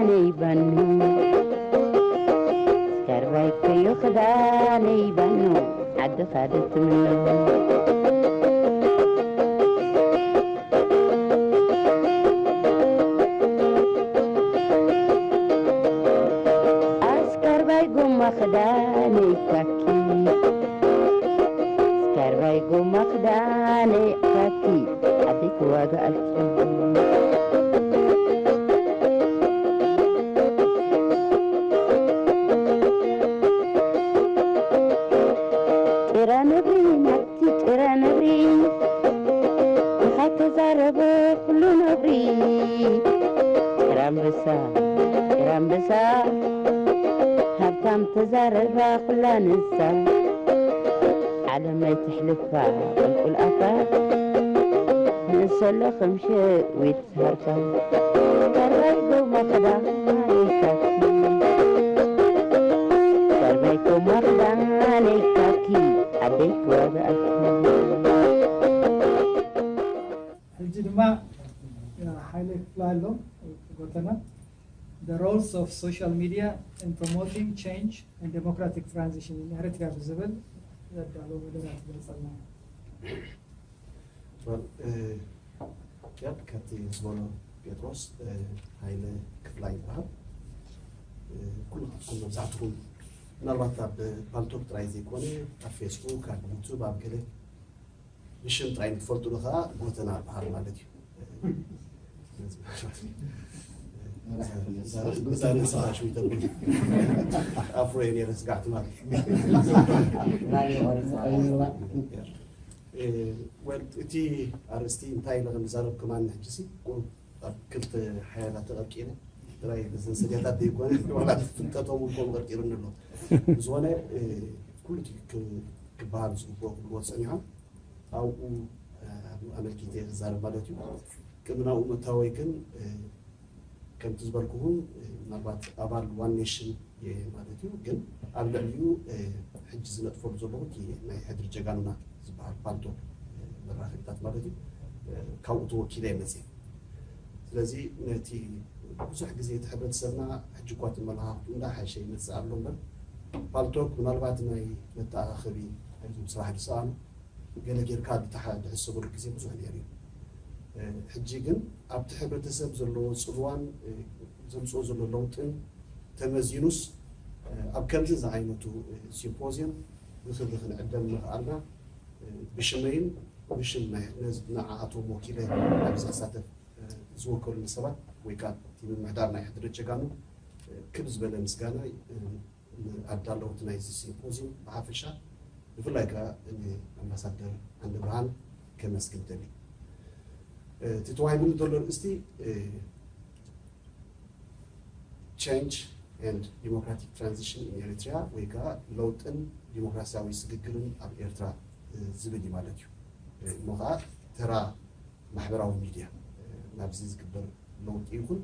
ነይ ባኑ፣ ስካርባይ ኮዮ ክዳነይ ባኑ፣ ዓድኻ ዶ ትምኖ? ኣስካርባይ ጎማ ክዳነይ ካኪ፣ ኣስካርባይ ጎማ ክዳነይ ካኪ፣ ዓደይ ክዋጋኣልኪ። ጭራ ነብሪ ናብቲ ጭራ ነብሪ፣ እንታይ ተዛረበ ኩሉ ነብሪ። ጭራ ኣንበሳ፣ ጭራ ኣንበሳ፣ ሃብታም ተዛረባ ኩላ ንሳ። ዓለም ኣይትሕልፋ ቁልቁል ኣፋ፣ ንእሰሎ ከም ሸዊት ሃርካ። ካራይ ጎማ ክዳነይ ካኪ፣ ካራይ ጎማ ክዳነይ ካኪ፣ ዓደይ ክዋጋኣልኪ። ሕጂ ድማ ሓይለ ክፍላ ኣሎ፣ ጎተና። The roles of social media in promoting change and democratic transition in Eritrea ብዝብል ዘዳለዎ መደባት ይገልጸልና። Well፣ ያብ ካብቲ ዝበሎ ጴጥሮስ፣ ሃይለ ክፍላይ ይበሃል። ኩልኩም መብዛሕትኩም ምናልባት ኣብ ፓልቶክ ጥራይ ዘይኮነ ኣብ ፌስቡክ፣ ኣብ ዩቱብ፣ ኣብ ገለ ብሽም ጥራይ ንትፈልጡሉ ከዓ ጎተና በሃል ማለት እዩ። እዛ ርእስኻ ሽው ይተብል ኣፍሮ እየ ነይረ ስጋዕ ትማል። Well፣ እቲ ኣርእስቲ እንታይ ኢለ ከም ዝዛረብ ከማን ሕጂሲ ኣብ ክልተ ሓያላት ተቐቂነ ጥራይ እዘን ሰድያታት ዘይኮነ ዋላ ፍልጠቶም እውን ከምኡ ቀርቂሩኒ ኣሎ። ብዝኾነ ኩሉ እቲ ክበሃል ዝግብኦ ክብልዎ ጸኒሖም ኣብኡ ኣመልኪተ ክዛረብ ማለት እዩ። ቅድሚ ናብኡ ምእታወይ ግን ከምቲ ዝበልኩኹም ምናልባት ኣባል ዋን ኔሽን እየ ማለት እዩ። ግን ኣብ ልዕሊኡ ሕጂ ዝነጥፈሉ ዘለኹ እቲ ናይ ሕድሪ ጀጋኑና ዝበሃል ፓልቶክ መራኸቢታት ማለት እዩ። ካብኡ ተወኪለ እየ መፅየ። ስለዚ ነቲ ብዙሕ ግዜ እቲ ሕብረተሰብና ሕጂ እኳ እቲ መለኻኽቱ እንዳሓሸ ይመፅእ ኣሎ እምበር ፓልቶክ ምናልባት ናይ መተኣኻኸቢ ናይዞም ስራሕ ዝሰኣኑ ገለ ጌርካ ድትሓ ድሕሰበሉ ግዜ ብዙሕ ነይሩ እዩ። ሕጂ ግን ኣብቲ ሕብረተሰብ ዘለዎ ፅልዋን ዘምፅኦ ዘሎ ለውጥን ተመዚኑስ ኣብ ከምዚ ዝዓይነቱ ሲምፖዝየም ብክብሪ ክንዕደም ምኽኣልና ብሽመይን ብሽም ናይ ነዚ ንዓኣቶም ወኪለ ኣብዚ ክሳተፍ ዝወከሉኒ ሰባት ወይ ከዓ እቲ ምምሕዳር ናይ ሕድሪ ጀጋኑ ክብ ዝበለ ምስጋና ኣዳለውቲ ናይዚ ሲምፖዝዩም ብሓፈሻ ብፍላይ ከዓ ንኣምባሳደር ዓንደብርሃን ከመስግን ደሊ። እቲ ተዋሂቡኒ ዘሎ ርእስቲ change and democratic transition in Eritrea ወይ ከዓ ለውጥን ዲሞክራሲያዊ ስግግርን ኣብ ኤርትራ ዝብል እዩ ማለት እዩ። እሞ ከዓ ተራ ማሕበራዊ ሚድያ ናብዚ ዝግበር ለውጢ ይኹን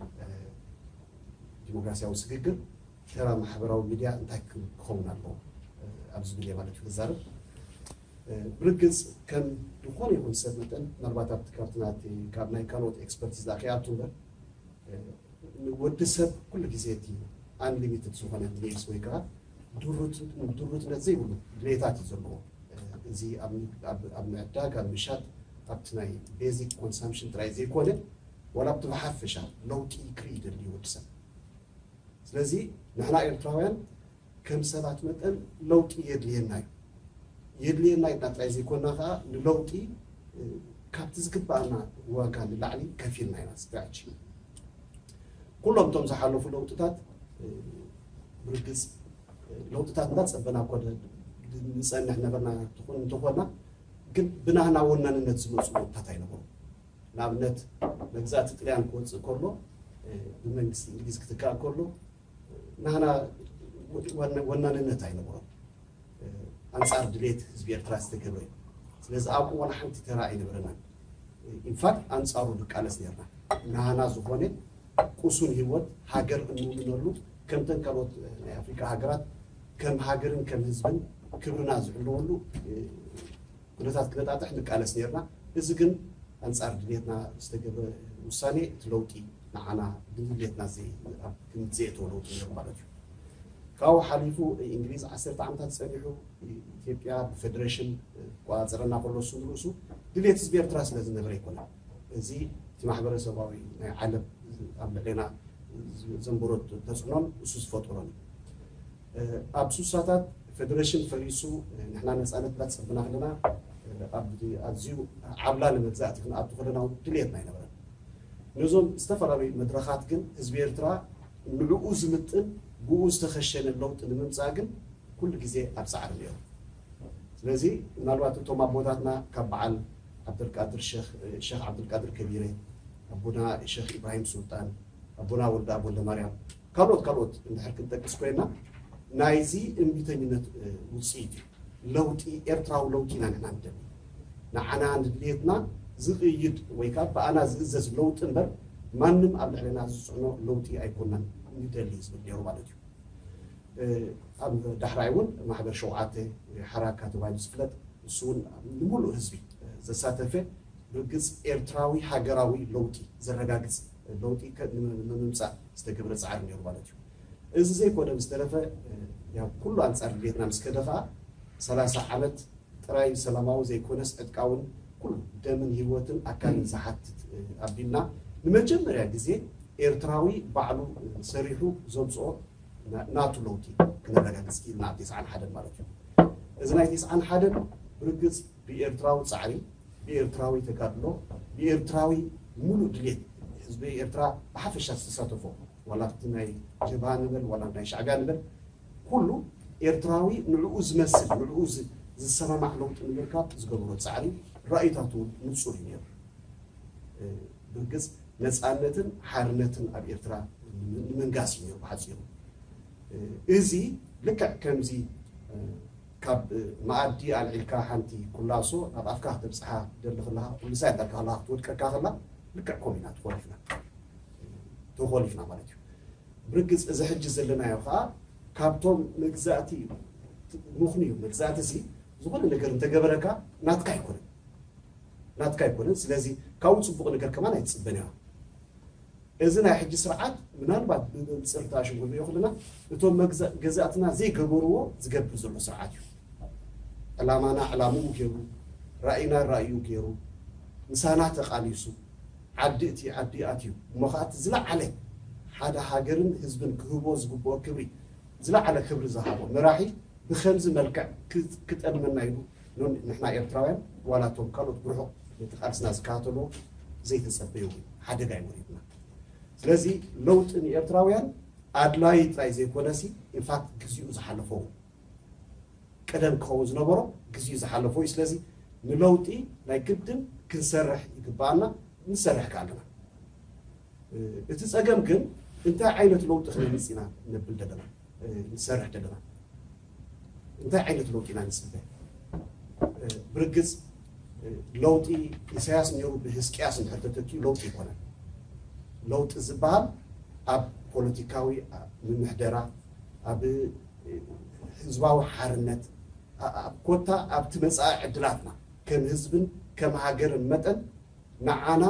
ዲሞክራሲያዊ ስግግር ተራ ማሕበራዊ ሚድያ እንታይ ክኸውን ኣለዎ ኣብ ዝብል እየ ማለት እዩ ክዛረብ። ብርግፅ ከም ዝኾነ ይኹን ሰብ መጠን ምናልባት ኣብቲ ካብቲ ናቲ ካብ ናይ ካልኦት ኤክስፐርቲዝ ዳ ከይኣቱ እምበር ወዲ ሰብ ኩሉ ግዜ እቲ ኣንሊሚትድ ዝኾነ ኒድስ ወይ ከዓ ድሩትነት ዘይብሉ ድሌታት እዩ ዘለዎ። እዚ ኣብ ምዕዳግ ኣብ ምሻጥ ኣብቲ ናይ ቤዚክ ኮንሳምፕሽን ጥራይ ዘይኮነ ዋላ ኣብቲ ብሓፈሻ ለውጢ ክርኢ ይደሊ ወዲ ሰብ። ስለዚ ንሕና ኤርትራውያን ከም ሰባት መጠን ለውጢ የድልየና እዩ። የድልየና ኢልና ጥራይ ዘይኮና ከዓ ንለውጢ ካብቲ ዝግባኣና ዋጋ ንላዕሊ ከፊልና ኢና ስጋዕጂ። ኩሎም እቶም ዝሓለፉ ለውጥታት ብርግፅ ለውጥታት እንዳፀበና ኮ ንፀንሕ ነበርና እንተኾና ግን ብናህና ወናንነት ዝመፁ ለውጥታት ኣይነበሩ። ንኣብነት መግዛእቲ ጥልያን ክወፅእ ከሎ ብመንግስቲ እንግሊዝ ክትካእ ከሎ ናህና ወናንነት ኣይነበሮም። ኣንፃር ድሌት ህዝቢ ኤርትራ ዝተገብረ እዩ። ስለዚ ኣብኡ ዋላ ሓንቲ ተራ ኣይነበረናን። ኢንፋክት ኣንፃሩ ንቃለስ ነርና። ናህና ዝኾነ ቁሱን ህይወት ሃገር እንውንነሉ ከምተን ካልኦት ናይ ኣፍሪካ ሃገራት ከም ሃገርን ከም ህዝብን ክብርና ዝሕለወሉ ኩነታት ክነጣጥሕ ንቃለስ ነርና። እዚ ግን ኣንፃር ድሌትና ዝተገብረ ውሳኔ እቲ ለውጢ ንዓና ድሌትና ዘይ ኣብ ክንዘየተወ ለውጢ ነይሩ ማለት እዩ። ካብኡ ሓሊፉ እንግሊዝ ዓሰርተ ዓመታት ጸኒሑ ኢትዮጵያ ብፌደሬሽን ክቆጻጸረና ከሎ እሱ ንርእሱ ድሌት ህዝቢ ኤርትራ ስለ ዝነበረ ኣይኮነን። እዚ እቲ ማሕበረሰባዊ ናይ ዓለም ኣብ ልዕሌና ዘንበሮ ተጽዕኖን እሱ ዝፈጠሮን እዩ። ኣብ ሱሳታት ፌደሬሽን ፈሪሱ ንሕና ነፃነት እናተፀበና ከለና ኣብ ኣዝዩ ዓብላሊ መግዛእቲ ክንኣቱ ከለና እውን ድልየትና ኣይነበረን። ነዞም ዝተፈላለዩ መድረኻት ግን ህዝቢ ኤርትራ ንዕኡ ዝምጥን ብኡ ዝተኸሸነ ለውጢ ንምምፃእ ግን ኩሉ ግዜ ኣብ ፃዕሪ ነይሩ። ስለዚ ምናልባት እቶም ኣቦታትና ካብ በዓል ዓብደልቃድር ሸኽ ሸኽ ዓብደልቃድር ከቢረ፣ ኣቦና ሸኽ ኢብራሂም ሱልጣን፣ ኣቦና ወልደ ኣብ ወልደ ማርያም፣ ካልኦት ካልኦት እንድሕር ክንጠቅስ ኮይና ናይዚ እምቢተኝነት ውፅኢት እዩ። ለውጢ ኤርትራዊ ለውጢ ኢና ንሕና ንደሊ። ንዓና ንድልየትና ዝቕይድ ወይ ከዓ ብኣና ዝእዘዝ ለውጢ እምበር ማንም ኣብ ልዕለና ዝፅዕኖ ለውጢ ኣይኮናን ንደሊ ዝብል ነይሩ ማለት እዩ። ኣብ ዳሕራይ እውን ማሕበር ሸውዓተ ሓራካ ተባሂሉ ዝፍለጥ እሱ እውን ንምሉእ ህዝቢ ዘሳተፈ ብርግፅ ኤርትራዊ ሃገራዊ ለውጢ ዘረጋግፅ ለውጢ ንምምፃእ ዝተገብረ ፃዕሪ ነይሩ ማለት እዩ። እዚ ዘይኮነ ምስ ተረፈ ኩሉ ኣንፃር ድሌትና ምስ ከደ ከዓ ሰላሳ ዓመት ጥራይ ሰላማዊ ዘይኮነስ ዕጥቃውን ኩሉ ደምን ህይወትን ኣካልን ዝሓትት ኣቢልና ንመጀመርያ ግዜ ኤርትራዊ ባዕሉ ሰሪሑ ዘምፅኦ ናቱ ለውጢ ክነረጋግፅ ክኢልና ኣብ ተስዓን ሓደን ማለት እዩ። እዚ ናይ ተስዓን ሓደን ብርግፅ ብኤርትራዊ ፃዕሪ፣ ብኤርትራዊ ተጋድሎ፣ ብኤርትራዊ ሙሉእ ድሌት ህዝቢ ኤርትራ ብሓፈሻ ዝተሳተፎ ዋላ ኣብቲ ናይ ጀብሃ ንበል ዋላ ናይ ሻዕብያ ንበል ኩሉ ኤርትራዊ ንዕኡ ዝመስል ንዕኡ ዝሰማማዕ ለውጢ ንምርካብ ዝገበሮ ፃዕሪ ራእይታቱ እውን ንፁር እዩ ነይሩ። ብርግፅ ነፃነትን ሓርነትን ኣብ ኤርትራ ንምንጋስ እዩ ነይሩ ብሓፂሩ። እዚ ልክዕ ከምዚ ካብ መኣዲ ኣልዒልካ ሓንቲ ኩላሶ ናብ ኣፍካ ክተብፅሓ ደሊ ከለካ ኩልሳ እንዳልካ ከለካ ክትወድቀካ ከላ ልክዕ ከምኡ ኢና ተኾሊፍና ተኾሊፍና ማለት እዩ። ብርግፅ እዚ ሕጂ ዘለናዮ ከዓ ካብቶም መግዛእቲ ምኽንዩ መግዛእቲ እዚ ዝኾነ ነገር እንተገበረካ ናትካ ኣይኮነን ናትካ ኣይኮነን። ስለዚ ካብኡ ፅቡቕ ነገር ከማን ኣይትፅበን ኢኻ። እዚ ናይ ሕጂ ስርዓት ምናልባት ብመንፅር ተኣሽሙ ክንሪኦ ከለና እቶም ገዛእትና ዘይገበርዎ ዝገብር ዘሎ ስርዓት እዩ። ዕላማና ዕላምኡ ገይሩ፣ ራእይና ራእዩ ገይሩ፣ ምሳና ተቃሊሱ፣ ዓዲ እቲ ዓዲ ኣትዩ እሞ ከዓ እቲ ዝለዓለ ሓደ ሃገርን ህዝብን ክህቦ ዝግብኦ ክብሪ ዝለዓለ ክብሪ ዝሃቦ መራሒ ብኸምዚ መልክዕ ክጠልመና ኢሉ ንሕና ኤርትራውያን ዋላ እቶም ካልኦት ብርሑቕ ነቲ ቃልስና ዝከታተልዎ ዘይተጸበዩ ሓደጋ እዩ ወሪድና። ስለዚ ለውጢ ንኤርትራውያን ኣድላይ ጥራይ ዘይኮነሲ ኢንፋክት ግዚኡ ዝሓለፎ ቀደም ክኸውን ዝነበሮ ግዚኡ ዝሓለፎ እዩ። ስለዚ ንለውጢ ናይ ግድን ክንሰርሕ ይግባኣና፣ ንሰርሕ ከ ኣለና። እቲ ጸገም ግን እንታይ ዓይነት ለውጢ ክነምጽእ ኢና ነብል ዘለና ንሰርሕ ዘለና እንታይ ዓይነት ለውጢ ኢና ንጽበ? ብርግጽ ለውጢ ኢሳያስ ነይሩ ብህዝቅያስ እንድሕር ተተኪኡ ለውጢ ይኮነን። ለውጢ ዝበሃል ኣብ ፖለቲካዊ ምምሕደራ ኣብ ህዝባዊ ሓርነት ኣብ ኮታ ኣብቲ መጻኢ ዕድላትና ከም ህዝብን ከም ሃገርን መጠን ንዓና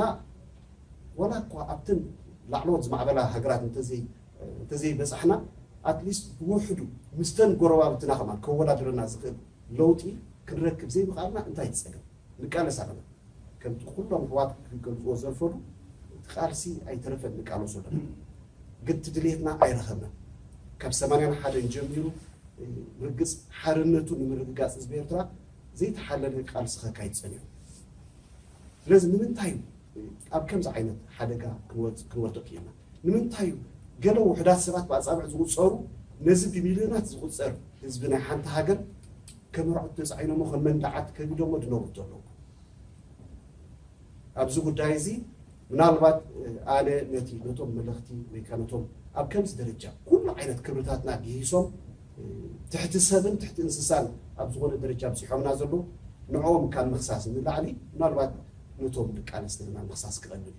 ዋላ እኳ ኣብተን ላዕለዎት ዝማዕበላ ሃገራት እንተዘይ እንተዘይበጻሕና ኣትሊስት ብውሕዱ ምስተን ጎረባብትና ከማን ከወዳድረና ዝኽእል ለውጢ ክንረክብ ዘይምኽኣልና እንታይ ትጸገም? ንቃለስ ኣለና። ከምቲ ኩሎም ኣሕዋት ክገልጽዎ ዘርፈዱ እቲ ቃልሲ ኣይተረፈን ንቃለሶ ኣለና። ግን እቲ ድሌትና ኣይረኸብናን። ካብ ሰማንያን ሓደን ጀሚሩ ርግጽ ሓርነቱ ንምርግጋጽ ህዝቢ ኤርትራ ዘይተሓለለ ቃልሲ ከካይድ ጸኒሑ። ስለዚ ንምንታይ እዩ ኣብ ከምዚ ዓይነት ሓደጋ ክንወድቕ ክኢልና? ንምንታይ እዩ ገለ ውሑዳት ሰባት ብኣጻብዕ ዝቑጸሩ ነዚ ብሚልዮናት ዝቑጸር ህዝቢ ናይ ሓንቲ ሃገር ከመርዕቱ ተጻዒኖሞ ከም መንደዓት ከቢዶሞ ዝነብሩ ዘለዉ? ኣብዚ ጉዳይ እዚ ምናልባት ኣነ ነቲ ነቶም መለኽቲ ወይ ከዓ ነቶም ኣብ ከምዚ ደረጃ ኩሉ ዓይነት ክብርታትና ግሂሶም ትሕቲ ሰብን ትሕቲ እንስሳን ኣብ ዝኾነ ደረጃ ኣብፂሖምና ዘለዉ ንዕኦም ካብ ምኽሳስ ንላዕሊ ምናልባት ነቶም ደቂ ኣንስትዮና ምኽሳስ ክቐልል እዩ።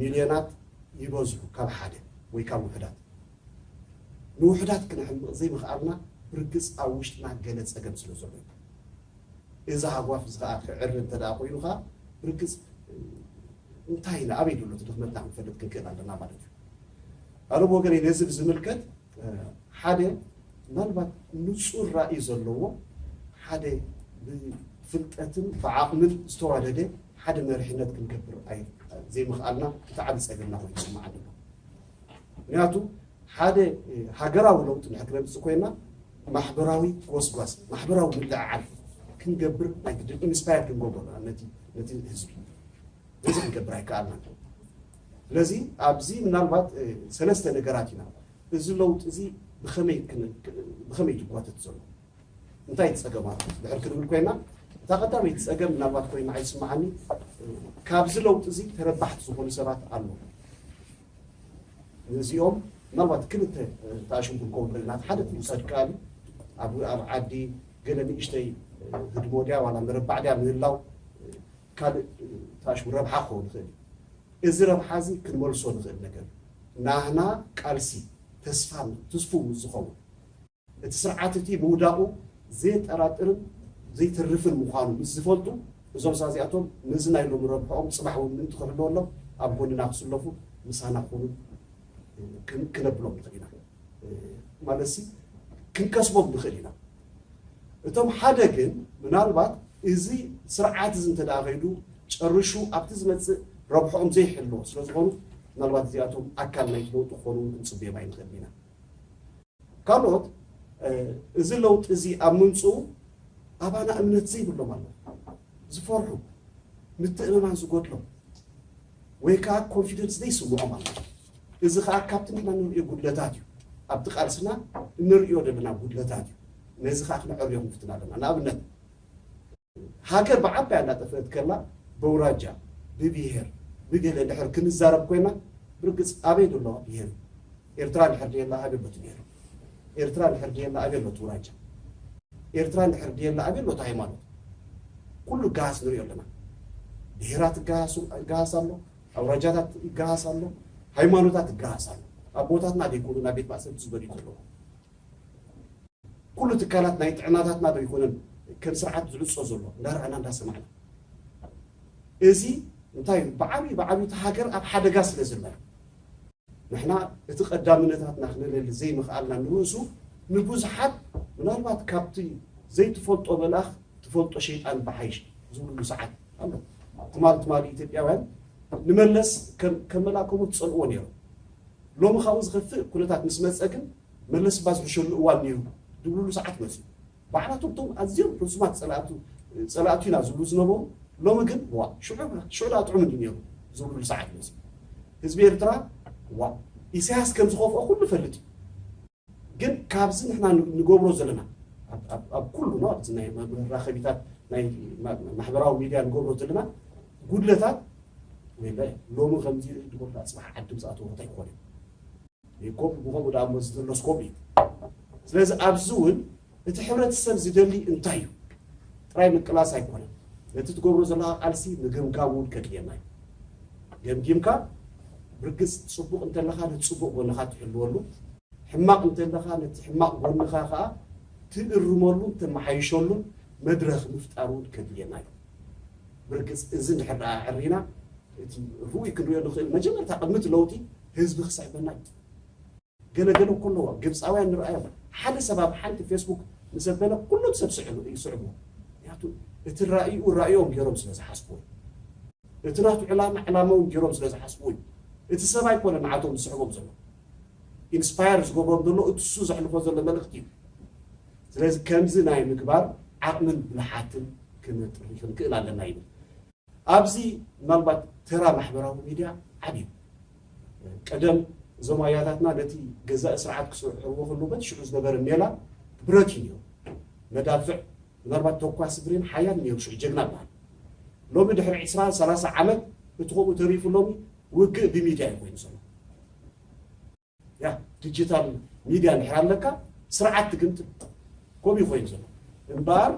ሚልዮናት ይበዝሑ ካብ ሓደ ወይ ካብ ውሕዳት። ንውሕዳት ክነሕምቕ ዘይምኽኣልና ብርግፅ ኣብ ውሽጥና ገለ ፀገም ስለ ዘሎ እዩ። እዚ ሃጓፍ እዚ ከዓ ክዕሪ እንተ ደኣ ኮይኑ ከዓ ብርግፅ እንታይ ኢና ኣበይ ዘሎ እቲ ድኽመትና ክንፈልጥ ክንክእል ኣለና ማለት እዩ። ኣነ ብወገነይ ነዚ ብዝምልከት ሓደ ምናልባት ንጹር ራእይ ዘለዎ ሓደ ብፍልጠትን ብዓቕምን ዝተዋደደ ሓደ መሪሕነት ክንገብር ኣይ ዘይምኽኣልና እቲ ዓቢ ጸገምና ኮይኑ ይስምዓኒ ኣሎ። ምክንያቱ ሓደ ሃገራዊ ለውጢ ንድሕር ክነምጽእ ኮይና ማሕበራዊ ጎስጓስ ማሕበራዊ ምልዕዓል ክንገብር ናይ ግድን ኢንስፓየር ክንገብሮ ኣለና ነቲ ነቲ ህዝቢ ነዚ ክንገብር ኣይከኣልናን። ስለዚ ኣብዚ ምናልባት ሰለስተ ነገራት ኢና እዚ ለውጢ እዚ ብኸመይ ብኸመይ ይጓተት ዘሎ እንታይ ጸገም ኣሎ ድሕር ክንብል ኮይና እታ ቀዳመይቲ ጸገም ምናልባት ኮይና ኣይስምዓኒ ካብዚ ለውጢ እዚ ተረባሕቲ ዝኾኑ ሰባት ኣለዉ። ነዚኦም ምናልባት ክልተ ተኣሽሙ ክንከውን ንኽእል ኢና። ሓደ ክንውሰድ ከኣል ኣብ ኣብ ዓዲ ገለ ንእሽተይ ህድሞ ድያ ዋላ መረባዕ ድያ ምህላው ካልእ ተኣሽሙ ረብሓ ክኸውን ይኽእል እዩ። እዚ ረብሓ እዚ ክንመልሶ ንኽእል ነገር እዩ። ናህና ቃልሲ ተስፋ ትስፉው ምስ ዝኸውን እቲ ስርዓት እቲ ምውዳቑ ዘየጠራጥርን ዘይተርፍን ምዃኑ ምስ ዝፈልጡ እዞም ሰባት እዚኣቶም ነዚ ናይ ሎሚ ረብሕኦም ፅባሕ እውን ምእንቲ ክሕልወሎም ኣብ ጎንና ክስለፉ ምሳና ክኾኑ ክነብሎም ንኽእል ኢና። ማለት ሲ ክንከስቦም ንኽእል ኢና። እቶም ሓደ ግን ምናልባት እዚ ስርዓት እዚ እንተ ደኣ ከይዱ ጨርሹ ኣብቲ ዝመፅእ ረብሕኦም ዘይሕልዎ ስለ ዝኾኑ ምናልባት እዚኣቶም ኣካል ናይቲ ለውጢ ክኾኑ እውን ክንፅበዮም ኣይንኽእል ኢና። ካልኦት እዚ ለውጢ እዚ ኣብ ምምፅኡ ኣባና እምነት ዘይብሎም ኣለዉ። ዝፈርሑ፣ ምትእምማን ዝጎድሎም ወይ ከዓ ኮንፊደንስ ዘይስምዖም ኣለዉ። እዚ ከዓ ካብቲ ንሕና ንሪኦ ጉድለታት እዩ። ኣብቲ ቃልስና እንሪኦ ዘለና ጉድለታት እዩ። ነዚ ከዓ ክነዕርዮ ክንፍትን ኣለና። ንኣብነት ሃገር ብዓባያ እናጠፍአት ከላ በውራጃ ብብሄር ብገለ ድሕር ክንዛረብ ኮይና ብርግፅ ኣበይ ዘለዋ ብሄር ኤርትራ ድሕር ድየላ ኣበይ ኣሎ ብሄር ኤርትራ ድሕር ድየላ ኣበይ ኣሎ ውራጃ ኤርትራ ድሕር ድየላ ኣበይ ኣሎ ሃይማኖት ኩሉ ጋሃስ ንሪኦ ኣለና ብሄራት ጋሃስ ኣሎ ኣውራጃታት ይጋሃስ ኣሎ ሃይማኖታት ይጋሃስ ኣሎ ኣቦታትና ዘይኮኑ ናብ ቤት ማእሰርቲ ዝበልዩ ከለዉ ኩሉ ትካላት ናይ ጥዕናታትና ዶ ይኮነን ከም ስርዓት ዝዕጾ ዘሎ እንዳረኣና እንዳሰማዕና እዚ እንታይ ብዓብዩ ብዓብዩ እቲ ሃገር ኣብ ሓደጋ ስለ ዘላ ንሕና እቲ ቀዳምነታትና ክነለሊ ዘይምኽኣልና ንርእሱ ንብዙሓት ምናልባት ካብቲ ዘይትፈልጦ መልኣኽ ትፈልጦ ሸይጣን ብሓይሽ ዝብልሉ ሰዓት ኣሎ ትማል ትማል ኢትዮጵያውያን ንመለስ ከም መልኣከሙ ትጸልዎ ነይሩ ሎሚ ካብኡ ዝኸፍእ ኩነታት ምስ መጸ ግን መለስ እባ ዝሕሸሉ እዋን ነይሩ ዝብልሉ ሰዓት መፅዩ። ባዕላቶም እቶም ኣዝዮም ርሱማት ፀላእቱ ፀላእቱ ኢና ዝብሉ ዝነበሩ ሎሚ ግን ዋ ሽዑ ሽዑ ደኣ ጥዑም እንዲ ነይሩ ዝብልሉ ሰዓት መፅዩ። ህዝቢ ኤርትራ ዋ ኢሳያስ ከም ዝኸፍኦ ኩሉ ይፈልጥ እዩ። ግን ካብዚ ንሕና ንገብሮ ዘለና ኣብ ኩሉ ነው ኣብዚ ናይ መራኸቢታት ናይ ማሕበራዊ ሚድያ ንገብሮ ዘለና ጉድለታት ወይለ ሎሚ ከምዚ ድጎላ ፅባሕ ዓዲ ምስ ኣተወ እንታይ ክኾን እዩ? ከምኡ ብኸምኡ ደኣ እሞ ዝተለስኮም እዩ። ስለዚ ኣብዚ እውን እቲ ሕብረተሰብ ዝደሊ እንታይ እዩ ጥራይ ምቅላስ ኣይኮነን። ነቲ ትገብሮ ዘለኻ ቃልሲ ምግምጋም እውን ከድልየና እዩ። ገምጊምካ ብርግፅ ፅቡቕ እንተለኻ ነቲ ፅቡቕ ጎንኻ ትሕልወሉ፣ ሕማቕ እንተለኻ ነቲ ሕማቕ ጎንኻ ከዓ ትእርመሉን ተመሓይሸሉን መድረኽ ምፍጣር እውን ከድልየና እዩ። ብርግፅ እዚ እንድሕር ደኣ ኣዕሪና እቲ ርኡይ ክንሪኦ ንኽእል መጀመርታ ቅድሚ እቲ ለውጢ ህዝቢ ክስዕበና እዩ። ገለገለ እኮ ኣለዋ ግብፃውያን ንርኣዮም ሓደ ሰብ ኣብ ሓንቲ ፌስቡክ ምስ ኣበለ ኩሎም ሰብ ስዕቡ ይስዕቡ ምክንያቱ እቲ ራእይኡ ራእዮም ገይሮም ስለ ዝሓስቡ እቲ ናቱ ዕላማ ዕላማውን ገይሮም ስለ ዝሓስቡ እዩ እቲ ሰብ ኣይኮነ ንዓቶም ዝስዕቦም ዘሎ ኢንስፓየር ዝገብሮም ዘሎ እቲ እሱ ዘሕልፎ ዘሎ መልእክቲ እዩ ስለዚ ከምዚ ናይ ምግባር ዓቕምን ብልሓትን ክነጥሪ ክንክእል ኣለና ይብል ኣብዚ ምናልባት ተራ ማሕበራዊ ሚድያ ዓብዩ ቀደም እዞም ኣያታትና ነቲ ገዛኢ ስርዓት ክስዕርዎ ከለዉ በቲ ሽዑ ዝነበረ ሜላ ብረት እዩ ነይሩ መዳፍዕ ምናልባት ተኳሲ ብሬን ሓያል ነይሩ ሽዑ ጀግና በሃል ሎሚ ድሕሪ ዕስራ ሰላሳ ዓመት እቲ ከምኡ ተሪፉ ሎሚ ውግእ ብሚድያ እዩ ኮይኑ ዘሎ ያ ዲጂታል ሚድያ እንድሕር ኣለካ ስርዓት ትግምጥል ከምኡ ኮይኑ ዘሎ እምበኣር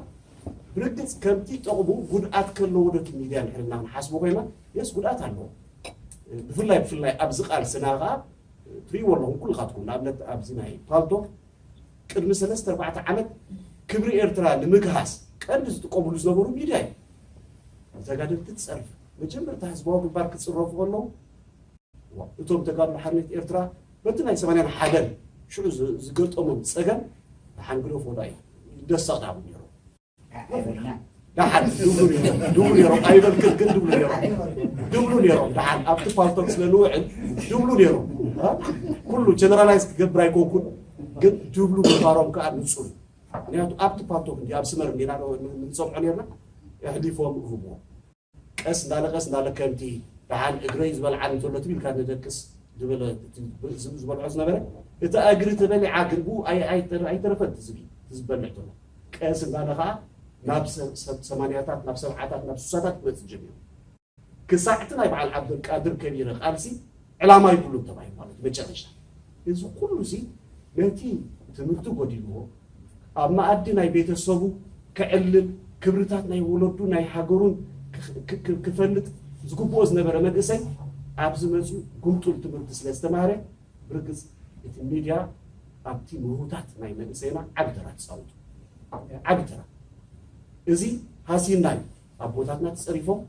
ብርግፅ ከምቲ ጠቕሙ ጉድኣት ከለዎ ዶ እቲ ሚድያ እንድሕር እና ክንሓስቦ ኮይና የስ ጉድኣት ኣለዎ ብፍላይ ብፍላይ ኣብዚ ቃልስና ከዓ ትሪእዎ ኣለኹም ኩልኻትኩም ንኣብነት ኣብዚ ናይ ፓልቶክ ቅድሚ ሰለስተ ኣርባዕተ ዓመት ክብሪ ኤርትራ ንምግሃስ ቀንዲ ዝጥቀምሉ ዝነበሩ ሚድያ እዩ ተጋደልቲ ትፀርፍ መጀመርታ ህዝባዊ ግንባር ክፅረፉ ከለዉ እቶም ተጋድሎ ሓርነት ኤርትራ በቲ ናይ ሰማንያን ሓደን ሽዑ ዝገጠሞም ፀገም ተሓንግደፎ ዳ እዩ ደሳቕ ዳቡ ነይሮም። ደሓን ድብሉ ነይሮም ድብሉ ነይሮም ኣይበልክን ግን ድብሉ ነይሮም ድብሉ ነይሮም ደሓን ኣብቲ ፓልቶክ ስለ ንውዕል ድብሉ ነይሮም። ኩሉ ጀነራላይዝ ክገብር ኣይኮንኩን፣ ግን ድብሉ ምግባሮም ከዓ ንፁር እዩ። ምክንያቱ ኣብቲ ፓልቶክ እንዲ ኣብ ስመር እንዲና ንፀብዖ ነርና። ኣሕሊፎም እህብዎ። ቀስ እንዳለ ቀስ እንዳለ ከምቲ ደሓን እግረይ ዝበልዓኒ እንተሎ ትብል ኢልካ ንደቅስ ዝበለ ዝበልዖ ዝነበረ እታ እግሪ ተበሊዓ ግን ብኡ ኣይተረፈን ትዝቢ ትዝበልዕ ተሎ። ቀስ እንዳለ ከዓ ናብ ሰማንያታት ናብ ሰብዓታት ናብ ሱሳታት ክመፅእ ጀሚሩ። ክሳዕቲ ናይ በዓል ዓብደልቃድር ከቢረ ቃልሲ ዕላማ ይብሉን ተባሂሉ ማለት መጨረሻ። እዚ ኩሉ ሲ ነቲ ትምህርቲ ጎዲልዎ ኣብ መኣዲ ናይ ቤተሰቡ ክዕልል ክብርታት ናይ ወለዱ ናይ ሃገሩን ክፈልጥ ዝግብኦ ዝነበረ መንእሰይ ኣብዚ መፅኡ ጉምጡል ትምህርቲ ስለ ዝተማህረ ብርግፅ እቲ ሚድያ ኣብቲ ምህውታት ናይ መንእሰይና ዓቢ ተራ ትፃወቱ ዓቢ ተራ እዚ ሃሲና እዩ ኣቦታትና ተፀሪፎም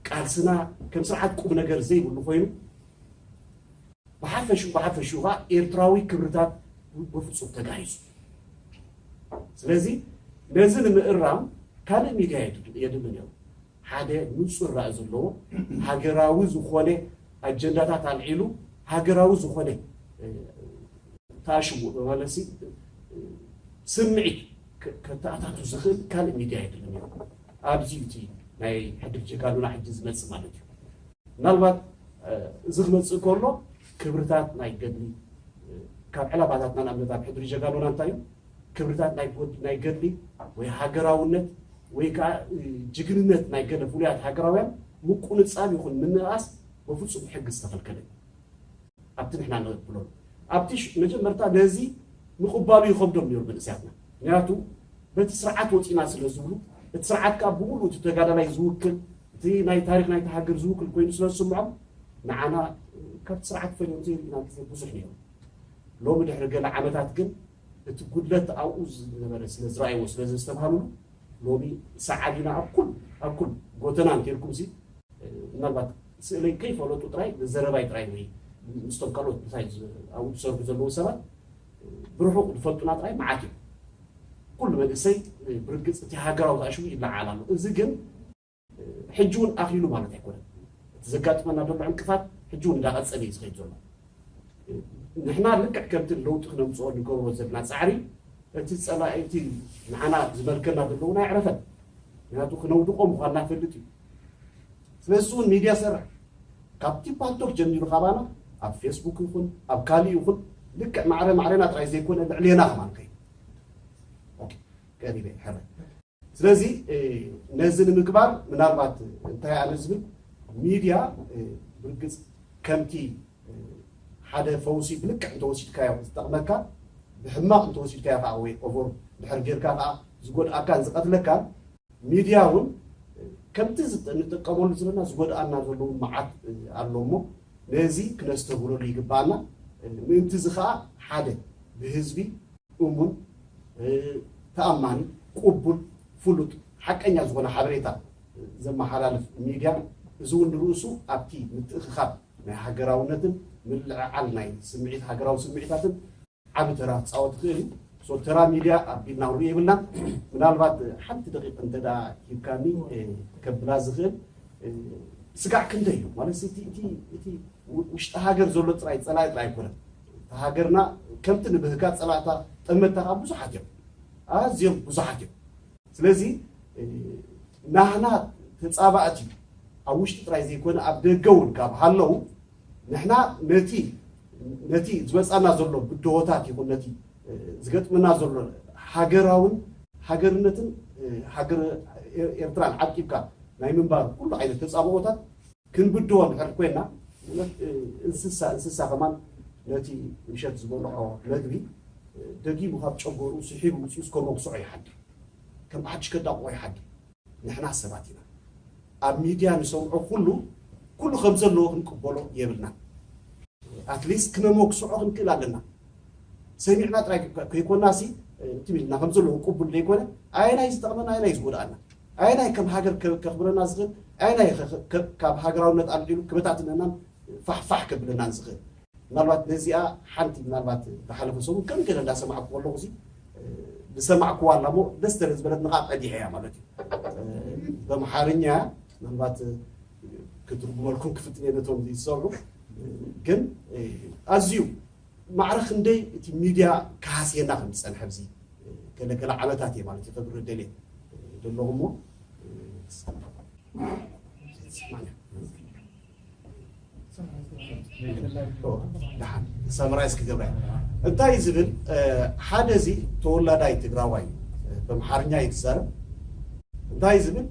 ቃልስና ከም ስርዓት ቁም ነገር ዘይብሉ ኮይኑ ብሓፈሹ ብሓፈሹ ከዓ ኤርትራዊ ክብርታት ብፍፁም ተጋሂዙ። ስለዚ ነዚ ንምእራም ካልእ ሚድያ የድልን እዮም። ሓደ ንፁር ራእ ዘለዎ ሃገራዊ ዝኾነ ኣጀንዳታት ኣልዒሉ ሃገራዊ ዝኾነ ተኣሽሙ ማለት ስምዒት ከተኣታቱ ዝኽእል ካልእ ሚድያ የድልን እዩ። ኣብዚ እቲ ናይ ሕድር ጀጋኑና ሕጂ ዝመፅእ ማለት እዩ። ምናልባት እዚ ክመፅእ ከሎ ክብርታት ናይ ገድሊ ካብ ዕላማታትና ንኣብነት ኣብ ሕድሪ ጀጋኑና እንታይ እዩ ክብርታት ናይ ገድሊ ወይ ሃገራውነት ወይ ከዓ ጅግንነት ናይ ገለ ፍሉያት ሃገራውያን ምቁንፃብ ይኹን ምንእኣስ በፍፁም ብሕጊ ዝተኸልከለ እዩ። ኣብቲ ንሕና ንብሎ ኣብቲ መጀመርታ ነዚ ምቕባሉ ይኸብዶም ነይሩ መንእሰያትና። ምክንያቱ በቲ ስርዓት ወፂና ስለ ዝብሉ እቲ ስርዓት ከዓ ብምሉእ እቲ ተጋዳላይ ዝውክል እቲ ናይ ታሪክ ናይቲ ሃገር ዝውክል ኮይኑ ስለ ዝስምዖም ንዓና ካብቲ ስርዓት ፈልዮም ዘይርኢና ግዜ ብዙሕ ነይሩ። ሎሚ ድሕሪ ገለ ዓመታት ግን እቲ ጉድለት ኣብኡ ዝነበረ ስለ ዝረኣይዎ ስለ ዘስተብሃሉሉ ሎሚ ሰዓቢና ኣብ ኩል ኣብ ኩል ጎተና እንተልኩም ሲ ምናልባት ስእለይ ከይፈለጡ ጥራይ ዘረባይ ጥራይ ወይ ምስቶም ካልኦት ምሳይ ኣብኡ ዝሰርሑ ዘለዉ ሰባት ብርሑቕ ዝፈልጡና ጥራይ መዓት እዩ። ኩሉ መንእሰይ ብርግፅ እቲ ሃገራዊ ተኣሽሙ ይለዓል ኣሎ። እዚ ግን ሕጂ እውን ኣኺሉ ማለት ኣይኮነን። እቲ ዘጋጥመና ዘሎ ዕንቅፋት ሕጂ እውን እንዳቐፀለ እዩ ዝኸይድ ዘሎ። ንሕና ልክዕ ከምቲ ለውጢ ክነምፅኦ ንገብሮ ዘለና ፃዕሪ እቲ ፀላኢ እቲ ንዓና ዝመልከና ዘለዉ ናይ ዕረፈን ምክንያቱ ክነውድቆ ምኳንና ፈልጥ እዩ። ስለዚ እውን ሚድያ ሰርሕ ካብቲ ፓልቶክ ጀሚሩ ካባና ኣብ ፌስቡክ ይኹን ኣብ ካሊእ ይኹን ልክዕ ማዕረ ማዕረና ጥራይ ዘይኮነ ልዕሌና ከማን ከይ ቀሪበ ሕረ ስለዚ ነዚ ንምግባር ምናልባት እንታይ ኣነ ዝብል ሚድያ ብርግፅ ከምቲ ሓደ ፈውሲ ብልክዕ እንተወሲድካዮ ዝጠቕመካ ብሕማቕ እንተወሲድካዮ ከዓ ወይ ኦቨር ድሕር ጌርካ ከዓ ዝጎድኣካን ዝቐትለካን ሚድያ እውን ከምቲ ንጥቀመሉ ዘለና ዝጎድኣና ዘለዉ መዓት ኣሎ እሞ ነዚ ክነስተብህለሉ ይግባኣና። ምእንቲ እዚ ከዓ ሓደ ብህዝቢ እሙን፣ ተኣማኒ፣ ቅቡል፣ ፍሉጥ፣ ሓቀኛ ዝኾነ ሓበሬታ ዘመሓላልፍ ሚድያ እዚ እውን ንርእሱ ኣብቲ ምትእኽኻብ ናይ ሃገራውነትን ምልዕዓል ናይ ስምዒት ሃገራዊ ስምዒታትን ዓቢ ተራ ክፃወት ይኽእል እዩ። ሶ ተራ ሚድያ ኣቢልና ክንሪኦ የብልናን። ምናልባት ሓንቲ ደቂቕ እንተ ደኣ ሂብካኒ ከብላ ዝኽእል ስጋዕ ክንደይ እዩ ማለት እቲ ውሽጢ ሃገር ዘሎ ጥራይ ፀላኢ ጥራይ ኣይኮነን። እቲ ሃገርና ከምቲ ንብህጋ ፀላእታ ጠመታ ከዓ ብዙሓት እዮም፣ ኣዝዮም ብዙሓት እዮም። ስለዚ ናህና ተፃባእቲ ኣብ ውሽጢ ጥራይ ዘይኮነ ኣብ ደገ እውን ካብ ሃለው ንሕና ነቲ ነቲ ዝመፃና ዘሎ ብድሆታት ይኹን ነቲ ዝገጥመና ዘሎ ሃገራውን ሃገርነትን ሃገር ኤርትራን ዓቂብካ ናይ ምንባር ኩሉ ዓይነት ተፃብኦታት ክንብድሆ እንድሕር ኮይና እንስሳ እንስሳ ከማን ነቲ ምሸት ዝበልዖ መግቢ ደጊሙ ካብ ጨጎርኡ ስሒቡ ውፅኡ እስከ መጉስዖ ይሓድር ከም ሓድሽ ከዳቕቆ ይሓድር ንሕና ሰባት ኢና ኣብ ሚድያ ንሰምዖ ኩሉ ኩሉ ከም ዘለዎ ክንቅበሎ የብልና ኣትሊስት ክነመጉስዖ ክንክእል ኣለና ሰሚዕና ጥራይ ከይኮና ሲ ትም ኢልና ከም ዘለዎ ቅቡል ዘይኮነ ኣየናይ ዝጠቕመና ኣየናይ ዝጎድኣና ኣየናይ ከም ሃገር ከ- ከኽብረና ዝኽእል ኣየናይ ከ- ከ- ካብ ሃገራውነት ኣልዒሉ ክበታትነናን ፋሕፋሕ ከብለናን ዝኽእል? ምናልባት ነዚኣ ሓንቲ ምናልባት ዝሓለፈ ሰሙን ከም ገለ እንዳሰማዕኩ ከለኹ ሲ ዝሰማዕኩዋ ኣላ ሞ ደስ ተለ ዝበለት ንቓ ቀዲሐ እያ ማለት እዩ። በምሓርኛ ምናልባት ክትርጉመልኩም ክፍትን እየ ነቶም ዝሰምዑ። ግን ኣዝዩ ማዕረ ክንደይ እቲ ሚድያ ክሃስየና ከም ዝፀንሐ ኣብዚ ገለገለ ዓመታት እየ ማለት እዩ ከብርህ ደልየ ዘለኹ እሞ ሰማራይዝ ክገብራ እየ። እንታይ ዝብል ሓደ እዚ ተወላዳይ ትግራዋይ ብምሓርኛ እዩ ዝዛረብ እንታይ ዝብል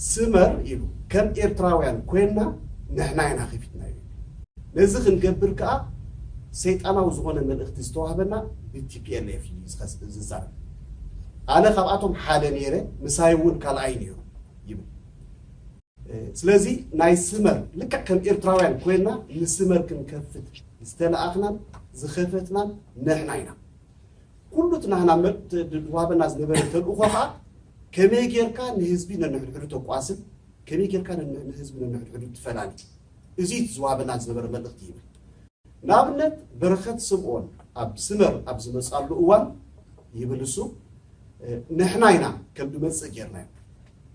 ስመር ኢሉ ከም ኤርትራውያን ኮይና ንሕና ኢና ከፊትና እዩ። ነዚ ክንገብር ከዓ ሰይጣናዊ ዝኾነ መልእኽቲ ዝተዋህበና ብቲፒኤልኤፍ እዩ ዝዛረብ። ኣነ ካብኣቶም ሓደ ነይረ፣ ምሳይ እውን ካልኣይ ነይሩ ይብል። ስለዚ ናይ ስመር ልክዕ ከም ኤርትራውያን ኮይና ንስመር ክንከፍት ዝተለኣኽናን ዝኸፈትናን ንሕና ኢና። ኩሉ እቲ ናህና ዝዋበና ዝነበረ ተልእኾ ከዓ ከመይ ጌርካ ንህዝቢ ነንሕድሕዱ ተቋስል፣ ከመይ ጌርካ ንህዝቢ ነንሕድሕዱ ትፈላሊ። እዚ ዝዋበና ዝነበረ መልእኽቲ ይብል። ንኣብነት በረኸት ስምኦን ኣብ ስመር ኣብ ዝመፅኣሉ እዋን ይብል እሱ ንሕና ኢና ከም ድመፅእ ጌርናዮ።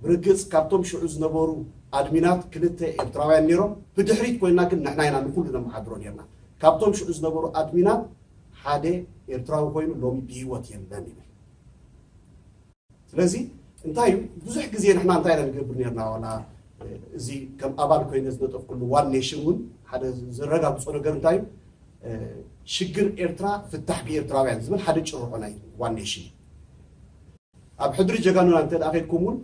ብርግፅ ካብቶም ሽዑ ዝነበሩ ኣድሚናት ክልተ ኤርትራውያን ነይሮም፣ ብድሕሪት ኮይና ግን ንሕና ኢና ንኩሉ ነመሓድሮ ነርና። ካብቶም ሽዑ ዝነበሩ ኣድሚናት ሓደ ኤርትራዊ ኮይኑ ሎሚ ብህይወት የለን ይብል። ስለዚ እንታይ እዩ ብዙሕ ግዜ ንሕና እንታይ ኢና ንገብር ነርና ዋላ እዚ ከም ኣባል ኮይነ ዝነጠፍኩሉ ዋን ኔሽን እውን ሓደ ዘረጋግፆ ነገር እንታይ እዩ ሽግር ኤርትራ ፍታሕ ብኤርትራውያን ዝብል ሓደ ጭርሖ ናይ ዋን ኔሽን እዩ። ኣብ ሕድሪ ጀጋኑና እንተ ደኣ ከድኩም እውን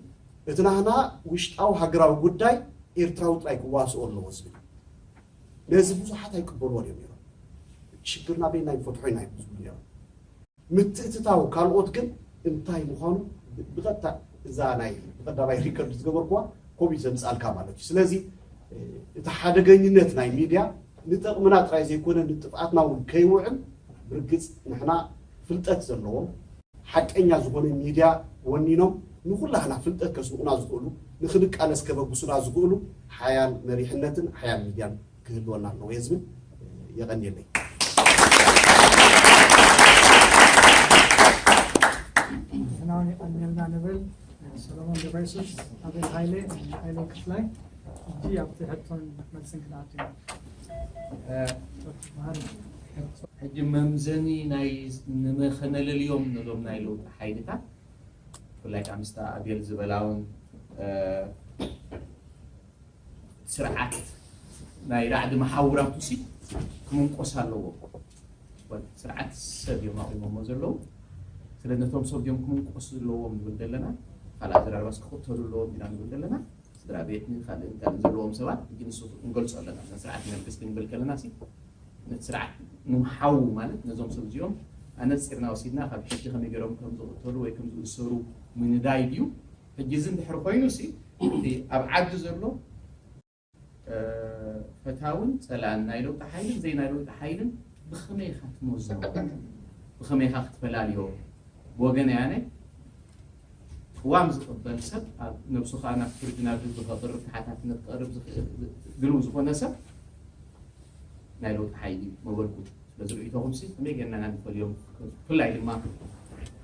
እቲ ናህና ውሽጣዊ ሃገራዊ ጉዳይ ኤርትራዊ ጥራይ ክዋስኦ ኣለዎ ዝብል ነዚ ብዙሓት ኣይቅበልዎን እዮም ነይሮም። ሽግርና በይና ይፈትሖ ኢና እዮም ዝብሉ ነይሮም። ምትእትታው ካልኦት ግን እንታይ ምዃኑ ብቐጥታ እዛ ናይ ብቐዳማይ ሪከርድ ዝገበርኩዋ ኮፒ ዘምፅኣልካ ማለት እዩ። ስለዚ እቲ ሓደገኝነት ናይ ሚድያ ንጠቕምና ጥራይ ዘይኮነ ንጥፍኣትና እውን ከይውዕል ብርግፅ ንሕና ፍልጠት ዘለዎም ሓቀኛ ዝኾነ ሚድያ ወኒኖም ንኩላህና ፍልጠት ከስንቑና ዝኽእሉ ንክንቃለስ ከበግሱና ዝኽእሉ ሓያል መሪሕነትን ሓያል ሚድያን ክህልወና ኣለዎ እየ ዝብል። የቐንየለይ። ሕናውን የቐንየልና ንብል ሰሎሞን ገብረየሱስ፣ ኣቤል ሃይለ፣ ሃይለ ክፍላይ። ሕጂ ኣብቲ ሕቶን መልስን ክንኣቱ ኢና። ሕጂ መምዘኒ ናይ ንመኸነለልዮም ነዞም ናይ ለውጢ ሓይልታት ብፍላይ ከዓ ምስታ ኣቤል ዝበላ እውን ስርዓት ናይ ራዕዲ መሓውራቱ ሲ ክምንቆስ ኣለዎ። ስርዓት ሰብ እዮም ኣቑሞሞ ዘለዉ። ስለ ነቶም ሰብ እዮም ክምንቆሱ ዘለዎም ንብል ዘለና፣ ካልእ ኣዘራርባስ ክቕተሉ ኣለዎም ኢና ንብል ዘለና። ስድራ ቤት ካልእን ካልእን ዘለዎም ሰባት ሕጂ ንሱ ንገልጾ ኣለና። ስርዓት መንግስቲ ንብል ከለና ሲ ነቲ ስርዓት ንምሓው ማለት ነዞም ሰብ እዚኦም ኣነፂርና ወሲድና ካብ ሕጂ ከመይ ገይሮም ከም ዝቕተሉ ወይ ከም ዝእሰሩ ምንዳይ ድዩ? ሕጂ እዚ እንድሕር ኮይኑ ሲ እቲ ኣብ ዓዲ ዘሎ ፈታውን ፀላእን ናይ ለውጢ ሓይልን ዘይ ናይ ለውጢ ሓይልን ብኸመይ ኢኻ ትመዝኖ? ብኸመይ ኢኻ ክትፈላልዮ? ብወገን ኣነ ቅዋም ዝቕበል ሰብ ኣብ ነብሱ ከዓ ናብ ፍርዲ ናብ ህዝቢ ከቕርብ ተሓታትነት ክቐርብ ዝኽእል ድልው ዝኾነ ሰብ ናይ ለውጢ ሓይሊ እዩ መበልኩ። ስለዚ ርእይቶኹም ሲ ከመይ ጌርና ኢና ንፈልዮም? ብፍላይ ድማ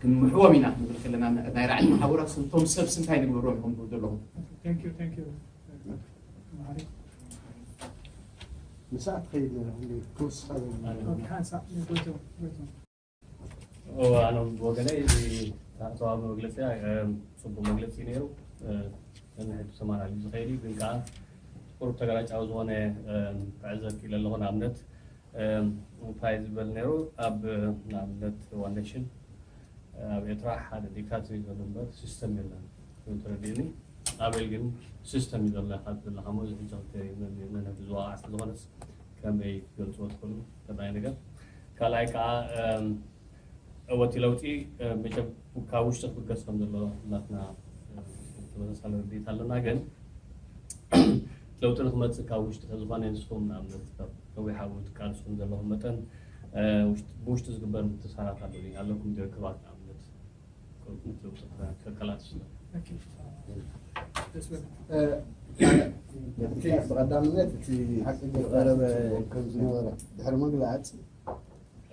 ክንምሕዎም ኢና ክንብል ከለና ናይ ራዕዲ መሓውራት ስንቶም ሰብሲ እንታይ ንግበሮም ኢኹም ትብሉ ዘለኹም? Thank you, thank you. ንስኣ ትኸይድ ነራ ክውስኻ ሓንሳእ ጎይቶ ጎይቶ ኣነ ብወገነይ እቲ ተዋህቦ መግለፂ ፅቡቅ መግለፂ ነይሩ። ነንሕድ ተመላልዩ ዝኸይድ እዩ ግን ከዓ ቁሩብ ተገላጫዊ ዝኾነ ክዕዘብ ክኢለ ኣለኹ። ንኣብነት እንታይ ዝበል ነይሩ ኣብ ንኣብነት ዋን ኔሽን ኣብ ኤርትራ ሓደ ዲክታቶሪ ዘሎ እምበር ሲስተም የለን። ተረዲእኒ ኣቤል ግን ሲስተም እዩ ዘሎ ኢኻ ዘለኻ ሞ እዚ ሕጂ ክልተ ነንሕድ ዝወቃዕ ስለዝኾነስ ከመይ ክትገልፅዎ ትኽእሉ ቀዳማይ ነገር። ካልኣይ ከዓ እወ እቲ ለውጢ መቸም ካብ ውሽጢ ክብገስ ከም ዘሎ ናትና ተመሳሳሊ ርድኢት ኣለና ግን ለውጢ ንክመፅእ ካብ ውሽጢ ከዝኾነ ንስኹም ንኣብነት ካብ ነዊሕ ዓወት ትቃልሱ ከም ዘለኹም መጠን ብውሽጢ ዝግበር ምትእስሳራት ኣሎ ኣለኩም ዶ ክባት ንኣብነት ከቀላጥፍ እ፣ እቲ ብቐዳምነት እቲ ሓቂ ዝቐረበ ከም ዝነበረ ድሕሪ ምግላጽ፣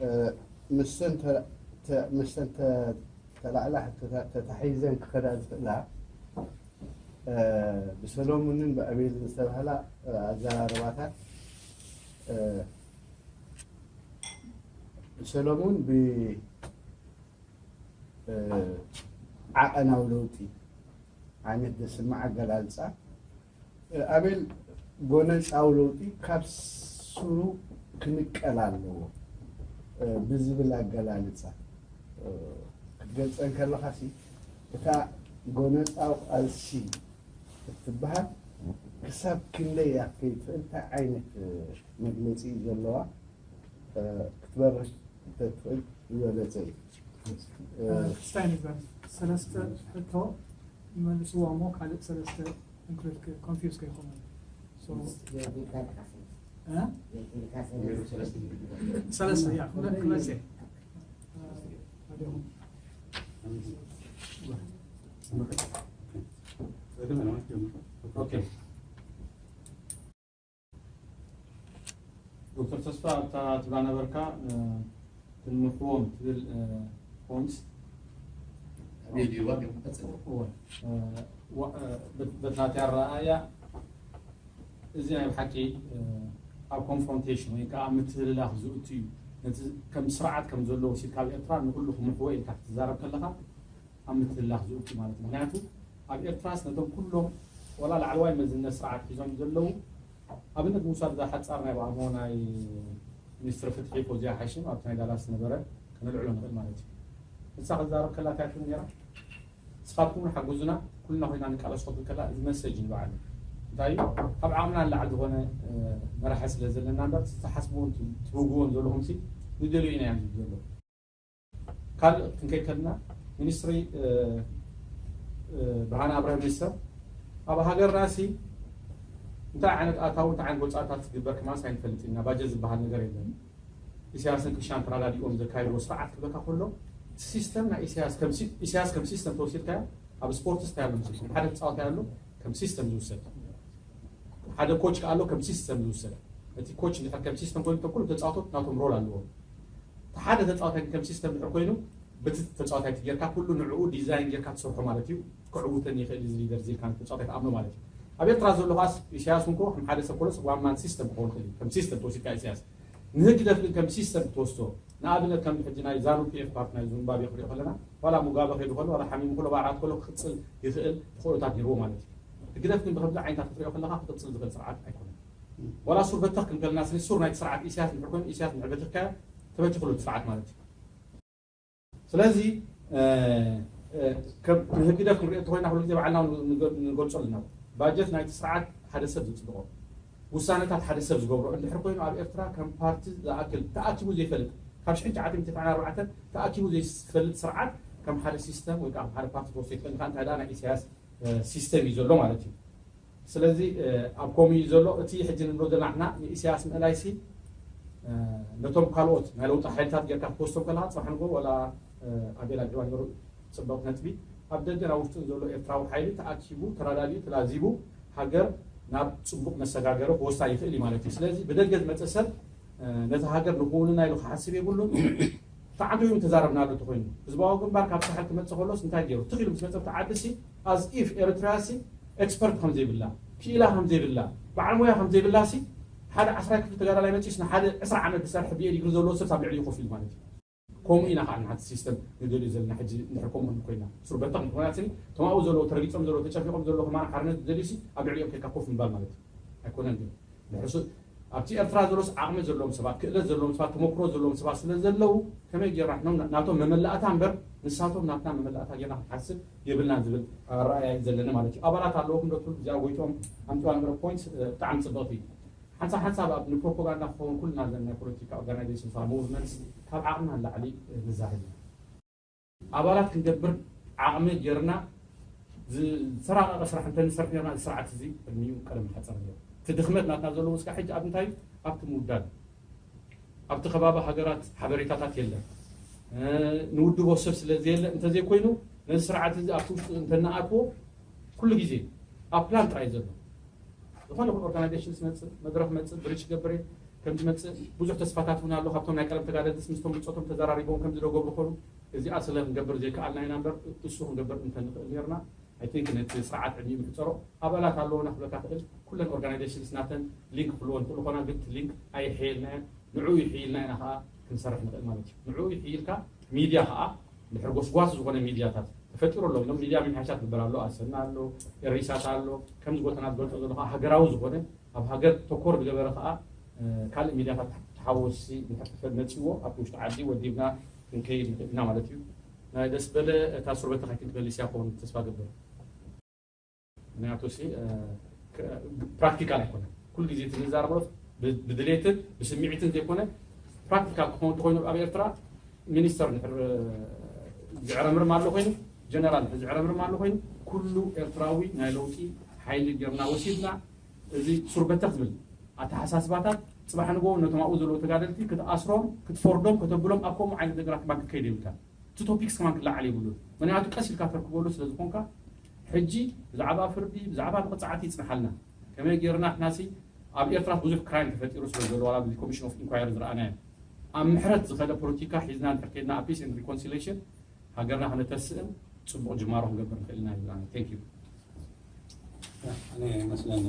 እ፣ ምስን ተ-፣ ተ-፣ ምስን ተ-፣ ተላዕላ ተታ-፣ ተታሒዘን ክኸዳ ዝኽእላ፣ እ፣ ብሰሎሙንን ብኣቤልን ዝተባህላ፣ እ፣ ኣዘራርባታት፣ እ፣ ብሰሎሙን ብ-፣ እ፣ ዓቐናዊ ለውጢ ዓይነት ዘስምዕ ኣገላልጻ፣ እ፣ ኣቤል ጎነጻዊ ለውጢ ካብ ስሩ ክንቀል ኣለዎ፣ እ፣ ብዝብል ኣገላልጻ፣ እ፣ ክትገልጸ እንከለኻሲ፣ እታ ጎነጻዊ ቃልሲ እትበሃል ክሳብ ክንደይ እያ ክትከይድ ትኽእል? እንታይ ዓይነት፣ እ፣ መግለጺ እዩ ዘለዋ? እ፣ ክትበርህ እንተትኽእል ዝበለጸ እዩ። እ፣ ክስታይ ንግበር። ሰለስተ ሕቶ ይመልስዎ እሞ ካልእ ሰለስተ እንክልክ ኮንፊውዝ ከይኮኑ። ሶ፣ እ? ሰለስተ፣ ያ፣ ክመ-፣ ክመልስ እየ። እ፣ ወዲኹም። ኦኬ። ዶክተር ተስፋ፣ ኣብታ ትብላ ነበርካ፣ እ፣ ክንምሕዎም ትብል፣ እ፣ ፖይንትስ፣ ኣቤል እዩ፣ ዋጋ ክፈጽም። እወ፣ እ፣ ዋ-፣ እ፣ በት-፣ በቲ ናተይ ኣረኣእያ፣ እዚ ናይ ብሓቂ፣ እ፣ ኣብ ኮንፍሮንቴሽን ወይ ከዓ ኣብ ምትህልላኽ ዝእቱ እዩ። ነቲ ከም ስርዓት ከም ዘለዎ ሲልካ ኣብ ኤርትራ ንኩሉ ክምሕዎ ኢልካ ክትዛረብ ከለኻ፣ ኣብ ምትህልላኽ ዝእቱ ማለት እዩ። ምክንያቱ ኣብ ኤርትራስ ነቶም ኩሎም ዋላ ላዕለዋይ መዝነት ስርዓት ሒዞም ዘለዉ፣ ኣብነት ምውሳድ እዛ ሓጻር ናይ ብኣሞ ናይ ሚኒስትሪ ፍትሒ ፎዝያ ሓሽም ኣብቲ ናይ ዳላስ ዝነበረ ከነልዕሎ ንኽእል ማለት እዩ። ንሳ ክዛረብ ከላ እንታይ ትብል ነይራ? ንስኻትኩም ሓጉዙና፣ ኩልና ኮይና ንቃለስ ክትብል ከላ፣ እዚ መሰጅ ንባዕሉ እንታይ እዩ? ካብ ዓቕምና ንላዕሊ ዝኾነ፣ እ፣ መራሒ ስለ ዘለና እምበር፣ ትሓስብዎን ትብግዎን ዘለኹምሲ ንደልዮ ኢና እዮም ዝብሉ ዘለዉ። ካልእ ክንከይድ ከለና፣ ሚኒስትሪ፣ እ፣ እ፣ ብርሃነ ኣብርሃ ሚኒስተር፣ ኣብ ሃገርና ሲ እንታይ ዓይነት ኣታዊ፣ እንታይ ዓይነት ወጻእታት ዝግበር ከማንስ ኣይንፈልጥን ኢና። ባጀት ዝበሃል ነገር የለን። ኢሳያስን ክሻን ተራዳዲኦም ዘካይድዎ ስርዓት ክብለካ ከሎ፣ እቲ ሲስተም ናይ ኢሳያስ ከም ሲ-፣ ኢሳያስ ከም ሲስተም ተወሲድካዮ፣ ኣብ ስፖርትስ እንታይ ኣሎ መሲልኩም? ሓደ ተጻዋታይ ኣሎ ከም ሲስተም ዝውሰድ። ሓደ ኮች ከኣ ኣሎ ከም ሲስተም ዝውሰድ። እቲ ኮች እንድሕር ከም ሲስተም ኮይኑ፣ እቶም ኩሎም ተጻወቶት ናቶም ሮል ኣለዎም። እቲ ሓደ ተጻዋታይ ከም ሲስተም እንድሕር ኮይኑ፣ በቲ ተጻዋታይ እቲ ጌርካ፣ ኩሉ ንዕኡ ዲዛይን ጌርካ ትሰርሖ ማለት እዩ። ክዕውተኒ ይኽእል እዚ ሊደር እዚ ኢልካ ነቲ ተጻዋታይ ትኣምኖ ማለት እዩ። ኣብ ኤርትራ ዘሎ ከኣስ፣ ኢሳያስ እንኮ ከም ሓደ ሰብ ኮሎስ ዋን ማን ሲስተም ክኸውን ይኽእል እዩ። ከም ሲስተም ተወሲድካ ኢሳያስ። ንህግደፍ ግን ከም ሲስተም ክትወስዶ፣ ንኣብነት ከም ሕጂ ናይ ዛኑ ፒ ኤፍ ፓርቲ ናይ ዚምባብዌ ክሪኦ ከለና፣ ዋላ ሙጋበ ከይዱ ከሎ፣ ዋላ ሓሚሙ ከሎ፣ ባርዓት ከሎ ክቕጽል ይኽእል ተኽእሎታት ነይርዎ ማለት እዩ። ህግደፍ ግን ብከምዚ ዓይነታት ክትሪኦ ከለኻ ክቕጽል ዝኽእል ስርዓት ኣይኮነን። ዋላ ሱር በተኽ ክንከልና ስኒ ሱር ናይቲ ስርዓት ኢሳያስ እንድሕር ኮይኑ፣ ኢሳያስ እንድሕር በቲኽካዮ፣ ተበቲኽሉ እቲ ስርዓት ማለት እዩ። ስለዚ፣ እ፣ እ፣ ከም ንህግደፍ ክንሪኦ እንተኾይና፣ ኩሉ ግዜ ባዕልና ንገ-፣ ንገልጾ ኣለና። ባጀት ናይቲ ስርዓት ሓደ ሰብ ዝጽድቖ፣ ውሳነታት ሓደ ሰብ ዝገብሮ እንድሕር ኮይኑ፣ ኣብ ኤርትራ ከም ፓርቲ ዝኣክል ተኣኪቡ ዘይፈልጥ፣ ካብ ሽሕን ትሽዓተ ሚእትን ተስዓን ኣርባዕተን ተኣኪቡ ዘይፈልጥ ስርዓት ከም ሓደ ሲስተም ወይ ከዓ ከም ሓደ ፓርቲ ትወስዶ ይትኽእል ኢኻ፣ እንታይ ደኣ ናይ ኢሳያስ፣ እ፣ ሲስተም እዩ ዘሎ ማለት እዩ። ስለዚ፣ እ፣ ኣብ ኮሚ እዩ ዘሎ። እቲ ሕጂ ንብሎ ዘለና ንሕና ንኢሳያስ ምእላይሲ፣ እ፣ ነቶም ካልኦት ናይ ለውጢ ሓይልታት ጌርካ ክትወስዶም ከለኻ፣ ጽባሕ ንግሆ ዋላ፣ እ፣ ኣቤል ኣልዒዋ ነይሩ ጽብቕቲ ነጥቢ፣ ኣብ ደገን ኣብ ውሽጥን ዘሎ ኤርትራዊ ሓይሊ ተኣኪቡ፣ ተረዳዲኡ፣ ተላዚቡ፣ ሃገር ናብ ጽቡቕ መሰጋገሪ ክወስዳ ይኽእል እዩ ማለት እዩ። ስለዚ ብደገ ዝመጸ ሰብ፣ እ፣ ነቲ ሃገር ንኽውንና ኢሉ ክሓስብ የብሉን። ተዓንቶ እዩ ተዛረብናሉ እንተኾይኑ፣ ህዝባዊ ግንባር ካብ ሳሕል ክመጽእ ከሎስ እንታይ ገይሩ? ትኽ ኢሉ ምስ መጸ ኣብቲ ዓዲ ሲ፣ as if ኤርትራ ሲ ኤክስፐርት ከም ዘይብላ፣ ክኢላ ከም ዘይብላ፣ በዓል ሞያ ከም ዘይብላ ሲ፣ ሓደ ዓስራይ ክፍሊ ተጋዳላይ መጺኡስ ንሓደ ዕስራ ዓመት ዝሰርሐ ብኤ ዲግሪ ዘለዎ ሰብ ኣብ ልዕሊኡ ኮፍ ኢሉ ማለት እዩ። ከምኡ ኢና ከዓ ንሓንቲ ሲስተም ንደልዩ ዘለና። ሕጂ እንድሕር ከምኡ ክንዲ ኮይና፣ ሱር በተኽ እንተኾይና ስኒ፣ እቶም ኣብኡ ዘለዉ ተረጊጾም ዘለዉ፣ ተጨፊቖም ዘለዉ ከማን ሓርነት ዝደልዩ ሲ፣ ኣብ ልዕሊኦም ኬድካ ኮፍ ምባል ማለት እዩ። ኣይኮነን ግን። ድሕር ሱ-፣ ኣብቲ ኤርትራ ዘሎስ ዓቕሚ ዘለዎም ሰባት፣ ክእለት ዘለዎም ሰባት፣ ተመክሮ ዘለዎም ሰባት ስለ ዘለዉ፣ ከመይ ጌርና ንሕኖም ናቶም መመላእታ እምበር፣ ንሳቶም ናትና መመላእታ ጌርና ክንሓስብ የብልናን ዝብል ኣረኣእያ እዩ ዘለኒ ማለት እዩ። ኣባላት ኣለውኹም ዶ ትብሉ፣ እዚኣ ጎይትኦም ኣምጺዋ ነበረ ፖይንት፣ እ፣ ብጣዕሚ ጽብቕቲ። ሓንሳብ ሓንሳብ ኣብ ንፕሮፓጋንዳ ክኸውን ኩልና ዘን ናይ ፖለቲካ ኦርጋናይዜሽን ሳ ሙቭመንትስ ካብ ዓቕምና ንላዕሊ፣ እ፣ ንዛረብ ኢና። ኣባላት ክንገብር ዓቕሚ ጌርና ዝተራቐቐ ስራሕ እንተንሰርሕ ኔርና፣ እዚ ስርዓት እዚ ቅድሚኡ ቀደም ሓጸር ነይሩ። እቲ ድኽመት ናትና ዘለዎ እስካብ ሕጂ ኣብ እንታይ እዩ? ኣብቲ ምውዳድ። ኣብቲ ከባቢ ሃገራት ሓበሬታታት የለን። እ፣ ንውድቦ ሰብ ስለ ዘየለ እንተዘይኮይኑ፣ ነዚ ስርዓት እዚ ኣብቲ ውሽጡ እንተነኣትዎ ኩሉ ግዜ ኣብ ፕላን ጥራይ ዘሎ ዝኾነ ይኹን ኦርጋናይዜሽን ዝመፅእ መድረኽ መፅእ ብሪች ገብር ከም ዝመፅእ ብዙሕ ተስፋታት እውን ኣሎ። ካብቶም ናይ ቀደም ተጋደልትስ ምስቶም ብፆቶም ተዘራሪቦም ከም ዝደገብሩ ኮኑ እዚኣ ስለ ክንገብር ዘይከኣልና ኢና እምበር እሱ ክንገብር እንተንኽእል ነርና። I think ነቲ ስርዓት ዕድሚኡ ምሕፀሮ ኣባላት ኣለዎ ክብለካ ክእል ኩለን ኦርጋናይዜሽንስ ናተን ሊንክ ክህልዎ ንኽእሉ ኮና ግን ሊንክ ኣይሕየልና ንዑ ይሕይልና ኢና ከዓ ክንሰርሕ ንኽእል ማለት እዩ። ንዑ ይሕይልካ ሚድያ ከዓ ድሕሪ ጎስጓስ ዝኾነ ሚድያታት ተፈጢሩ ኣሎ። ሎም ሚድያ ምምሕያሻት ግበር ኣሎ፣ ኣሰና ኣሎ፣ ኤሪሳት ኣሎ። ከምዚ ጎተና ዝገልጾ ዘሎ ከዓ ሃገራዊ ዝኾነ ኣብ ሃገር ተኮር ዝገበረ ከዓ ካልእ ሚድያታት ተሓወሲ ድሕር መፅዎ ኣብ ውሽጢ ዓዲ ወዲብና ክንከይድ ንኽእል ኢና ማለት እዩ። ናይ ደስ በለ እታ ሱርበተኻይ ክንትመልስ እያ ክኸውን ተስፋ ገብር። ምክንያቱ ሲ ፕራክቲካል ኣይኮነ ኩሉ ግዜ እቲ ንዛረቦ ብድሌትን ብስምዒትን ዘይኮነ ፕራክቲካል ክኸውን እንተኮይኑ ኣብ ኤርትራ ሚኒስተር ድሕር ዝዕረምርም ኣሎ ኮይኑ ጀነራል ድሕር ዝዕረምርም ኣሎ ኮይኑ ኩሉ ኤርትራዊ ናይ ለውጢ ሓይሊ ጌርና ወሲድና እዚ ሱርበተኽ ዝብል ኣተሓሳስባታት ፅባሕ ንጎ ነቶም ኣብኡ ዘለዉ ተጋደልቲ ክትኣስሮም ክትፈርዶም ከተብሎም ኣብ ከምኡ ዓይነት ነገራት ማን ክከይድ የብልካ እቲ ቶፒክስ ከማን ክለዓል የብሉን ምክንያቱ ቀስ ኢልካ ተርክበሉ ስለ ዝኾንካ ሕጂ ብዛዕባ ፍርዲ ብዛዕባ መቕፃዕቲ ይፅንሓልና ከመይ ጌርና ሕናሲ ኣብ ኤርትራ ብዙሕ ክራይም ተፈጢሩ ስለ ዘሎ ዋላ ብዚ ኮሚሽን ኦፍ ኢንኳየር ዝረኣናዮ ኣብ ምሕረት ዝኸደ ፖለቲካ ሒዝና እንድሕር ከድና ኣብ ፒስ ኤንድ ሪኮንሲሌሽን ሃገርና ክነተስእን ፅቡቕ ጅማሮ ክንገብር ንኽእል ኢና ይብል ኣነ thank you እኔ ይመስለኒ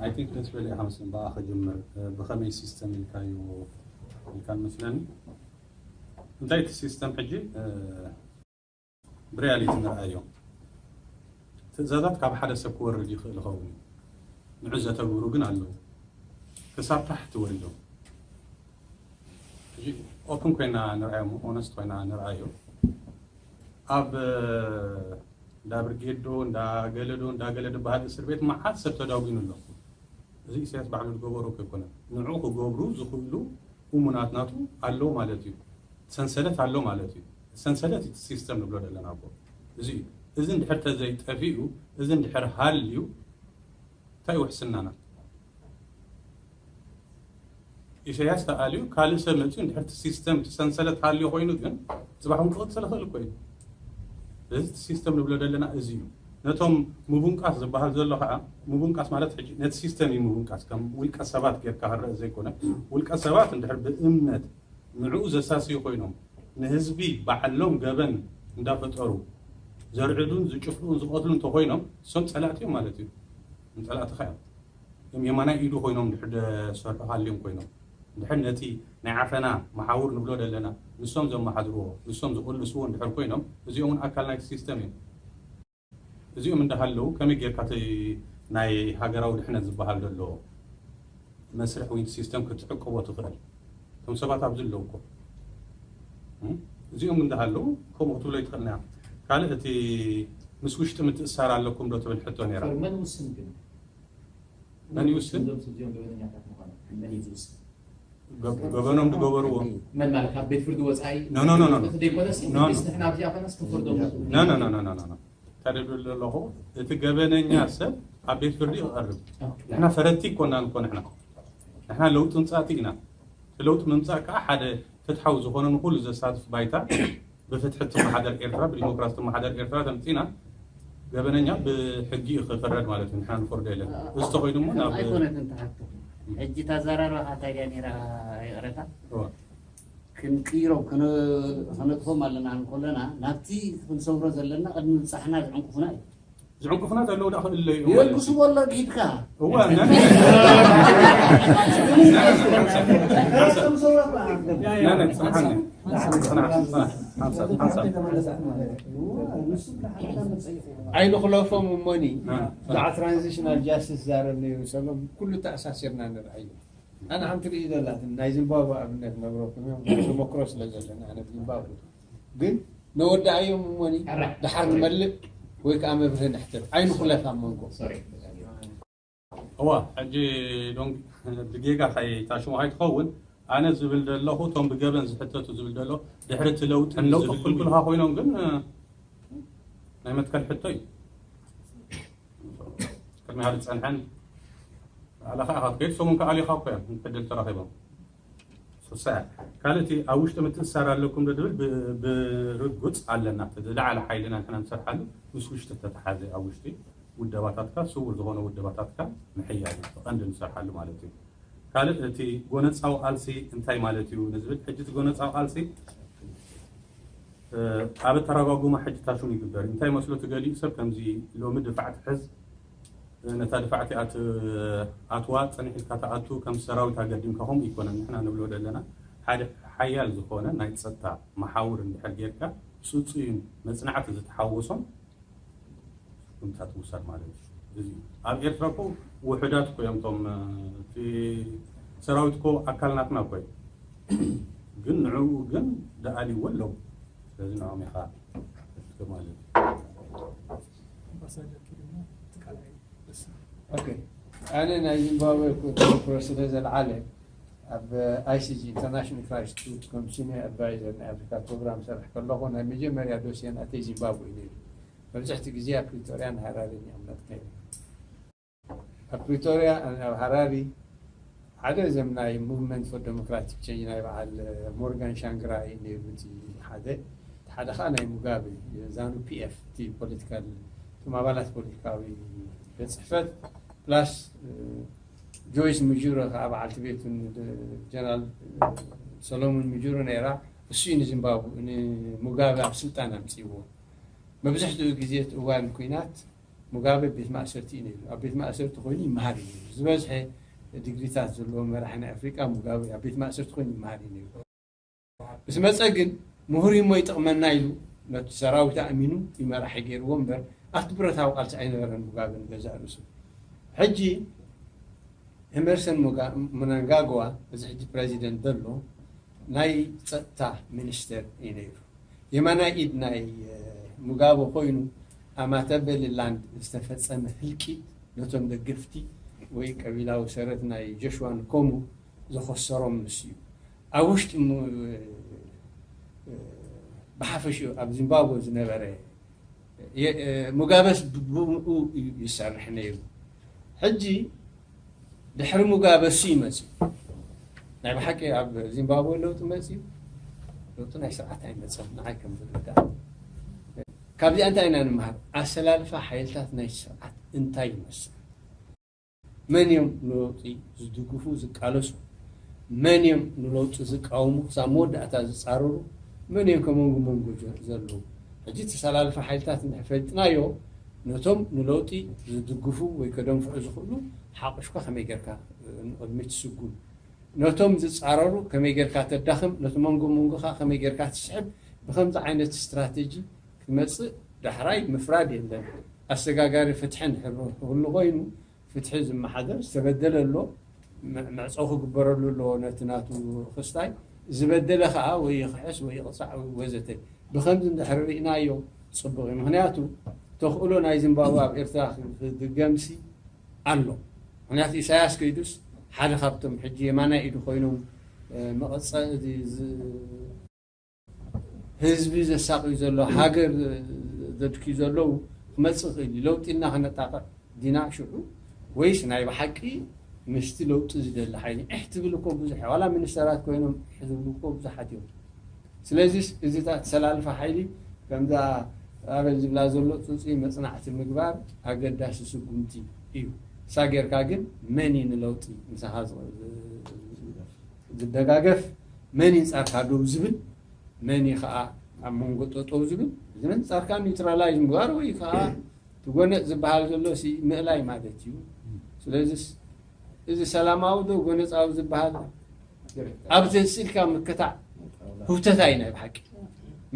I think ደስ በለ ኢኻ መስለኒ ብኣ ክጅምር ብኸመይ ሲስተም ኢልካዮ ኢልካ መስለኒ እንታይ እቲ ሲስተም ሕጂ ብሪያሊቲ ንርኣዮ ትእዛዛት ካብ ሓደ ሰብ ክወርድ ይኽእል ይኸውን እዩ ንዑ ዘተግብሩ ግን ኣለዉ ክሳብ ታሕቲ ወሪዶም ኦፕን ኮይና ንርኣዮ ኦነስት ኮይና ንርኣዮ ኣብ እንዳ ብርጌድ ዶ እንዳ ገለ ዶ እንዳ ገለ ዝበሃል እስር ቤት መዓት ሰብ ተዳጒኑ ኣሎ እዚ ኢሳያስ ባዕሉ ዝገበሮ ከይኮነ ንዑ ክገብሩ ዝኽእሉ እሙናት ናቱ ኣሎ ማለት እዩ ሰንሰለት ኣሎ ማለት እዩ ሰንሰለት እቲ ሲስተም ንብሎ ዘለና እኮ እዚ እዩ እዚ እንድሕር ተዘይጠፊኡ እዚ እንድሕር ሃልዩ እንታይ ውሕስናና ኢሳያስ ተኣልዩ ካልእ ሰብ መፅኡ እንድሕር እቲ ሲስተም እቲ ሰንሰለት ሃልዩ ኮይኑ ግን ፅባሕ እውን ክቕፅል ይኽእል እኮ እዩ እዚ እቲ ሲስተም ንብሎ ዘለና እዚ እዩ ነቶም ምቡንቃስ ዝበሃል ዘሎ ከዓ ምቡንቃስ ማለት ሕጂ ነቲ ሲስተም እዩ ምቡንቃስ ከም ውልቀ ሰባት ጌርካ ክረአ ዘይኮነ ውልቀ ሰባት እንድሕር ብእምነት ንዕኡ ዘሳስዩ ኮይኖም ንህዝቢ ባዕሎም ገበን እንዳፈጠሩ ዘርዕዱን ዝጭፍልኡን ዝቐትሉ እንተኮይኖም እሶም ፀላእቲ እዮም ማለት እዩ ንፀላእትኻ እዮም እዮም የማናይ ኢዱ ኮይኖም ድሕር ዝሰርሑ ሃልዮም ኮይኖም እንድሕር ነቲ ናይ ዓፈና መሓውር ንብሎ ዘለና ንሶም ዘመሓድርዎ ንሶም ዝቕልስዎ እንድሕር ኮይኖም እዚኦም እውን ኣካል ናይቲ ሲስተም እዮም እዚኦም እንዳሃለዉ ከመይ ጌርካ እቲ ናይ ሃገራዊ ድሕነት ዝበሃል ዘሎ መስርሕ ወይ ሲስተም ክትዕቅቦ ትኽእል? እቶም ሰባት ኣብዚ ኣለዉ እኮ። እዚኦም እንዳሃለዉ ከምኡ ክትብሎ ይትኽእል ና። ካልእ እቲ ምስ ውሽጢ ምትእሳር ኣለኩም ዶ ትብል ሕቶ ነይራ። መን ውስን ግን? መን ይውስን? እዞም ስም እዚኦም ገበነኛታት ምዃኖም መን እዩ ዝውስን? ገበኖም ዝገበርዎ መን ማለት ካብ ቤት ፍርዲ ወፃኢ ኖ ኖ ኖ ኖ ዘይኮነስ ኖ ኖ ንሕና ኣብዚኣ ኮነስ ክፍርዶም ኖ ኖ ኖ ኖ ኖ ኖ ተደልሉ ኣለኹ እቲ ገበነኛ ሰብ ኣብ ቤት ፍርዲ ይቐርብ ንሕና ፈረድቲ ይኮናን እኮ ንሕና ንሕና ለውጢ ምምፃእቲ ኢና ለውጢ ምምፃእ ከዓ ሓደ ፍትሓዊ ዝኾነ ንኩሉ ዘሳትፍ ባይታ ብፍትሒ ትመሓደር ኤርትራ ብዲሞክራሲ ትመሓደር ኤርትራ ተምፂና ገበነኛ ብሕጊ እዩ ክፍረድ ማለት እዩ ንሕና ንፈርዶ የለን እዚ ተኮይኑ እሞ ናብ ኣይኮነትን ትሓቶ ሕጂ ታዘራርባኻ እንታይ ድያ ነይራ ይቕረታ ክንቅይሮም ከነጥፎም ኣለና እንከለና ናብቲ ክንሰብሮ ዘለና ቅድሚ ምብፃሕና ዝዕንቁፍና እዩ ዝዕንቁፍና ዘለዉ ዳ ክእለዩ የልግሱ ወሎ ድሂድካ እወ ፅንሓኒ ኣይንኽለፎም እሞኒ ብዛዕባ ትራንዚሽናል ጃስቲስ ዛረብ ነይሩ ሰሎም ኩሉ ተኣሳሲርና ንርኣዩ ኣነ ሓንቲ ርኢ ዘላትን ናይ ዚምባብወ ኣብነት ነግረኩም እዮም ተመክሮ ስለ ዘለና ኣነ ዚምባብወ ግን ነወዳእዮም እሞኒ ድሓር ንመልእ ወይ ከዓ መብርህ ንሕትር ኣይንኹለፍ ኣብ መንጎ እዋ ሕጂ ዶንግ ብጌጋ ከይታሽሙ ከይትኸውን ኣነ ዝብል ዘለኹ እቶም ብገበን ዝሕተቱ ዝብል ዘሎ ድሕሪ እቲ ለውጢ ዝብል ክልኩልካ ኮይኖም ግን ናይ መትከል ሕቶ እዩ ቅድሚ ሃሪ ዝፀንሐን ኣላ ከዓ ካብ ከይድ ሰሙን ከዓ ኣሊኻ እኮ እዮም ዕድል ተረኺቦም ውሳያ ካልእ እቲ ኣብ ውሽጢ ምትእስሳር ኣለኩም ዶ ዝብል ብ- ብርጉፅ ኣለና። እቲ ዝለዓለ ሓይልና ንሕና ንሰርሓሉ ምስ ውሽጢ ተተሓዘ ኣብ ውሽጢ ውደባታትካ፣ ስውር ዝኾነ ውደባታትካ ምሕያል እዩ እቲ ቀንዲ ንሰርሓሉ ማለት እዩ። ካልእ እቲ ጎነፃዊ ቃልሲ እንታይ ማለት እዩ ንዝብል፣ ሕጂ እቲ ጎነፃዊ ቃልሲ ኣብ ኣተረጓጉማ ሕጂ ታሹም ይግበር። እንታይ መስሎ እቲ ገሊኡ ሰብ ከምዚ ሎሚ ድፋዕ ትሕዝ፣ ነታ ድፋዕቲ ኣት ኣትዋ ፅንሕ ኢልካ ትኣቱ ከም ሰራዊት ኣገዲምካ ከምኡ ይኮነን። ንሕና ንብሎ ዘለና ሓደ ሓያል ዝኾነ ናይ ፀጥታ መሓውር እንድሕር ጌርካ ፅፁይን መፅናዕቲ ዝተሓወሶም ስጉምትታት ውሰድ ማለት እዩ። እዚ እዩ። ኣብ ኤርትራ እኮ ውሑዳት እኮ እዮም እቶም እቲ ሰራዊት እኮ ኣካል ናትና እኮ እዩ። ግን ንዕኡ ግን ደኣልይዎ ኣለዉ። ስለዚ ንዕኦም ኢኻ ማለት እዩ። ኣምባሳደር ኪዱና እቲ ካልኣይ በስ ኦኬ ኣነ ናይ ዚምባብዌ ቁጥጥር ስለ ዘልዓለ ኣብ ኣይሲጂ ኢንተርናሽናል ክራይሲስ ሪስክ ኮሚሽን ኣድቫይዘር ናይ ኣፍሪካ ፕሮግራም ሰርሕ ከለኹ ናይ መጀመርያ ዶሴን ኣተይ ዚምባብዌ እዩ ነይሩ። መብዛሕቲ ግዜ ኣብ ፕሪቶሪያን ሃራሪን ይቕመጥ ነይሩ። ኣብ ፕሪቶሪያ ኣብ ሃራሪ ሓደ ዘም ናይ ሙቭመንት ፎር ዴሞክራቲክ ቼንጅ ናይ በዓል ሞርጋን ሻንግራይ ነይሩ እቲ ሓደ እቲ ሓደ ከዓ ናይ ሙጋቤ ዛኑ ፒኤፍ እቲ ፖለቲካል እቶም ኣባላት ፖለቲካዊ ቤት ፅሕፈት ፕላስ ጆይስ ምጁሮ ከዓ በዓልቲ ቤቱን ጀነራል ሰሎሞን ምጁሮ ነይራ። እሱ እዩ ንዚምባብዌ ንሙጋቤ ኣብ ስልጣን ኣምፅዎ። መብዝሕትኡ ግዜ እቲ እዋን ኩናት ሙጋቤ ቤት ማእሰርቲ እዩ ነይሩ። ኣብ ቤት ማእሰርቲ ኮይኑ ይመሃር እዩ ነይሩ። ዝበዝሐ ዲግሪታት ዘለዎ መራሒ ናይ ኣፍሪቃ ሙጋቤ ኣብ ቤት ማእሰርቲ ኮይኑ ይመሃር እዩ ነይሩ። ምስ መፀ ግን ምሁር እሞ ይጠቕመና ኢሉ ነቲ ሰራዊት ኣእሚኑ ይመራሒ ገይርዎ እምበር ኣብቲ ብረታዊ ቃልሲ ኣይነበረን ሙጋቤ ንገዛእ ርእሱ። ሕጂ ኤመርሰን ሙጋ- ሙናንጋግዋ እዚ ሕጂ ፕረዚደንት ዘሎ ናይ ፀጥታ ሚኒስተር እዩ ነይሩ። የማናይ ኢድ ናይ ሙጋበ ኮይኑ ኣብ ማታበሊ ላንድ ዝተፈፀመ ህልቂት ነቶም ደገፍቲ ወይ ቀቢላዊ ሰረት ናይ ጆሽዋ ንኮሙ ዘኸሰሮም ንሱ እዩ። ኣብ ውሽጢ ብሓፈሽኡ ኣብ ዚምባብወ ዝነበረ ሙጋበስ ብኡ ይሰርሕ ነይሩ። ሕጂ ድሕሪ ሙጋበ እሱ ይመፅእ። ናይ ብሓቂ ኣብ ዚምባብወ ለውጢ መፅዩ? ለውጢ ናይ ስርዓት ኣይመፀን። ንዓይ ከም ዝርዳእ ካብዚኣ እንታይ ኢና ንምሃር? ኣሰላልፋ ሓይልታት ናይ ስርዓት እንታይ ይመስል? መን እዮም ንለውጢ ዝድግፉ ዝቃለሱ? መን እዮም ንለውጢ ዝቃወሙ ክሳብ መወዳእታ ዝፃረሩ? መን እዮም ከመንጎ መንጎ ዘለዉ? ሕጂ ተሰላልፋ ሓይልታት እንድሕር ፈሊጥናዮ ነቶም ንለውጢ ዝድግፉ ወይ ከደንፍዑ ዝኽእሉ ሓቂፍካ ከመይ ጌርካ ንቕድሚት ትስጉም? ነቶም ዝፃረሩ ከመይ ጌርካ ተዳኽም? ነቲ መንጎ መንጎ ከዓ ከመይ ጌርካ ትስሕብ? ብከምዚ ዓይነት ስትራተጂ ክትመፅእ ዳሕራይ ምፍራድ የለን። ኣሰጋጋሪ ፍትሒ እንድሕር ክህሉ ኮይኑ ፍትሒ ዝመሓደር ዝተበደለ ኣሎ፣ መዕፀዊ ክግበረሉ ኣለዎ ነቲ ናቱ ክስታይ፣ ዝበደለ ከዓ ወይ ይኽሕስ ወይ ይቕፃዕ ወዘተ። ብኸምዚ እንድሕር ርኢናዮ ፅቡቕ እዩ። ምክንያቱ ተኽእሎ ናይ ዚምባብወ ኣብ ኤርትራ ክድገምሲ ኣሎ። ምክንያቱ ኢሳያስ ከይዱስ ሓደ ካብቶም ሕጂ የማናይ ኢዱ ኮይኖም መቐፀ ህዝቢ ዘሳቕዩ ዘሎ ሃገር ዘድክዩ ዘለዉ ክመፅእ ይኽእል እዩ። ለውጢ ኢልና ከነጣቕዕ ዲና ሽዑ ወይስ ናይ ብሓቂ ምስቲ ለውጢ ዝደሊ ሓይሊ? እሕ ትብል እኮ ብዙሕ ዋላ ሚኒስተራት ኮይኖም እሕ ዝብሉ እኮ ብዙሓት እዮም። ስለዚስ እዚ ተሰላልፋ ሓይሊ ከምዛ ኣበል ዝብላ ዘሎ ፅፁይ መፅናዕቲ ምግባር ኣገዳሲ ስጉምቲ እዩ። እሳ ጌርካ ግን መን እዩ ንለውጢ ምሳኻ ዝደጋገፍ መን ይንፃርካ ደው ዝብል መን እዩ ከዓ ኣብ መንጎ ጠጠው ዝብል እዚ መንፃርካ ኒውትራላይዝ ምግባር ወይ ከዓ ትጎነፅ ዝበሃል ዘሎ ምእላይ ማለት እዩ። ስለዚ እዚ ሰላማዊ ዶ ጎነፃዊ ዝበሃል ኣብ ዘንፅልካ ምክታዕ ህውተታ እዩ ናይ ብሓቂ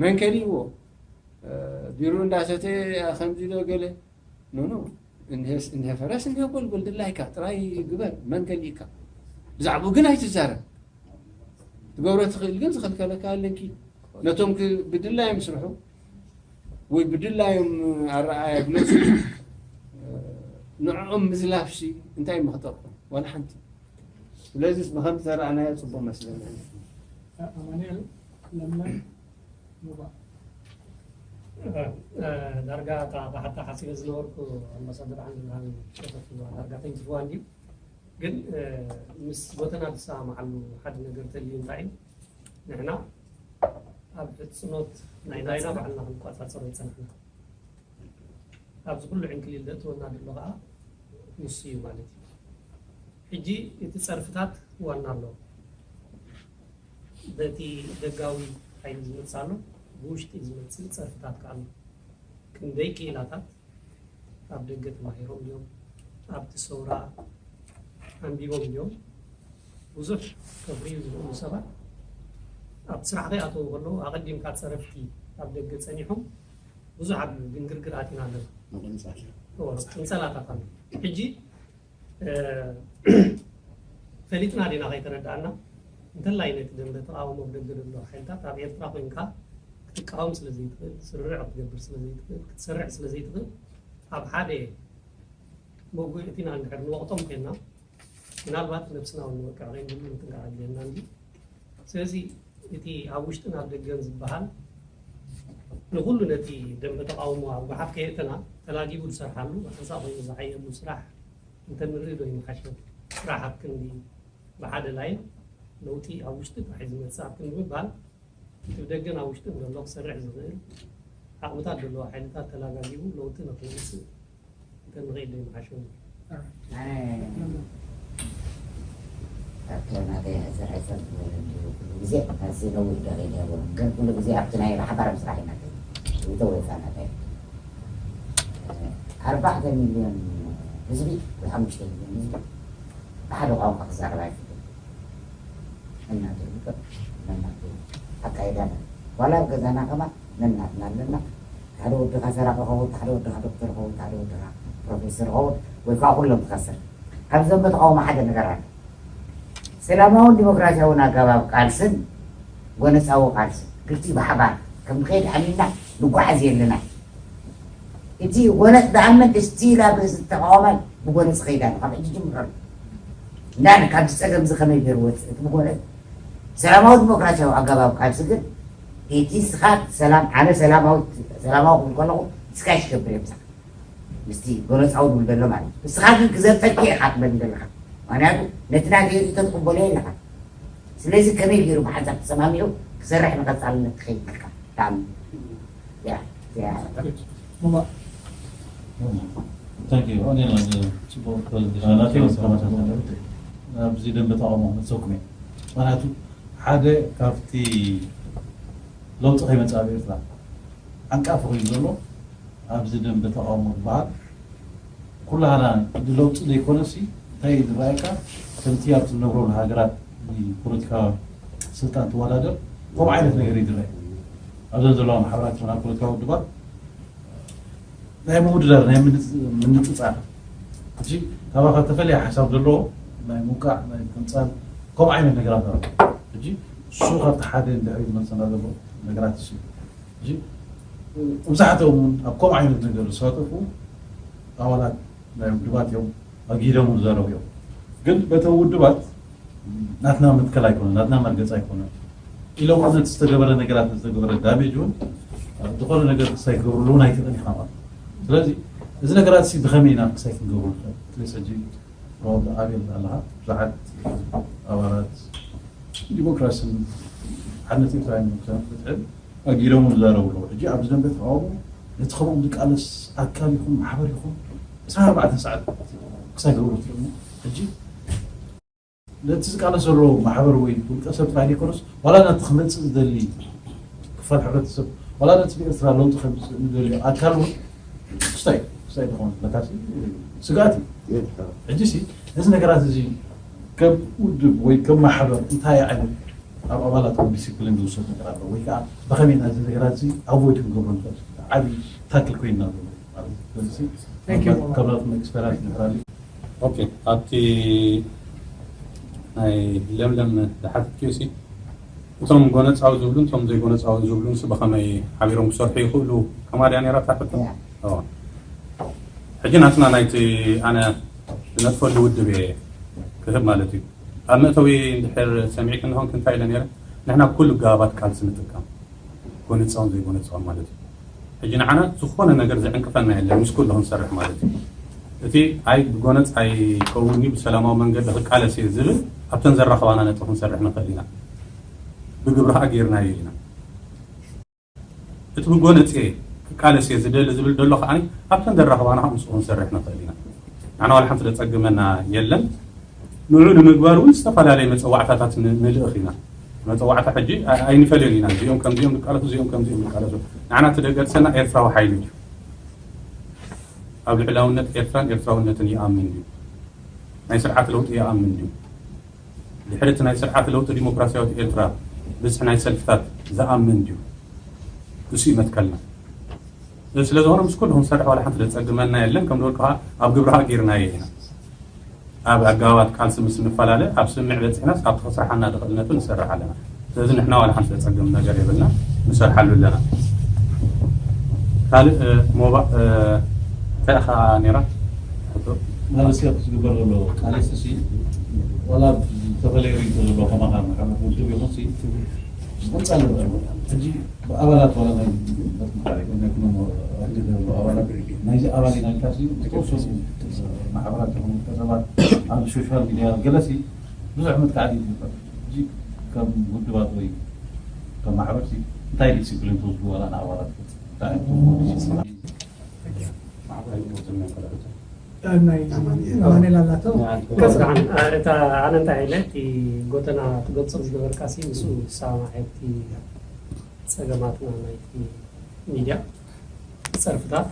መን ከሊእዎ ቢሩ እንዳሰተ ከምዚ ዶ ገለ ኖኖ እንሀ ፈረስ እንሀ ጎልጎል ድላይካ ጥራይ ግበር መን ከሊእካ ብዛዕባኡ ግን ኣይትዛረብ። ትገብሮ ትኽእል ግን ዝኸልከለካ ኣለንኪ ነቶም ብድላዮም ስርሑ ወይ ብድላዮም ኣረኣያ ግለፁ ንዕኦም ምዝላፍሲ እንታይ መኽጠርኩም ዋላ ሓንቲ። ስለዚስ ብኸምቲ ተረኣናዮ ፅቡቕ መስለኒ። ኣማኑኤል ለምለም ሞባእ ዳርጋ እታ ብሓታ ሓሲበ ዝነበርኩ ኣምባሳደር ዓንድብርሃን ሸተፍዋ ዳርጋ ተንኪፍዋ እንድዩ። ግን ምስ ጎተና ዝሰማማዓሉ ሓደ ነገር ተልዩ እንታይ እዩ? ንሕና ኣብ ሕፅኖት ናይ ናይና ባዕልና ክንቆፃፀሮ ይፀናሕና። ኣብዚ ኩሉ ዕንክሊል ዘእትወና ዘሎ ከዓ ንሱ እዩ ማለት እዩ። ሕጂ እቲ ፀርፍታት ዋና ኣለዎ። በቲ ደጋዊ ሓይሊ ዝመፅእ ኣሎ፣ ብውሽጢ ዝመፅእ ፀርፍታት ከዓ ኣሎ። ክንደይ ክኢላታት ኣብ ደገ ተማሂሮም እዮም፣ ኣብቲ ሰውራ ኣንቢቦም እዮም። ብዙሕ ከፍርዩ ዝኽእሉ ሰባት ኣብቲ ስራሕ ከይኣተዉ ከለዉ ኣቐዲምካ ፀረፍቲ ኣብ ደገ ፀኒሖም ብዙሕ ኣብ ግንግርግር ኣቲና ኣለና። ቅንፀላታት ኣሎ። ሕጂ ፈሊጥና ዲና ከይተረዳእና እንተላይ ነቲ ደንበ ተቃውሞ ብደገ ዘሎ ሓይልታት ኣብ ኤርትራ ኮይንካ ክትቃወም ስለ ዘይትኽእል፣ ስርርዕ ክትገብር ስለ ዘይትኽእል፣ ክትሰርዕ ስለ ዘይትኽእል ኣብ ሓደ መጉእ እቲና እንድሕር ንወቕጦም ኮይንና ምናልባት ነብስና እውን ንወቅዕ ከይንብሉ ምጥንቃቕ ኣድልየና እንዲ። ስለዚ እቲ ኣብ ውሽጥን ኣብ ደገን ዝበሃል ንኩሉ ነቲ ደንበ ተቃውሞ ኣብ ጓሓፍ ከየእተና ተላጊቡ ዝሰርሓሉ ብሓንሳእ ኮይኑ ዝዓየሉ ስራሕ እንተንርኢ ዶ ይምሓሸ? ስራሕ ኣብ ክንዲ ብሓደ ላይን ለውጢ ኣብ ውሽጢ ጥራሕ እዩ ዝመፅእ ኣብ ክንዲ ምባል እቲ ብደገን ኣብ ውሽጥን ዘሎ ክሰርሕ ዝኽእል ዓቕምታት ዘለዎ ሓይልታት ተላጋጊቡ ለውጢ ንክመፅእ እንተንኽእል ዶ ይምሓሸ? ኣነ ኣብቲ ናተይ ሕፅር ሕፅር ዝበለ እንድዩ ኩሉ ግዜ ኣብዚ ነዊሕ ዶ ከይደ የብሉን ግን ኩሉ ግዜ ኣብቲ ናይ ብሓባር ምስራሕ እዩ ናተይ ውተ ወይ ከዓ ናተይ ኣርባዕተ ሚልዮን ህዝቢ ወይ ሓሙሽተ ሚልዮን ህዝቢ ብሓደ ቋንቋ ክዛረብ ኣይፍትን። እናቱ ይርከብ ነናቱ ኣካይዳና ዋላ ኣብ ገዛና ከማ ነናትና ኣለና። ሓደ ወድኻ ሰራቂ ኸውን፣ ሓደ ወድኻ ዶክተር ኸውን፣ ሓደ ወድኻ ፕሮፌሰር ኸውን ወይ ከዓ ኩሎም ትኸስር። ካብ ዘንበ ተቃውሞ ሓደ ነገር ኣሎ። ሰላማውን ዲሞክራሲያውን ኣገባብ ቃልስን ጎነፃዊ ቃልስን ክልቲኡ ብሓባር ከም ንኸይድ ኣሚንና ንጓዓዝ የለና። እቲ ጎነፅ ዝኣምን እስቲል ኣብ ርእሲ ተቃዋማይ ብጎነፅ ኸይድ ኣሎ። ካብ ሕጂ ጅምር ኣሎ። እንዳን ካብዚ ፀገም እዚ ከመይ ገይሩ ወፅእ እቲ ብጎነፅ ሰላማዊ ዲሞክራሲያዊ ኣገባብ ቃልሲ ግን እቲ ስኻ ሰላም ኣነ ሰላማዊ ሰላማዊ ክብል ከለኹ እስካ ይሽገብር እዮም ምስቲ ጎነፃዊ ዝብል ዘሎ ማለት እዩ። እስኻ ግን ክዘልፈኪ ኢኻ ትመን ዘለኻ ምክንያቱ ነቲ ናተይ ርእቶ ትቅበሎ የለኻ። ስለዚ ከመይ ገይሩ ብሓንሳብ ተሰማሚዑ ክሰርሕ ንቀፃልነት ክኸይድ ይኽእል? ኣብዚ ደንበ ተቃውሞ ክመፀኩም እየ። ምክንያቱ ሓደ ካብቲ ለውጢ ከይመፅእ ኣብ ኤርትራ ዓንቃፊ ኮይኑ ዘሎ ኣብዚ ደንበ ተቃውሞ ዝበሃል ኩላህና ንለውጢ ዘይኮነሲ እንታይ እዩ ዝረኣየካ ከምቲ ኣብቲ ንነብረሉ ሃገራት ፖለቲካ ስልጣን ትወዳደር ከምኡ ዓይነት ነገር እዩ ዝረአ ኣብዘን ዘለዋ ማሕበራት ይኹን ኣብ ፖለቲካ ውድባት ናይ ምውድዳር ናይ ምንፅፃር እ ካባካ ተፈለየ ሓሳብ ዘለዎ ናይ ምውቃዕ ናይ ምቅንፃል ከምኡ ዓይነት ነገራት እ እሱ ካብቲ ሓደ እንድሕሪ ዝመፅና ዘሎ ነገራት እሱ መብዛሕትኦም እውን ኣብ ከምኡ ዓይነት ነገር ዝሳተፉ ኣባላት ናይ ውድባት እዮም ኣጊዶም ዝዛረቡ እዮም ግን በቶም ውድባት ናትና መትከል ኣይኮነ ናትና መርገፅ ኣይኮነ ኢሎም ነቲ ዝተገበረ ነገራት ዝተገበረ ዳሜጅ እውን ዝኾነ ነገር ክሳይ ክገብርሉ እውን ኣይትኽእል ኢኻ ማለት ስለዚ እዚ ነገራት ሲ ብኸመይ ኢና ክሳይ ክንገብሩ ንኽእል ትሌስ ሕጂ ሮብ ኣቤል ኣለኻ ብዙሓት ኣባላት ዲሞክራሲን ሓድነት ኤርትራውያን ዲሞክራሲያን ፍትሕን ኣጊዶም ዝዛረቡ ኣለዉ ሕጂ ኣብዚ ደንበ ተቃውሞ ነቲ ከምኦም ዝቃለስ ኣካል ይኹን ማሕበር ይኹን ዕስራን ኣርባዕተን ሰዓት ክሳይ ገብሩ ትርእሞ ሕጂ ነቲ ዝቃለስ ዘሎ ማሕበር ወይ ውልቀ ሰብ ጥራይ ዘይኮነስ ዋላ ነቲ ክመፅእ ዝደሊ ክፋል ሕብረተሰብ ዋላ ነቲ ብኤርትራ ለውጢ ከምፅእ ዝደልዮ ኣካል እውን ክስታይ ክስታይ ዝኾነ ለካሲ ስጋት እዩ ሕጂ ሲ ነዚ ነገራት እዚ ከም ውድብ ወይ ከም ማሕበር እንታይ ዓይነት ኣብ ኣባላትኩም ዲሲፕሊን ዝውሰድ ነገር ኣሎ ወይ ከዓ ብኸመይ ነዚ ነገራት እዚ ኣቮይድ ክንገብሮ ንኽእል ዓብዪ ታክል ኮይንና ዘሎ ማለት እዩ ስለዚ ካብ ናትኩም ኤክስፐሪንስ ንሕራሊ ኦኬ ኣብቲ ናይ ለምለም ዝሓተትክዮ ሲ እቶም ጎነፃዊ ዝብሉን እቶም ዘይጎነፃዊ ዝብሉን ሲ ብኸመይ ሓቢሮም ክሰርሑ ይኽእሉ ከማድያ ነይራ ታሕቶ ሕጂ ናትና ናይቲ ኣነ ዝነጥፈሉ ውድብ እየ ክህብ ማለት እዩ ኣብ መእተዊ እንድሕር ሰሚዕክ እንሆን ክንታይ ኢለ ነይረ ንሕና ኩሉ ጋባት ቃልሲ ንጥቀም ጎነፃውን ዘይጎነፃውን ማለት እዩ ሕጂ ንዓና ዝኾነ ነገር ዝዕንቅፈና የለን ምስ ኩሉ ክንሰርሕ ማለት እዩ እቲ ኣይ ብጎነጽ ኣይከውን እዩ፣ ብሰላማዊ መንገዲ ክቃለስ እየ ዝብል ኣብተን ዘራኽባና ነጥቢ ክንሰርሕ ንኽእል ኢና። ብግብሪ ኸኣ ጌርናዮ ኢና። እቲ ብጎነጽ እየ ክቃለስ እየ ዝደሊ ዝብል ዘሎ ከኣ ኣብተን ዘራኽባና ምስኡ ክንሰርሕ ንኽእል ኢና። ንዓና ዋላ ሓንቲ ዘጸግመና የለን። ንዑ ንምግባር እውን ዝተፈላለየ መጸዋዕታታት ን- ንልእኽ ኢና። መጸዋዕታ ሕጂ ኣ- ኣይንፈልዮን ኢና። እዚኦም ከምዚኦም ዝቃለሱ፣ እዚኦም ከምዚኦም ዝቃለሱ። ንዓና እቲ ዘገድሰና ኤርትራዊ ሓይሊ እዩ። ኣብ ልዕላውነት ኤርትራን ኤርትራውነትን ይኣምን ድዩ? ናይ ስርዓት ለውጢ ይኣምን ድዩ? ድሕሪ እቲ ናይ ስርዓት ለውጢ ዲሞክራሲያዊት ኤርትራ ብዝሒ ናይ ሰልፍታት ዝኣምን ድዩ? እሱ እዩ መትከልና። እዚ ስለ ዝኾነ ምስ ኩሉ ክንሰርሕ ዋላ ሓንቲ ዘጸግመና የለን። ከም ዝበልኩኻ ኣብ ግብሪ ኸኣ ጌርናዮ ኢና። ኣብ ኣገባባት ቃልሲ ምስ ንፈላለ ኣብ ስምምዕ በጺሕናስ ኣብቲ ክስርሓና ዝኽእል ነጥቢ ንሰርሕ ኣለና። ስለዚ ንሕና ዋላ ሓንቲ ዘጸግም ነገር የብልና፣ ንሰርሓሉ ኣለና። ካልእ እ፣ ሞባ እ፣ እንታይ ኢኻ ነይራ? ሕቶ? ማለት ሰብ ዝግበር ዘሎ ቃልሲ ሲ ዋላ ዝተፈለየ ርእይቶ ዘለዎ ከማኻ ማሕበር ውድብ ይኹን ሲ ብቐጻሊ ሕጂ ብኣባላት ዋላ ናይ ናይ ኩሎም ኣባላት ናይዚ ኣባል ኢና ኢልካ ሲ ዝተወሰኑ ማሕበራት ይኹን ውልቀ ሰባት ኣብ ሶሻል ሚድያ ገለ ሲ ብዙሕ መጥቃዕቲ እዩ ዝግበር። ሕጂ ከም ውድባት ወይ ከም ማሕበር ሲ እንታይ ዲሲፕሊን ትወስዱ ዋላ ንኣባላት እንታይ ዓይነት ትወስዱ? ናይ ኣማኑኤል ኣላቶ። ከስራሕን እታ ኣነ እንታይ ኢለ እቲ ጎተና ትገልጾ ዝነበርካ ሲ ምስኡ ዝሰማማዕ እቲ ጸገማትና ናይቲ ሚድያ ጸርፍታት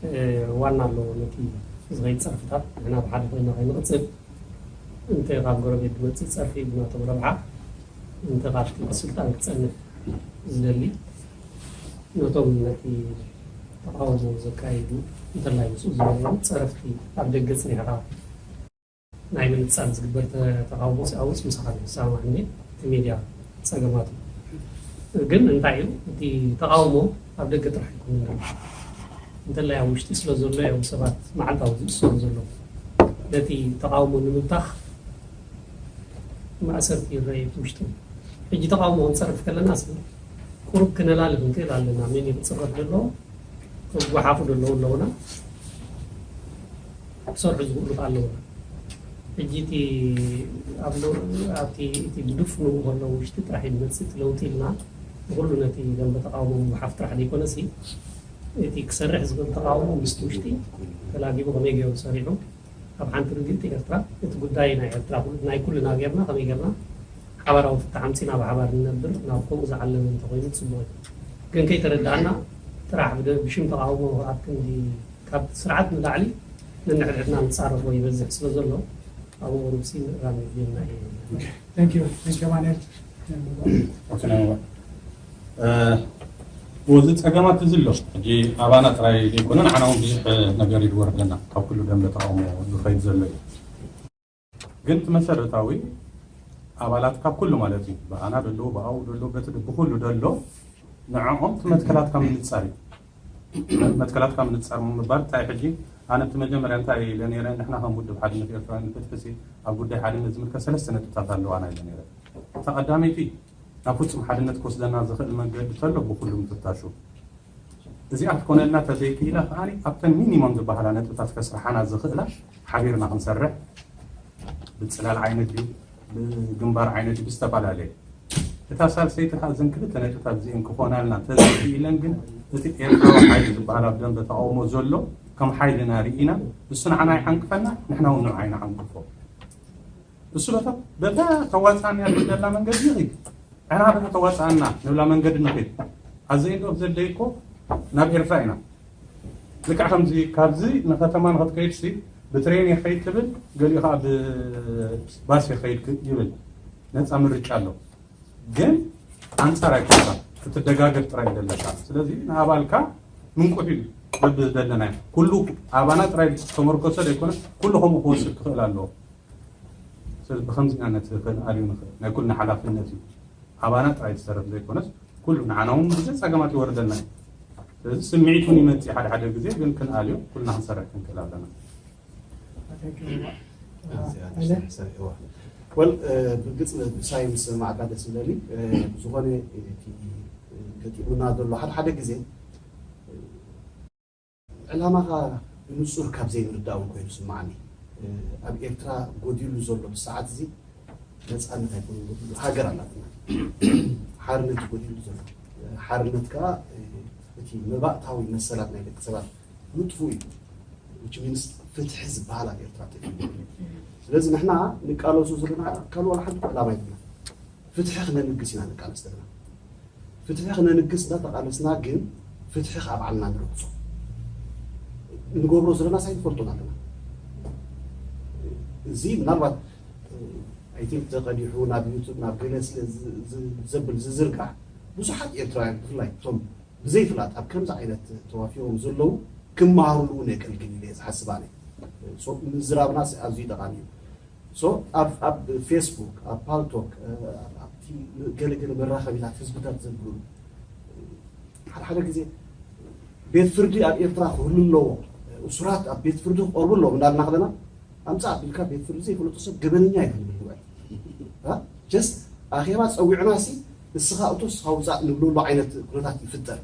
እ፣ ዋና ኣለዎ ነቲ ዝኸይድ ጸርፍታት ንሕና ብሓደ ኮይና ከይንቕጽል እንተ ካብ ጎረቤት ዝመጽእ ጸርፊ ብናቶም ረብሓ እንተ ካብቲ ስልጣን ክጸንሕ ዝደሊ ነቶም ነቲ ተቃውሞ ዘካይዱ እንተላይ ምስኡ ዝነበሩ ጸረፍቲ ኣብ ደገ ጽኒሕኻ ናይ ምንጻል ዝግበር ተ- ተቃውሞ ሲ ኣብኡስ ምሳኻ ዝሰማማዕኒ እቲ ሚድያ ጸገማቱ ግን እንታይ እዩ እቲ ተቃውሞ ኣብ ደገ ጥራሕ ኣይኮነ እንተላይ ኣብ ውሽጢ ስለ ዘሎ እዮም ሰባት መዓልታዊ ዝእሰሩ ዘለዉ ነቲ ተቃውሞ ንምብታኽ ማእሰርቲ ይረኣዩ እቲ ውሽጢ ሕጂ ተቃውሞ ክንጸርፍ ከለና ሲ ቁሩብ ክነላልፍ ንክእል ኣለና መን እዩ ክጽረፍ ዘለዎ ክጓሓፉ ዘለዉ ኣለውና ክሰርሑ ዝኽእሉ ኣለውና ሕጂ እቲ ኣብቲ እቲ ብድፍኑ ከሎ ውሽጢ ጥራሕ ይመፅእ ለውጢ ኢልና ንኩሉ ነቲ ደንበ ተቃውሞ ምጉሓፍ ጥራሕ ዘይኮነሲ እቲ ክሰርሕ ዝኽእል ተቃውሞ ምስቲ ውሽጢ ተላጊቡ ከመይ ገይሩ ሰሪሑ ኣብ ሓንቲ ርግእቲ ኤርትራ እቲ ጉዳይ ናይ ኤርትራ ናይ ኩልና ጌርና ከመይ ጌርና ሓባራዊ ፍታሕ ኣምፂና ብሓባር ንነብር ናብ ከምኡ ዝዓለመ እንተኮይኑ ፅቡቅ እዩ ግን ከይተረዳእና ጥራሕ ብሽም ተቃውሞ ኣብ ክንዲ ካብ ስርዓት ንላዕሊ ነንሕድሕድና ንፃረፎ ይበዝሕ ስለ ዘሎ ኣብኡ ቁሩብሲ ምእራም የድልየና እዩ Thank you. Thank you, ኣማኑኤል። እዚ ፀገማት እዚ ኣሎ ሕጂ ኣባና ጥራይ ዘይኮነ ንዓና እውን ብዙሕ ነገር ይድወርደና ካብ ኩሉ ደንበ ተቃውሞ ዝኸይድ ዘሎ እዩ ግን እቲ መሰረታዊ ኣባላት ካብ ኩሉ ማለት እዩ ብኣና ደሎ ብኣው ደሎ በቲ ብኩሉ ደሎ ንዕኦም እቲ መትከላትካ ምንፃር እዩ መትከላትካ ምንፃር ምባል እንታይ ሕጂ ኣነ እቲ መጀመርያ እንታይ ኢለ ነረ ንሕና ከም ውድብ ሓድነት ኤርትራውያን ፍትሒ ኣብ ጉዳይ ሓድነት ዝምልከት ሰለስተ ነጥብታት ኣለዋና ኢለ ነረ እታ ቀዳመይቲ ናብ ፍጹም ሓድነት ክወስደና ዝኽእል መንገዲ ተሎ ብኹሉ ምፍታሹ እዚኣ ክትኮነልና ተዘይክኢላ ከኣ ኣብተን ሚኒሞም ዝበሃላ ነጥብታት ከስርሓና ዝኽእላ ሓቢርና ክንሰርሕ ብፅላል ዓይነት ድዩ ብግንባር ዓይነት ድዩ ብዝተፈላለየ እታ ሳልሰይቲ ከዓ እዘን ክልተ ነጥብታት እዚአን ክኾናልና ተዘይክኢለን ግን እቲ ኤርትራዊ ሓይሊ ዝበሃል ኣብ ደንበ ተቃውሞ ዘሎ ከም ሓይልና ርኢና እሱ ንዓና ይሓንቅፈና ንሕና እውን ንዑ ኣይንሓንቅፎ እሱ በታ በታ ተዋፅኣና ዘላ መንገዲ ይኽድ ዕራርና ተዋፅኣና ንብላ መንገዲ ንኽድ ኣዘይ ዶ ዘደይ እኮ ናብ ኤርትራ ኢና ልክዕ ከምዚ ካብዚ ንከተማ ንክትከይድ ሲ ብትሬን የኸይድ ትብል ገሊኡ ከዓ ብባስ የኸይድ ይብል ነፃ ምርጫ ኣሎ ግን ኣንፃር ኣይኮንካ ክትደጋገፍ ጥራይ ዘለካ ስለዚ ንኣባልካ ምንቁሕ እዩ በብዝደለናዮ ኩሉ ኣባና ጥራይ ዝተመርኮሰ ዘይኮነ ኩሉ ከምኡ ክወስድ ክኽእል ኣለዎ ስለዚ ብከምዚ ኢና ነቲ ክነኣልዩ ንኽእል ናይ ኩልና ሓላፍነት እዩ ኣባና ጥራይ ዝሰርፍ ዘይኮነስ ኩሉ ንዓና እውን ብዙሕ ፀገማት ይወርደና እዩ ስለዚ ስምዒት እውን ይመፅእ ሓደ ሓደ ግዜ ግን ክንኣልዮ ኩልና ክንሰርሕ ክንክእል ኣለና ወል ብርግፅ ብሳይ ምስ ማዕካ ደስ ይብለኒ ብዝኾነ ገጢሙና ዘሎ ሓደ ሓደ ግዜ ዕላማኻ ብንጹር ካብ ዘይምርዳእ እውን ኮይኑ ስማዓኒ። ኣብ ኤርትራ ጎዲሉ ዘሎ ብሰዓት እዚ ነጻነት ኣይኮነን ጎዲሉ፣ ሃገር ኣላትና። ሓርነት እዩ ጎዲሉ ዘሎ። ሓርነት ከኣ እቲ መባእታዊ መሰላት ናይ ደቂ ሰባት ምጥፉ እዩ። Which means ፍትሒ ዝበሃል ኣብ ኤርትራ ጠፊኡ። ስለዚ ንሕና ንቃለሱ ዘለና ካልእ ዋላ ሓንቲ ዕላማ የብልና። ፍትሒ ክነንግስ ኢና ንቃለስ ዘለና። ፍትሒ ክነንግስ እንዳተቃለስና ግን ፍትሒ ካብ ዓልና ንርግጾ እንገብሮ ዘለና ሳይንፈልጦን ኣለና። እዚ ምናልባት I think ተቀዲሑ ናብ ዩቱብ ናብ ገለ ስለ ዘብል ዝዝርጋሕ ብዙሓት ኤርትራውያን ብፍላይ እቶም ብዘይፍላጥ ኣብ ከምዚ ዓይነት ተዋፊሮም ዘለዉ ክመሃሩሉ እውን የገልግል ኢለ ዝሓስብ ኣነ። ምዝራብና ኣዝዩ ጠቃሚ እዩ። ኣብ ፌስቡክ ኣብ ፓልቶክ ኣብቲ ገለገለ መራኸቢታት ህዝብታት ዘብሉ ሓደ ሓደ ግዜ ቤት ፍርዲ ኣብ ኤርትራ ክህሉ ኣለዎ፣ እሱራት ኣብ ቤት ፍርዲ ክቀርቡ ኣለዎም እንዳልና ከለና ኣምፃእ ኣቢልካ ቤት ፍርዲ ዘይፈለጡ ሰብ ገበነኛ ኣይኮን ንብል። ጀስት ኣኼባ ፀዊዕና ሲ እስኻ እቶ እስኻ ውፃእ ንብለሉ ዓይነት ኩነታት ይፍጠር።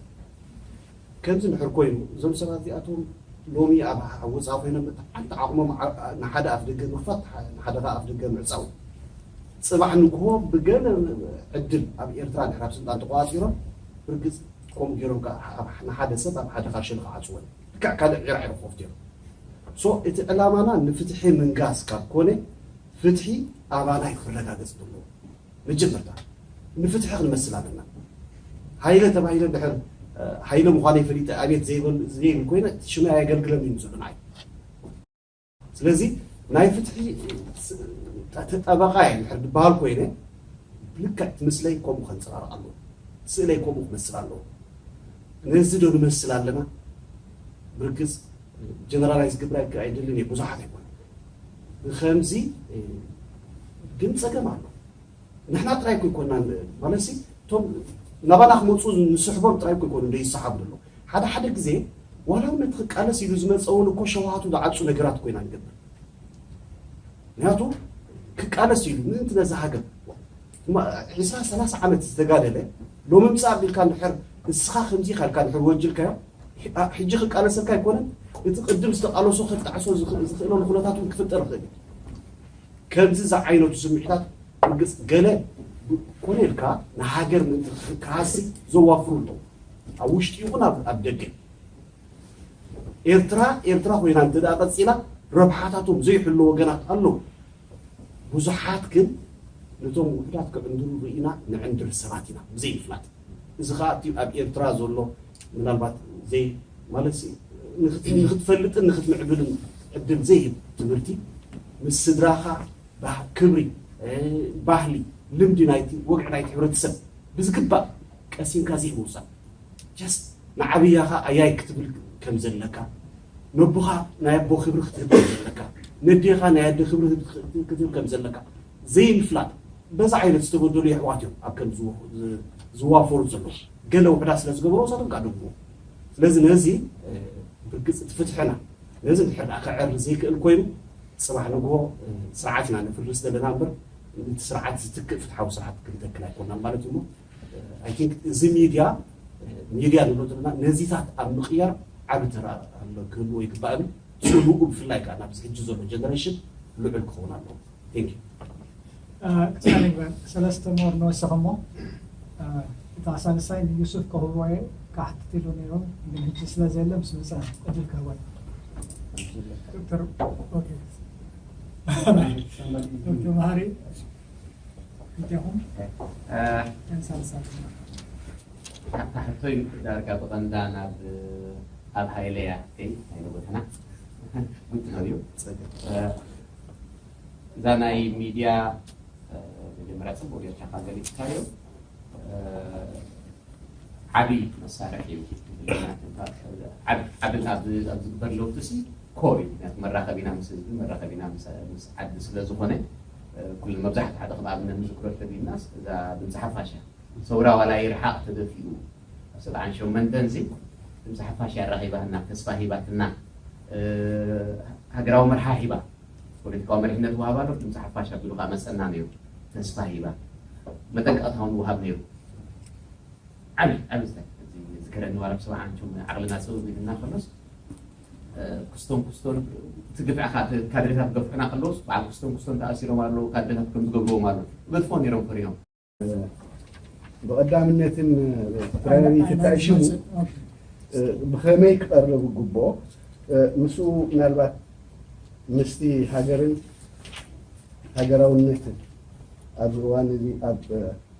ከምዚ እንድሕር ኮይኑ እዞም ሰባት እዚኣቶም ሎሚ ኣብ ወፃኢ ኮይኖም እቲ ዓንተ ዓቕሞም ንሓደ ኣፍ ደገ ምኽፋት ንሓደ ከዓ ኣፍ ደገ ምዕፃው። ፅባሕ ንግሆ ብገለ ዕድል ኣብ ኤርትራ እንድሕር ኣብ ስልጣን ተቆፃፂሮም ብርግፅ ከምኡ ገይሮም ከዓ ንሓደ ሰብ ኣብ ሓደ ካሽል ክዓፅወን ልክዕ ካልእ ዒራ ዒሮ ክኸፍቱ እዮም። ሶ እቲ ዕላማና ንፍትሒ ምንጋስ ካብ ኮነ ፍትሒ ኣባና እዩ ክረጋገፅ ዘለዎ። መጀመርታ ንፍትሒ ክንመስል ኣለና። ሃይለ ተባሂለ ድሕር ሃይለ ምዃነይ ፈሊጠ ኣብየት ዘይብል ኮይነ ሽመይ ኣየገልግለን እዩ ዝብሉ ንዓይ። ስለዚ ናይ ፍትሒ ተጠበቃ እየ ድሕር ዝበሃል ኮይነ ብልክዕ እቲ ምስለይ ከምኡ ከንፀባርቕ ኣለዎ። ስእለይ ከምኡ ክመስል ኣለዎ። ነዚ ዶ ንመስል ኣለና? ብርግፅ ጀነራላይዝ ግብራይ ኣይደልን እየ ብዙሓት ኣይኮነ ብከምዚ ግን ፀገም ኣሎ። ንሕና ጥራይ እኮ ይኮና ማለት ሲ እቶም ናባና ክመፁ ንስሕቦም ጥራይ እኮ ይኮኑ እንደ ይሰሓቡ ዘሎ ሓደ ሓደ ግዜ ዋላ እውን ነቲ ክቃለስ ኢሉ ዝመፀ እውን እኮ ሸውሃቱ ዝዓፁ ነገራት ኮይና ንገብር። ምክንያቱ ክቃለስ ኢሉ ምእንቲ ነዚ ሃገር ዕስራ ሰላሳ ዓመት ዝተጋደለ ሎሚ ምፃእ ቢልካ ንድሕር ንስኻ ከምዚ ካልካ ንድሕር ወጅልካዮ ሕጂ ክቃለሰልካ ኣይኮነን። እቲ ቅድም ዝተቃለሶ ክጣዕሶ ዝኽእለሉ ኩነታት እውን ክፍጠር ይኽእል እዩ። ከምዚ ዝዓይነቱ ስምዒታት ርግፅ ገለ ኮነ ኢልካ ንሃገር ምእንቲ ክሃሲ ዘዋፍሩ ኣለዉ። ኣብ ውሽጢ ይኹን ኣብ ደገ ኤርትራ ኤርትራ ኮይና እንተ ደኣ ቀፂላ ረብሓታቶም ዘይሕሉ ወገናት ኣለዉ። ብዙሓት ግን ነቶም ውሑዳት ክዕንድሩ ርኢና ንዕንድር ሰባት ኢና ብዘይምፍላጥ። እዚ ከዓ እቲ ኣብ ኤርትራ ዘሎ ምናልባት ዘይ ማለት ንክትፈልጥን ንክትምዕብልን ዕድል ዘይህብ ትምህርቲ ምስ ስድራኻ ክብሪ ባህሊ ልምዲ ናይቲ ወግዒ ናይቲ ሕብረተሰብ ብዝግባእ ቀሲምካ ዘይምውሳድ ጀስት ንዓብያኻ ኣያይ ክትብል ከም ዘለካ ነቦኻ ናይ ኣቦ ክብሪ ክትህብ ከም ዘለካ ነዴኻ ናይ ኣደ ክብሪ ክትህብ ከም ዘለካ ዘይምፍላጥ በዛ ዓይነት ዝተበደሉ የሕዋት እዮም ኣብ ከም ዝዋፈሩ ዘለዉ ገለ ውሕዳት ስለ ዝገበሩ ሳቶም ከዓ ደግሞ ስለዚ ነዚ ብርግፅ ትፍትሐና ነዚ እንድሕር ከዓ ክዕር ዘይክእል ኮይኑ ፅባሕ ንግሆ ስርዓት ኢና ንፍርስ ዘለና እምበር እቲ ስርዓት ዝትክእ ፍትሓዊ ስርዓት ክንተክል ኣይኮናን ማለት እዩ። I think እዚ ሚድያ ሚድያ ንብሎ ዘለና ነዚታት ኣብ ምቅያር ዓቢ ተራ ኣሎ ክህልዎ ይግባእ ብል ፅልኡ ብፍላይ ከዓ ናብዚ ሕጂ ዘሎ ጀነሬሽን ልዑል ክኸውን ኣለዎ። Thank you። ክሳብ ይግበር ሰለስተ ሞር ንወሰኸሞ እታ ሳልሳይ ንዩሱፍ ከህቦ እየ ክሓትት ኢሉ ነይሩ ግን ሕጂ ስለ ዘየለ ምስ መፀ ዕድል ክህቦ ዶክተር ኦኬ ዶክተር መሃሪ እንቴኹም ሳልሳ ኣብታ ሕቶይ ዳርጋ ብቐንዳ ናብ ኣብ ሃይለ እያ ሓፍተይ ሃይለ ጎተና ጉድ ነው እዩ እዛ ናይ ሚድያ መጀመርያ ፅቡቅ ጌርካ ካብ ገሊፅካዮ ዓብይ መሳርሒ እዩ ዓብን ኣብ ዝግበር ለውጢ ሲ ኮር እዩ ምክንያቱ መራኸቢና ምስ ህዝቢ መራኸቢና ምስ ዓዲ ስለ ዝኾነ ኩሉ መብዛሕትኡ ሓደ ከም ኣብነት ንዝክሮ ተቢልና እዛ ድምፂ ሓፋሽ እያ ሰውራ ዋላ ይርሓቕ ተደፊኡ ኣብ ሰብዓን ሸሞንተን ሲ ድምፂ ሓፋሽ እያ ኣራኺባትና ተስፋ ሂባትና ሃገራዊ መርሓ ሂባ ፖለቲካዊ መሪሕነት ወሃባ ዶ ድምፂ ሓፋሽ ኣቢሉ ከዓ መፀና ነይሩ ተስፋ ሂባ መጠንቀቕታ እውን ወሃብ ነይሩ ዓብዪ ዓብዪ ዝከረኒ ዋላ ብሰብዓ ዓቕልና ፅብብ ኢልና ከሎስ ክስቶን ክስቶን እቲ ግፍዕኻ፣ እቲ ካድሬታት ገፍዑና ከለውስ በዓል ክስቶን ክስቶን ተኣሲሮም ኣለዉ፣ ካድሬታት ከም ዝገብርዎም ኣለዉ። ገድፎ ነይሮም ፈሪሆም። ብቐዳምነትን ስድራቤት ተኣሽሙ ብኸመይ ክቐርብ ግብኦ፣ ምስኡ ምናልባት ምስቲ ሃገርን ሃገራውነትን ኣብዚ እዋን እዚ ኣብ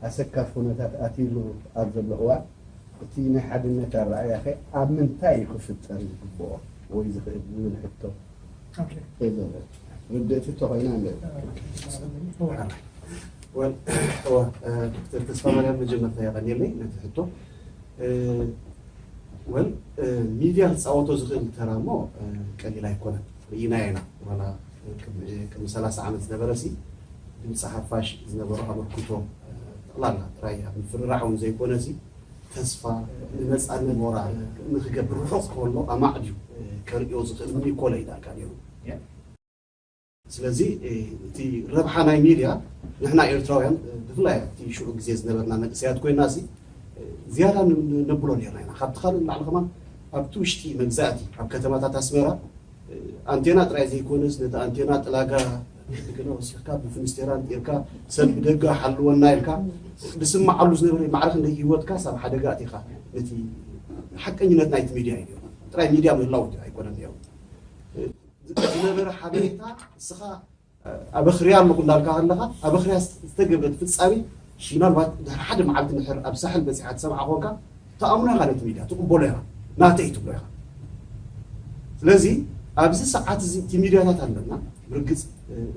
ኣሰካፍ ኩነታት ኣትይሉ ኣብ ዘሎ እዋን እቲ ናይ ሓድነት ኣረኣእያ ኸ ኣብ ምንታይ እዩ ክፍጠር ዝግብኦ ወይ ዝኽእል ዝብል ሕቶ ርድእቲ እንተኾይና እንደ ዶክተር ተስፋ ማርያም መጀመርታ የቐንየለይ ነቲ ሕቶ። ወል ሚድያ ክፃወቶ ዝኽእል ተራ እሞ ቀሊል ኣይኮነን። ርኢና ኢና ዋላ ቅድሚ ሰላሳ ዓመት ዝነበረ ሲ ድምፂ ሓፋሽ ዝነበሮ ኣበርክቶ ጠቕላላ ጥራይ ኣብ ምፍርራሕ እውን ዘይኮነ ሲ ተስፋ ንመፃኒ ሞራል ንክገብር ርሑቕ ከሎ ኣማዕድዩ ከርእዮ ዝኽእል እውን ይኮነ ኢዳልካ ነይሩ። ስለዚ እቲ ረብሓ ናይ ሚድያ ንሕና ኤርትራውያን ብፍላይ ኣብቲ ሽዑ ግዜ ዝነበርና መንእሰያት ኮይና ሲ ዝያዳ ነብሎ ነርና ኢና። ካብቲ ካልእ ንላዕሊ ከማን ኣብቲ ውሽጢ መግዛእቲ ኣብ ከተማታት ኣስመራ ኣንቴና ጥራይ ዘይኮነስ ነቲ ኣንቴና ጥላጋ ገለ ወሲኽካ ብፍንስቴራ ንጢርካ ሰብ ብደጋ ሓልወና ኢልካ ዝስምዓሉ ዝነበረ ማዕረ ክንደይ ህይወትካ ሳብ ሓደጋ ኣቲኻ ነቲ ሓቀኝነት ናይቲ ሚድያ እዩ። ጥራይ ሚድያ ምህላው ኣይኮነን ነይሩ። ዝነበረ ሓበሬታ እስኻ ኣበኽርያ ኣለኹ እንዳልካ ከለኻ ኣበኽርያ ዝተገብረት ፍጻሜ ምናልባት ድሕሪ ሓደ መዓልቲ ንድሕር ኣብ ሳሕል በፂሓ ትሰምዓ ኮንካ ተኣምኖ ኢኻ ነቲ ሚድያ ትቕበሎ ኢኻ ናተይ ትብሎ ኢኻ። ስለዚ ኣብዚ ሰዓት እዚ እቲ ሚድያታት ኣለና ብርግፅ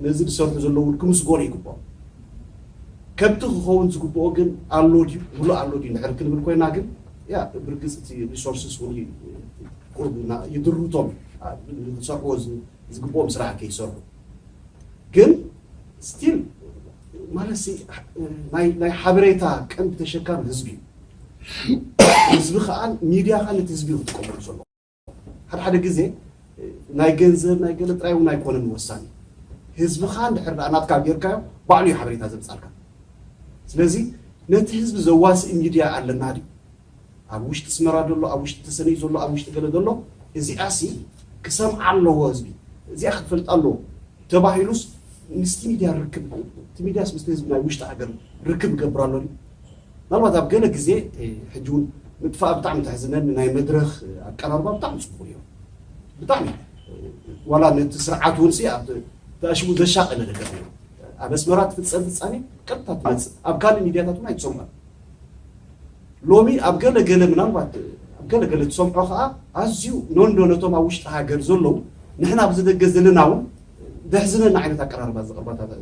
ነዚ ዝሰርሑ ዘለዉ እውን ክምስጎኑ ይግብኦም። ከብቲ ክኸውን ዝግብኦ ግን ኣሎ ድዩ ሙሉእ ኣሎ ድዩ እንድሕር ክንብል ኮይና ግን ያ ብርግፅ እቲ resources እውን ቁርብ ይድርቶም ዝሰርሕዎ ዝግብኦም ስራሕ ከይሰርሑ ግን still ማለት ናይ ሓበሬታ ቀንዲ ተሸካሚ ህዝቢ እዩ። ህዝቢ ከዓ ሚድያ ከዓ ነቲ ህዝቢ ክጥቀመሉ ዘሎ ሓደ ሓደ ግዜ ናይ ገንዘብ ናይ ገለ ጥራይ እውን ኣይኮነን ወሳኒ። ህዝብኻ እንድሕር ደኣ ናትካ ጌርካዮ ባዕሉ እዩ ሓበሬታ ዘምጻልካ። ስለዚ ነቲ ህዝቢ ዘዋስእ ሚድያ ኣለና ድዩ? ኣብ ውሽጢ ስመራ ዘሎ ኣብ ውሽጢ ተሰነይ ዘሎ ኣብ ውሽጢ ገለ ዘሎ እዚኣሲ ክሰምዓ ኣለዎ ህዝቢ እዚኣ ክትፈልጣ ኣለዎ ተባሂሉስ ምስቲ ሚድያ ርክብ እቲ ሚድያስ ምስቲ ህዝቢ ናይ ውሽጢ ሃገር ርክብ ይገብር ኣሎ ድዩ? ምናልባት ኣብ ገለ ግዜ ሕጂ እውን ምጥፋእ ብጣዕሚ ተሕዝነኒ ናይ መድረኽ ኣቀራርባ ብጣዕሚ ፅቡቅ እዩ ብጣዕሚ ዋላ ነቲ ስርዓት እውን ሲ ኣብ ተኣሽሙ ዘሻቀለ ነገር እዩ ኣብ ኣስመራ ትፍፀም ፍፃሜ ቀጥታ ትመፅእ ኣብ ካልእ ሚድያታት እውን ኣይትሰምዖን ሎሚ ኣብ ገለ ገለ ምናልባት ኣብ ገለ ገለ ትሰምዖ ከዓ ኣዝዩ ኖንዶ ነቶም ኣብ ውሽጢ ሃገር ዘለዉ ንሕና ኣብዚ ደገ ዘለና እውን ዘሕዝነና ዓይነት ኣቀራርባ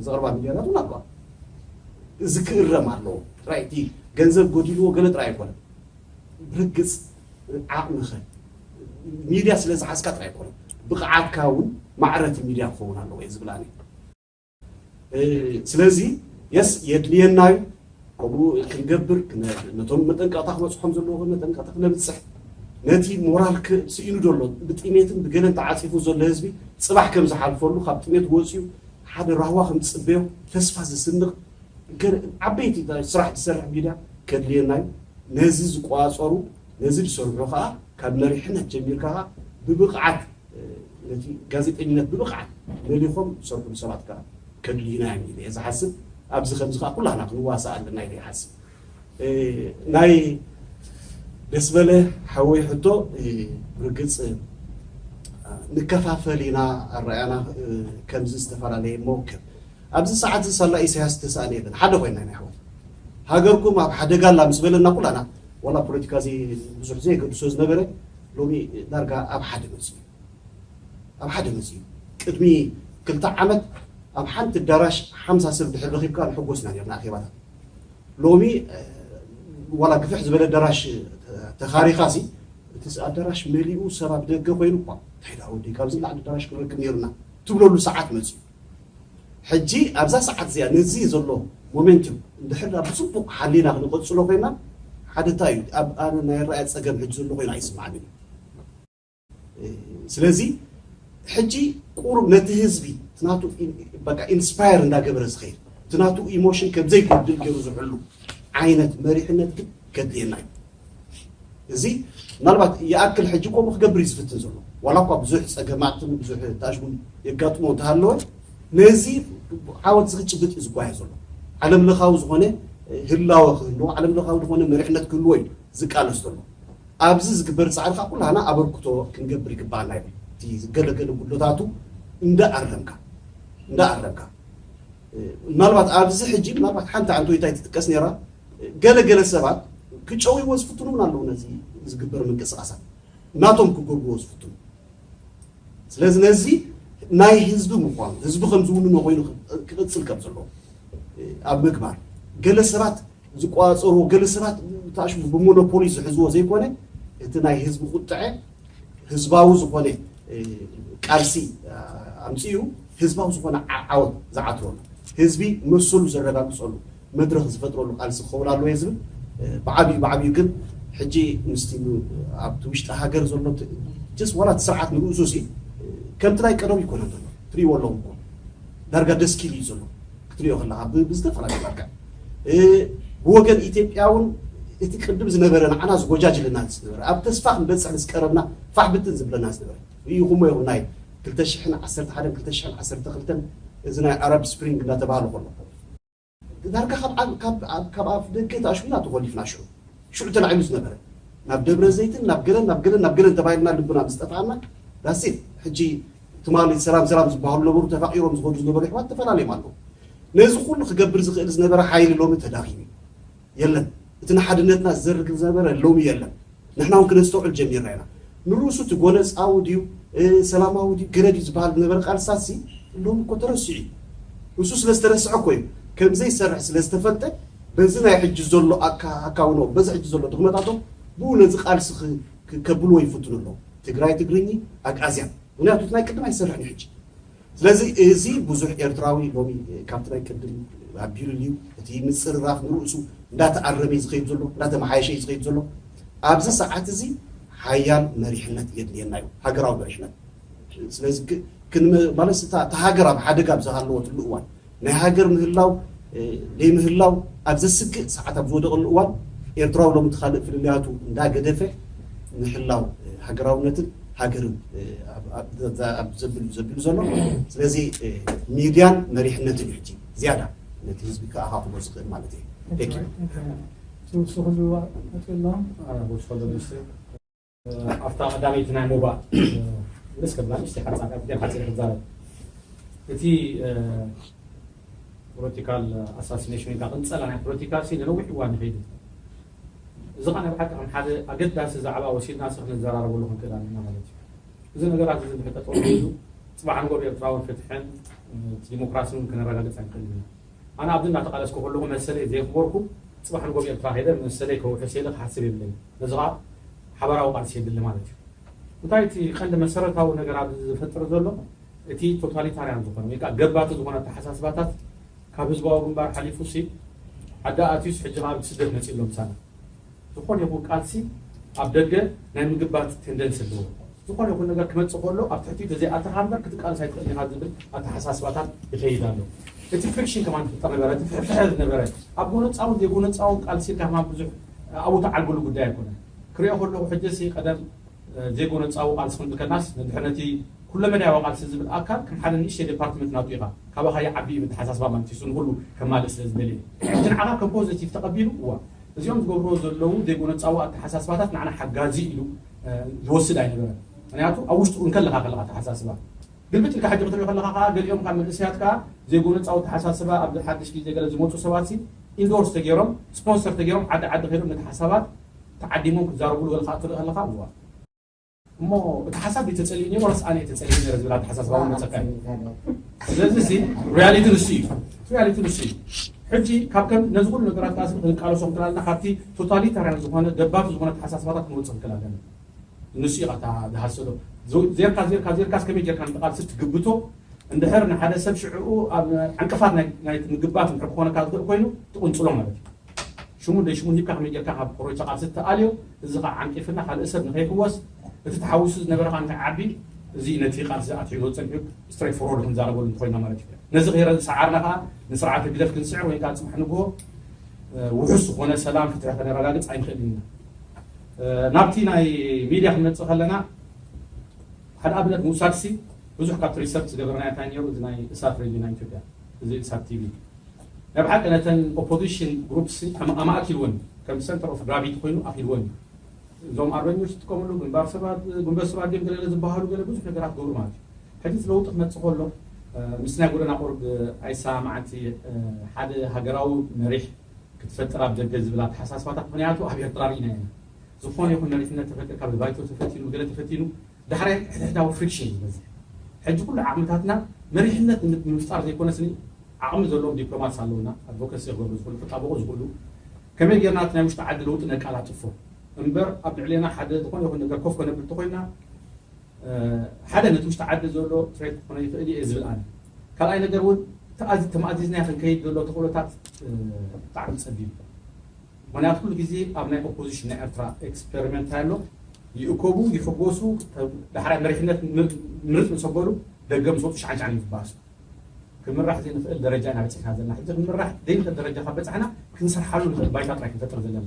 ዘቕርባ ሚድያታት እውን ኣለዋ እዚ ክእረም ኣለዎ ጥራይ እቲ ገንዘብ ጎዲልዎ ገለ ጥራይ ኣይኮነን ብርግፅ ዓቕምኸ ሚድያ ስለ ዝሓዝካ ጥራይ ኣይኮነን ብቕዓትካ እውን ማዕረቲ ሚድያ ክኸውን ኣለዎ እየ ዝብል ኣነ ስለዚ የስ የድልየና እዩ ከምኡ ክንገብር ነቶም መጠንቀቕታ ክበፅሖም ዘለዎ መጠንቀቕታ ክነብፅሕ ነቲ ሞራል ስኢኑ ዘሎ ብጥሜትን ብገለን ተዓፂፉ ዘሎ ህዝቢ ፅባሕ ከም ዝሓልፈሉ ካብ ጥሜት ወፂኡ ሓደ ራህዋ ከም ዝፅበዮ ተስፋ ዝስንቕ ዓበይቲ ስራሕ ዝሰርሕ ሚድያ ከድልየና እዩ ነዚ ዝቆፃፀሩ ነዚ ዝሰርሑ ከዓ ካብ መሪሕነት ጀሚርካ ከዓ ብብቕዓት ነቲ ጋዜጠኝነት ብብቕዓት መሊኾም ዝሰርሕሉ ሰባት ከዓ ከድልዩና እዮም ኢለ እየ ዝሓስብ ኣብዚ ከምዚ ከዓ ኩላህና ክንዋሳእ ኣለና ኢለ ይሓስብ ናይ ደስበለ ሓወይ ሕቶ ርግፅ ንከፋፈል ኢና ኣረኣያና ከምዚ ዝተፈላለየ እሞ ከም ኣብዚ ሰዓት እዚ ሳላ ኢሳያስ ተሳእነ የለን ሓደ ኮይና ኢና ኣሕዋት ሃገርኩም ኣብ ሓደጋ ኣላ ምስ በለና ኩላና ዋላ ፖለቲካ ብዙሕ ዘየገድሶ ዝነበረ ሎሚ ዳርጋ ኣብ ሓደ መፅኡ ኣብ ሓደ መፅኡ ቅድሚ ክልተ ዓመት ኣብ ሓንቲ ኣዳራሽ ሓምሳ ሰብ ድሕር ረኺብካ ንሕጎስና ነርና ኣኼባታት ሎሚ ዋላ ግፍሕ ዝበለ ኣዳራሽ ተኻሪኻ ሲ እቲ ኣዳራሽ መሊኡ ሰብ ኣብ ደገ ኮይኑ እኳ እንታይ ዳ ወዲ ካብዚ ላዕሊ ኣዳራሽ ክንረክብ ነይሩና ትብለሉ ሰዓት መፅኡ ሕጂ ኣብዛ ሰዓት እዚኣ ነዚ ዘሎ ሞሜንቱም እንድሕር ብፅቡቅ ሓሊና ክንቀፅሎ ኮይና ሓደ እንታይ እዩ ኣብ ኣነ ናይ ራእያ ፀገም ሕጂ ዘሎ ኮይኑ ኣይስማዕን እዩ ስለዚ ሕጂ ቁሩብ ነቲ ህዝቢ ናቱ ኢንስፓየር እንዳገበረ ዝኸይድ እቲ ናቱ ኢሞሽን ከም ዘይጎድል ገይሩ ዝሕሉ ዓይነት መሪሕነት ግን ከድልየና እዩ እዚ ምናልባት ይኣክል ሕጂ ከምኡ ክገብር እዩ ዝፍትን ዘሎ ዋላ እኳ ብዙሕ ጸገማትን ብዙሕ ታሽሙን የጋጥሞ እንተሃለወ፣ ነዚ ዓወት እዚ ክጭብጥ እዩ ዝጓየ ዘሎ። ዓለም ለኻዊ ዝኾነ ህላወ ክህልዎ፣ ዓለም ለኻዊ ዝኾነ መሪሕነት ክህልዎ እዩ ዝቃለስ ዘሎ። ኣብዚ ዝግበር ጻዕሪ ከዓ ኩላህና ኣበርክቶ ክንገብር ይግባኣና እዩ። እቲ ዝገለገለ ጉድለታቱ እንዳኣረምካ እንዳኣረምካ ምናልባት ኣብዚ ሕጂ ምናልባት ሓንቲ ኣንቶይታይ ትጥቀስ ነይራ። ገለገለ ሰባት ክጨውይዎ ዝፍትኑ እውን ኣለዉ። ነዚ ዝግበር ምንቅስቃሳት ናቶም ክገብርዎ ዝፍትኑ። ስለዚ ነዚ ናይ ህዝቢ ምኳኑ፣ ህዝቢ ከም ዝውንኖ ኮይኑ ክቕጽል ከም ዘለዎ ኣብ ምግባር፣ ገለ ሰባት ዝቋጸርዎ፣ ገለ ሰባት ታሽሙ ብሞኖፖሊ ዝሕዝዎ ዘይኮነ፣ እቲ ናይ ህዝቢ ቁጥዐ ህዝባዊ ዝኾነ ቃልሲ ኣምፅኡ፣ ህዝባዊ ዝኾነ ዓወት ዝዓትረሉ፣ ህዝቢ መሰሉ ዘረጋግፀሉ መድረኽ ዝፈጥረሉ ቃልሲ ክኸውን ኣለዎ እየ ዝብል። ብዓብዩ ብዓብዩ ግን ሕጂ ምስቲ ኣብቲ ውሽጢ ሃገር ዘሎ ጀስ ዋላ እቲ ስርዓት ንርእሱ ሲ ከምቲ ናይ ቀደም ይኮነን ዘሎ። ትሪእዎ ኣለኹም እኮ ዳርጋ ደስኪሉ እዩ ዘሎ ክትሪኦ ከለካ ብዝተፈላለዩ መልክዕ። ብወገን ኢትዮጵያ እውን እቲ ቅድም ዝነበረ ንዓና ዝጎጃጅለና ዝነበረ ኣብ ተስፋ ክንበፅሕ ምስ ቀረብና ፋሕ ብትን ዝብለና ዝነበረ ይኹሞ ይኹም ናይ ክልተ ሽሕን ዓሰርተ ሓደን ክልተ ሽሕን ዓሰርተ ክልተን እዚ ናይ ኣረብ ስፕሪንግ እናተባህለ ከሎ ዳርጋ ካብ ኣፍ ደገ ተኣሽዊና ተኾሊፍና ሽዑ ሽዑ ተላዒሉ ዝነበረ ናብ ደብረ ዘይትን ናብ ገለን ናብ ገለን ናብ ገለን ተባሂልና ልብና ምስ ጠፍኣና ዳሴት ሕጂ ትማሊ ሰላም ሰላም ዝበሃሉ ነበሩ ተፋቂሮም ዝኸዱ ዝነበሩ ኣሕዋት ተፈላለዮም ኣለዉ። ነዚ ኩሉ ክገብር ዝኽእል ዝነበረ ሓይሊ ሎሚ ተዳኺሙ የለን። እቲ ንሓድነትና ዝዘርግ ዝነበረ ሎሚ የለን። ንሕና እውን ክነስተውዕል ጀሚርና ኢና። ንርእሱ እቲ ጎነፃዊ ድዩ ሰላማዊ ድዩ ገለ ድዩ ዝበሃል ዝነበረ ቃልስታት ሲ ሎሚ እኮ ተረሲዑ እዩ። እሱ ስለ ዝተረስዐ እኮ እዩ ከምዘይሰርሕ ስለ ዝተፈልጠ በዚ ናይ ሕጂ ዘሎ ኣካውኖ በዚ ሕጂ ዘሎ ድኽመታቶም ብኡ ነዚ ቃልሲ ከብልዎ ይፍትኑ ኣለዉ። ትግራይ ትግርኝ ኣግኣዝያን ምክንያቱ ናይ ቅድም ኣይሰርሕን ሕጂ ስለዚ እዚ ብዙሕ ኤርትራዊ ሎሚ ካብቲ ናይ ቅድም ኣቢሉ እዩ እቲ ምፅርራፍ ንርእሱ እንዳተኣረመ ዝኸይድ ዘሎ እንዳተመሓየሸ እዩ ዝኸይድ ዘሎ ኣብዚ ሰዓት እዚ ሓያል መሪሕነት የድልየና እዩ ሃገራዊ መሪሕነት ስለዚ ማለት እታ ሃገር ኣብ ሓደጋ ብዝሃለወትሉ እዋን ናይ ሃገር ምህላው ዘይምህላው ኣብ ዘስግእ ሰዓት ኣብ ዝወደቐሉ እዋን ኤርትራዊ ሎሚ እቲ ካልእ ፍልልያቱ እንዳገደፈ ምህላው ሃገራውነትን ሃገርን ኣብ ዘብል ዘብል ዘሎ ስለዚ ሚድያን መሪሕነትን እዩ ሕጂ ዝያዳ ነቲ ህዝቢ ከኣኻኽቦ ዝኽእል ማለት እዩ። ትውስኽሉ ኣሎ ኣብታ ቀዳመይቲ ናይ ሞባ ምስ ከብላ ንሽቲ ሓፃር ኣብደን ሓፂር ክዛረብ እቲ ፖለቲካል ኣሳሲኔሽን ኢልካ ቅንፀላ ናይ ፖለቲካ ሲ ንነዊሕ እዋን ይኸይድ እዚ ኸ ናይ ብሓቂ ከም ሓደ ኣገዳሲ ዛዕባ ወሲድና ሲ ክንዘራረበሉ ክንክእል ኣለና ማለት እዩ እዚ ነገራት እዚ ብሕጠጠ ሒዙ ፅባሕ ንጎብ ኤርትራውን ፍትሕን ዲሞክራሲን ክነረጋግፅ ኣይንክእል ኢና ኣነ ኣብዚ እናተቃለስኩ ከለኹ መሰለይ ዘየኽበርኩ ፅባሕ ንጎብ ኤርትራ ከይደ መሰለይ ከውሕስ ኢለ ክሓስብ የብለይ ነዚ ከዓ ሓበራዊ ቃልሲ የድሊ ማለት እዩ እንታይ እቲ ቀንዲ መሰረታዊ ነገር ኣብዚ ዝፈጥር ዘሎ እቲ ቶታሊታርያን ዝኾነ ወይ ከዓ ገባቲ ዝኾነ ኣተሓሳስባታት ካብ ህዝባዊ ግንባር ሓሊፉ ሲ ዓዲ ኣትዩስ ሕጂ ከዓ ብስደት መፂኡ ኣሎ ምሳና ዝኾነ ይኹን ቃልሲ ኣብ ደገ ናይ ምግባት ቴንደንሲ ኣለዎ ዝኾነ ይኹን ነገር ክመፅእ ከሎ ኣብ ትሕቲ ተዘይኣተኻ እምበር ክትቃለስ ኣይትኽእል ኢኻ ዝብል ኣተሓሳስባታት ይኸይድ ኣሎ እቲ ፍሪክሽን ከማን ዝፍጠር ነበረ እቲ ፍሕፍሐ ዝነበረ ኣብ ጎነፃውን ዘይጎነፃውን ቃልሲ ኢልካ ከማን ብዙሕ ኣብኡ ተዓልግሉ ጉዳይ ኣይኮነን ክሪኦ ከለኹ ሕጂ ሲ ቀደም ዘይጎነፃዊ ቃልሲ ክንብል ከናስ ንድሕር ነቲ ኩለመዳያዊ ቃልሲ ዝብል ኣካል ከም ሓደ ንእሽተይ ዴፓርትመንት ናቱ ኢኻ ካባኻ ይዓቢ እዩ ብተሓሳስባ ማለት እዩ ንኩሉ ከማልእ ስለ ዝደልየ እቲ ንዓኻ ከም ፖዘቲቭ ተቐቢሉ እዋ እዚኦም ዝገብርዎ ዘለዉ ዘይጎነፃዊ ኣተሓሳስባታት ንዓና ሓጋዚ ኢሉ ዝወስድ ኣይነበረን ምክንያቱ ኣብ ውሽጡ እንከለኻ ከለኻ ኣተሓሳስባ ግልብጥ ኢልካ ሕጂ ክትሪኦ ከለኻ ከዓ ገሊኦም ካብ መንእሰያት ከዓ ዘይጎነፃዊ ኣተሓሳስባ ኣብዚ ሓድሽ ግዜ ገለ ዝመፁ ሰባት ኢንዶርስ ተገይሮም ስፖንሰር ተገይሮም ዓዲ ዓዲ ከይዶም ነቲ ሓሳባት ተዓዲሞም ክዛረብሉ ገለ ከዓ ትርኢ ከለካ እዋ እሞ እቲ ሓሳብ ድዩ ተፀሊኡ ነይሩ ዋላስ ኣነ እየ ተፀሊኡ ነይረ ዝብል ኣተሓሳስባ እውን መፀካ እዩ ስለዚ እዚ ሪያሊቲ ንሱ እዩ ሪያሊቲ ንሱ እዩ ሕጂ ካብ ከም ነዚ ኩሉ ነገራት ከዓ ክንቃለሶ ክንክእል ኣለና ካብቲ ቶታሊታርያን ዝኾነ ገባቲ ዝኾነ ኣተሓሳስባታት ክንወፅእ ክንክእል ኣለና ንሱ እዩ ቃታ ዝሃሰዶ ዜርካ ዜርካ ዜርካስ ከመይ ጌርካ ንቃልሲ ትግብቶ እንድሕር ንሓደ ሰብ ሽዕኡ ኣብ ዕንቅፋት ናይ ምግባት እንድሕር ክኾነካ ዝኽእል ኮይኑ ትቕንፅሎ ማለት እዩ ሽሙን ደይ ሽሙን ሂብካ ከመይ ጌርካ ካብ ኮሮጆ ቃልሲ ትኣልዮ፣ እዚ ኸዓ ዓንቂፍና ካልእ ሰብ ንኸይሕወስ፣ እቲ ተሓዊሱ ዝነበረ ኸዓ ንኸይዓቢ፣ እዚ ነቲ ቃልሲ ኣትሒዝዎ ጸኒሑ ስትሬት ፎርወርድ ክንዛረበሉ እንተኾይንና ማለት እዩ። ነዚ ከይሰዓርና ኸዓ ንስርዓት ህግደፍ ክንስዕር ወይ ከዓ ጽባሕ ንግሆ ውሑስ ዝኾነ ሰላም ፍትሒ ከነረጋግጽ ኣይንኽእልን ኢና። ናብቲ ናይ ሚድያ ክንመጽእ ከለና ሓደ ኣብነት ምውሳድ ሲ፣ ብዙሕ ካብቲ ሪሰርች ዝገበርናዮ እንታይ ነይሩ፣ እዚ ናይ እሳት ሬድዮ ናይ ኢትዮጵያ፣ እዚ እሳት ቲቪ፣ ናይ ብሓቂ ነተን ኦፖዚሽን ግሩፕስ ኣማእኪልወን፣ ከም ሰንተር ኦፍ ግራቪቲ ኮይኑ ኣኪልወን እዩ። እዞም ኣርበኞች ዝጥቀምሉ ግንባር ሰባት፣ ግንቦት ሰባት ድዮም ገለ ዝበሃሉ ገለ ብዙሕ ነገራት ገብሩ ማለት እዩ። ሕጂ ለውጢ ክመፅእ ከሎ ምስ ናይ ጎደና ቁርብ ኣይሰማማዕን፣ ሓደ ሃገራዊ መሪሕ ክትፈጥር ኣብ ደገ ዝብል ኣተሓሳስባታት፣ ምክንያቱ ኣብ ኤርትራ ርኢና ኢና። ዝኾነ ይኹን መሪሕነት ተፈጢርካ ብባይቶ ተፈቲኑ ብገለ ተፈቲኑ ዳሕራይ ሕድሕዳዊ ፍሪክሽን እዩ ዝበዝሕ። ሕጂ ኩሉ ዓቕምታትና መሪሕነት ንምፍጣር ዘይኮነስኒ ዓቕሚ ዘለዎም ዲፕሎማትስ ኣለውና፣ ኣድቮካሲ ክገብሩ ዝኽእሉ ክጣበቑ ዝኽእሉ፣ ከመይ ጌርና እቲ ናይ ውሽጢ ዓዲ ለውጢ ነቃላጥፎ እምበር ኣብ ልዕሌና ሓደ ዝኾነ ይኹን ነገር ኮፍ ከነብል እንተኾይና ሓደ ነቲ ውሽጢ ዓዲ ዘሎ ትሬት ክኾነ ይኽእል እየ ዝብል ኣነ። ካልኣይ ነገር እውን ተኣዚ- ተማእዚዝና ክንከይድ ዘሎ ተኽእሎታት ብጣዕሚ ጸቢብ እዩ። ምክንያቱ ኩሉ ግዜ ኣብ ናይ ኦፖዚሽን ናይ ኤርትራ ኤክስፐሪመንት ኣሎ፣ ይእከቡ ይሕጎሱ፣ ዳሕራይ መሪሕነት ምርጥ ምስ ኣበሉ ደገ ምስ ወፁ ሻዕንሻዕን ይባሱ። ክምራሕ ዘይንኽእል ደረጃ ኢና በፂሕና ዘለና። ሕጂ ክምራሕ ዘይንኽእል ደረጃ ካብ በፃሕና ክንሰርሓሉ ንኽእል ባይታ ጥራይ ክንፈጥር ዘለና።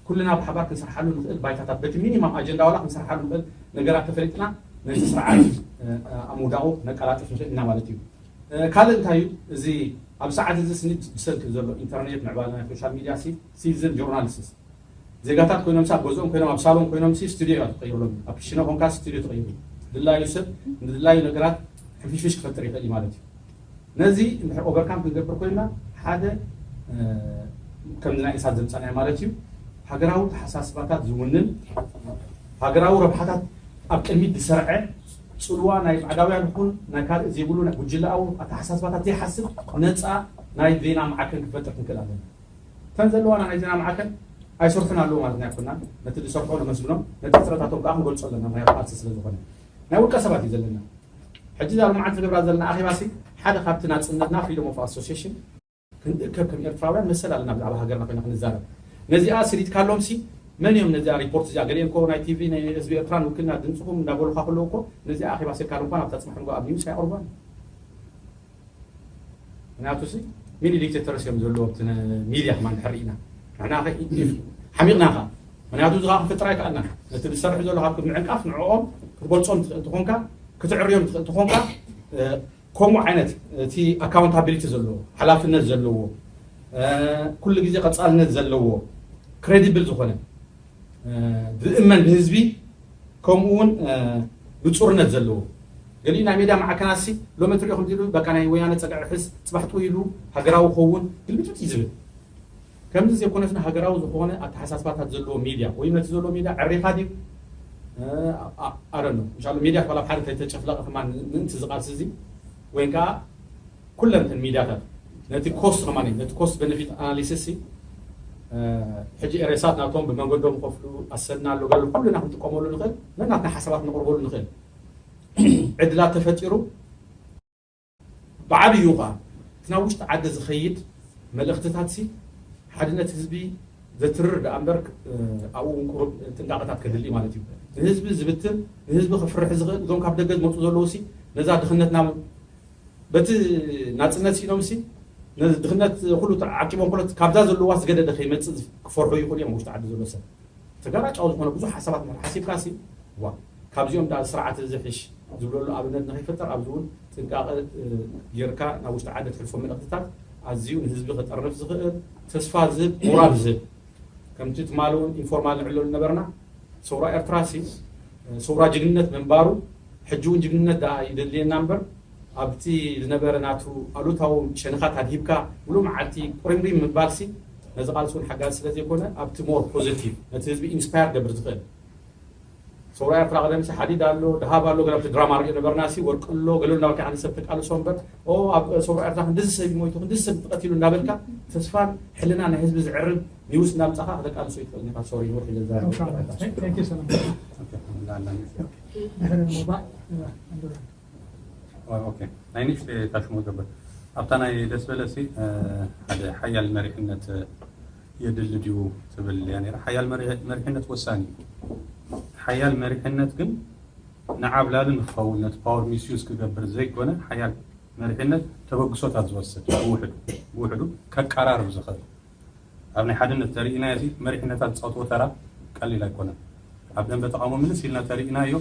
ኩልና ብሓባር ክንሰርሓሉ ንኽእል ባይታታት፣ በቲ ሚኒማም ኣጀንዳ ዋላ ክንሰርሓሉ ንኽእል ነገራት ተፈሊጥና ነቲ ስርዓት ኣብ ምውዳቑ ነቀላጥፍ ንኽእል ኢና ማለት እዩ። ካልእ እንታይ እዩ? እዚ ኣብ ሰዓት እዚ ስኒ ብሰንኪ ዘሎ ኢንተርኔት፣ ምዕባለ ናይ ሶሻል ሚድያ፣ ሲቲዝን ጆርናሊስትስ ዜጋታት ኮይኖም ኣብ ገዝኦም ኮይኖም ኣብ ሳሎን ኮይኖም ስቱዲዮ እያ ትቀይሩሎም። ኣብ ክሽነ ኮንካ ስቱዲዮ ትቀይሩ። ድላዩ ሰብ ንድላዩ ነገራት ሕንፍሽፍሽ ክፈጥር ይኽእል እዩ ማለት እዩ። ነዚ እንድሕር ኦቨርካም ክንገብር ኮይና ሓደ ከምዚ ናይ እሳት ዘምፀናዮ ማለት እዩ። ሃገራዊ ተሓሳስባታት ዝውንን፣ ሃገራዊ ረብሓታት ኣብ ቅድሚት ዝሰርዐ፣ ፅልዋ ናይ ባዕዳውያን ይኹን ናይ ካልእ ዘይብሉ ናይ ጉጅለኣዊ ኣተሓሳስባታት ዘይሓስብ ነፃ ናይ ዜና ማዕከን ክፈጥር ክንክእል ኣለና። እተን ዘለዋና ናይ ዜና ማዕከን ኣይሰርሑን ኣለዉ ማለት ናይ ኮና ነቲ ዝሰርሖ ንመስግኖም፣ ነቲ ሕፅረታቶም ከዓ ክንገልፆ ኣለና። ምክንያቱ ቃልሲ ስለ ዝኾነ ናይ ውልቀ ሰባት እዩ ዘለና። ሕጂ እዛ ሎማዓንቲ ንገብራ ዘለና ኣኼባ ሲ ሓደ ካብቲ ናፅነትና ፍሪደም ኦፍ ኣሶሲሽን ክንእከብ ከም ኤርትራውያን መሰል ኣለና ብዛዕባ ሃገርና ኮይና ክንዛረብ። ነዚኣ ስሪትካሎም ሲ መን እዮም ነዚኣ ሪፖርት እዚኣ ገሊኦም ኮ ናይ ቲቪ ናይ ህዝቢ ኤርትራ ንውክልና ድምፅኹም እንዳበሉካ ከለዉ እኮ ነዚኣ ኣኼባ ሲ ካሎም እኳ ናብታ ፅማሕ ንጎ ኣብ ኒውስ ኣይኣቕርቧን። ምክንያቱ ሲ ሚኒ ዲክቴተርስ እዮም ዘለዎ ኣብቲ ሚድያ ከማን ድሕር ኢና ንሕና ሓሚቕና ካ ምክንያቱ እዚ ከዓ ክፍጥር ኣይከኣልና ነቲ ዝሰርሕ ዘሎ ካብ ምዕንቃፍ ንዕኦም ክትበልፆም ትኽእል ትኾንካ ክትዕርዮም ትኽእል ትኾንካ ከምኡ ዓይነት እቲ ኣካውንታቢሊቲ ዘለዎ ሓላፍነት ዘለዎ ኩሉ ግዜ ቀፃልነት ዘለዎ ክሬዲብል ዝኾነ ዝእመን ብህዝቢ ከምኡ እውን ብፁርነት ዘለዎ ገሊኡ ናይ ሜድያ ማዕከናት ሲ ሎሚ ትሪኦ ከምዚ ኢሉ በቃ ናይ ወያነ ፀግዒ ሕዝ ፅባሕ ጥው ኢሉ ሃገራዊ ኸውን ግልብጥጥ እዩ ዝብል ከምዚ ዘይኮነስ ሃገራዊ ዝኾነ ኣተሓሳስባታት ዘለዎ ሚድያ ወይ ነቲ ዘለዎ ሚድያ ዕሪኻ ድዩ ኣረኖ እንሻ ሚድያ ክባል ኣብ ሓደ ተጨፍለቐ ከማ ምእንቲ ዝቃልሲ እዚ ወይ ከዓ ኩለን እተን ሚድያታት ነቲ ኮስት ከማን ነቲ ኮስት በነፊት ኣናሊሲስ ሕጂ ኤሬሳት ናቶም ብመንገዶም ከፍሉ ኣሰና ኣሎ ገሉ ኩልና ክንጥቀመሉ ንኽእል ነናትና ሓሳባት ንቕርበሉ ንኽእል ዕድላት ተፈጢሩ ብዓብዩ ከዓ እቲ ናብ ውሽጢ ዓዲ ዝኸይድ መልእኽትታት ሲ ሓድነት ህዝቢ ዘትርር ደኣ እምበር ኣብኡ እውን ቁሩብ ጥንቃቐታት ከድሊ ማለት እዩ። ንህዝቢ ዝብትን ንህዝቢ ክፍርሕ ዝኽእል እዞም ካብ ደገ ዝመፁ ዘለዉ ሲ ነዛ ድኽነት ናብ በቲ ናፅነት ሲኢኖም ሲ ነዚ ድኽነት ኩሉ ዓቂቦም ኩለት ካብዛ ዘለዋ ዝገደደ ከይመፅእ ክፈርሑ ይኽእሉ እዮም ውሽጢ ዓዲ ዘሎ ሰብ ተጋራጫዊ ዝኾነ ብዙሕ ሓሳባት እንድሕር ሓሲብካ ሲ ዋ ካብዚኦም ዳ ስርዓት ዝሕሽ ዝብለሉ ኣብነት ንኸይፈጠር ኣብዚ እውን ጥንቃቐ ጌርካ ናብ ውሽጢ ዓዲ ትሕልፎ መልእኽትታት ኣዝዩ ንህዝቢ ክጠርንፍ ዝኽእል ተስፋ ዝህብ ሞራል ዝህብ ከምቲ ትማሊ እውን ኢንፎርማል ንዕለሉ ነበርና ሰውራ ኤርትራ ሲ ሰውራ ጅግንነት ምንባሩ ሕጂ እውን ጅግንነት ደኣ ይደልየና እምበር ኣብቲ ዝነበረ ናቱ ኣሉታዊ ሸነኻት ኣድሂብካ ሙሉእ መዓልቲ ቁሪምሪም ምባልሲ ነዚ ቃልሲ እውን ሓጋዚ ስለ ዘይኮነ ኣብቲ ሞር ፖዘቲቭ ነቲ ህዝቢ ኢንስፓየር ገብር ዝኽእል ሰውራ ኤርትራ ቀደምሲ ሓዲድ ኣሎ ድሃብ ኣሎ ገለ ኣብቲ ድራማ ሪኦ ነበርናሲ ወርቂ ኣሎ ገለ እናበልካ ሓደ ሰብ ተቃልሶ እምበር ኦ ኣብ ሰውራ ኤርትራ ክንድዚ ሰብ ይሞይቱ ክንድዚ ሰብ ተቀቲሉ እናበልካ ተስፋን ሕልና ናይ ህዝቢ ዝዕርብ ኒውስ እናምጻኻ ከተቃልሶ ይትኽእል ኒካ ሶሪ ንውሕ ኢለ ናይ ንእሽተ ታሽሞ ገብር ኣብታ ናይ ደስ በለሲ ሓደ ሓያል መሪሕነት የድሊ ድዩ ትብል እያ ነራ ሓያል መሪሕነት ወሳኒ እዩ ሓያል መሪሕነት ግን ንዓብላሊ ንክኸውን ነቲ ፓወር ሚስዩዝ ክገብር ዘይኮነ ሓያል መሪሕነት ተበግሶታት ዝወስድ ብውሕዱ ብውሕዱ ከቀራርብ ዝኽእል ኣብ ናይ ሓድነት ተርእናዮ ሲ መሪሕነታት ዝፃወትዎ ተራ ቀሊል ኣይኮነን ኣብ ደንበ ተቃውሞ ምልስ ኢልና ተሪኢናዮ።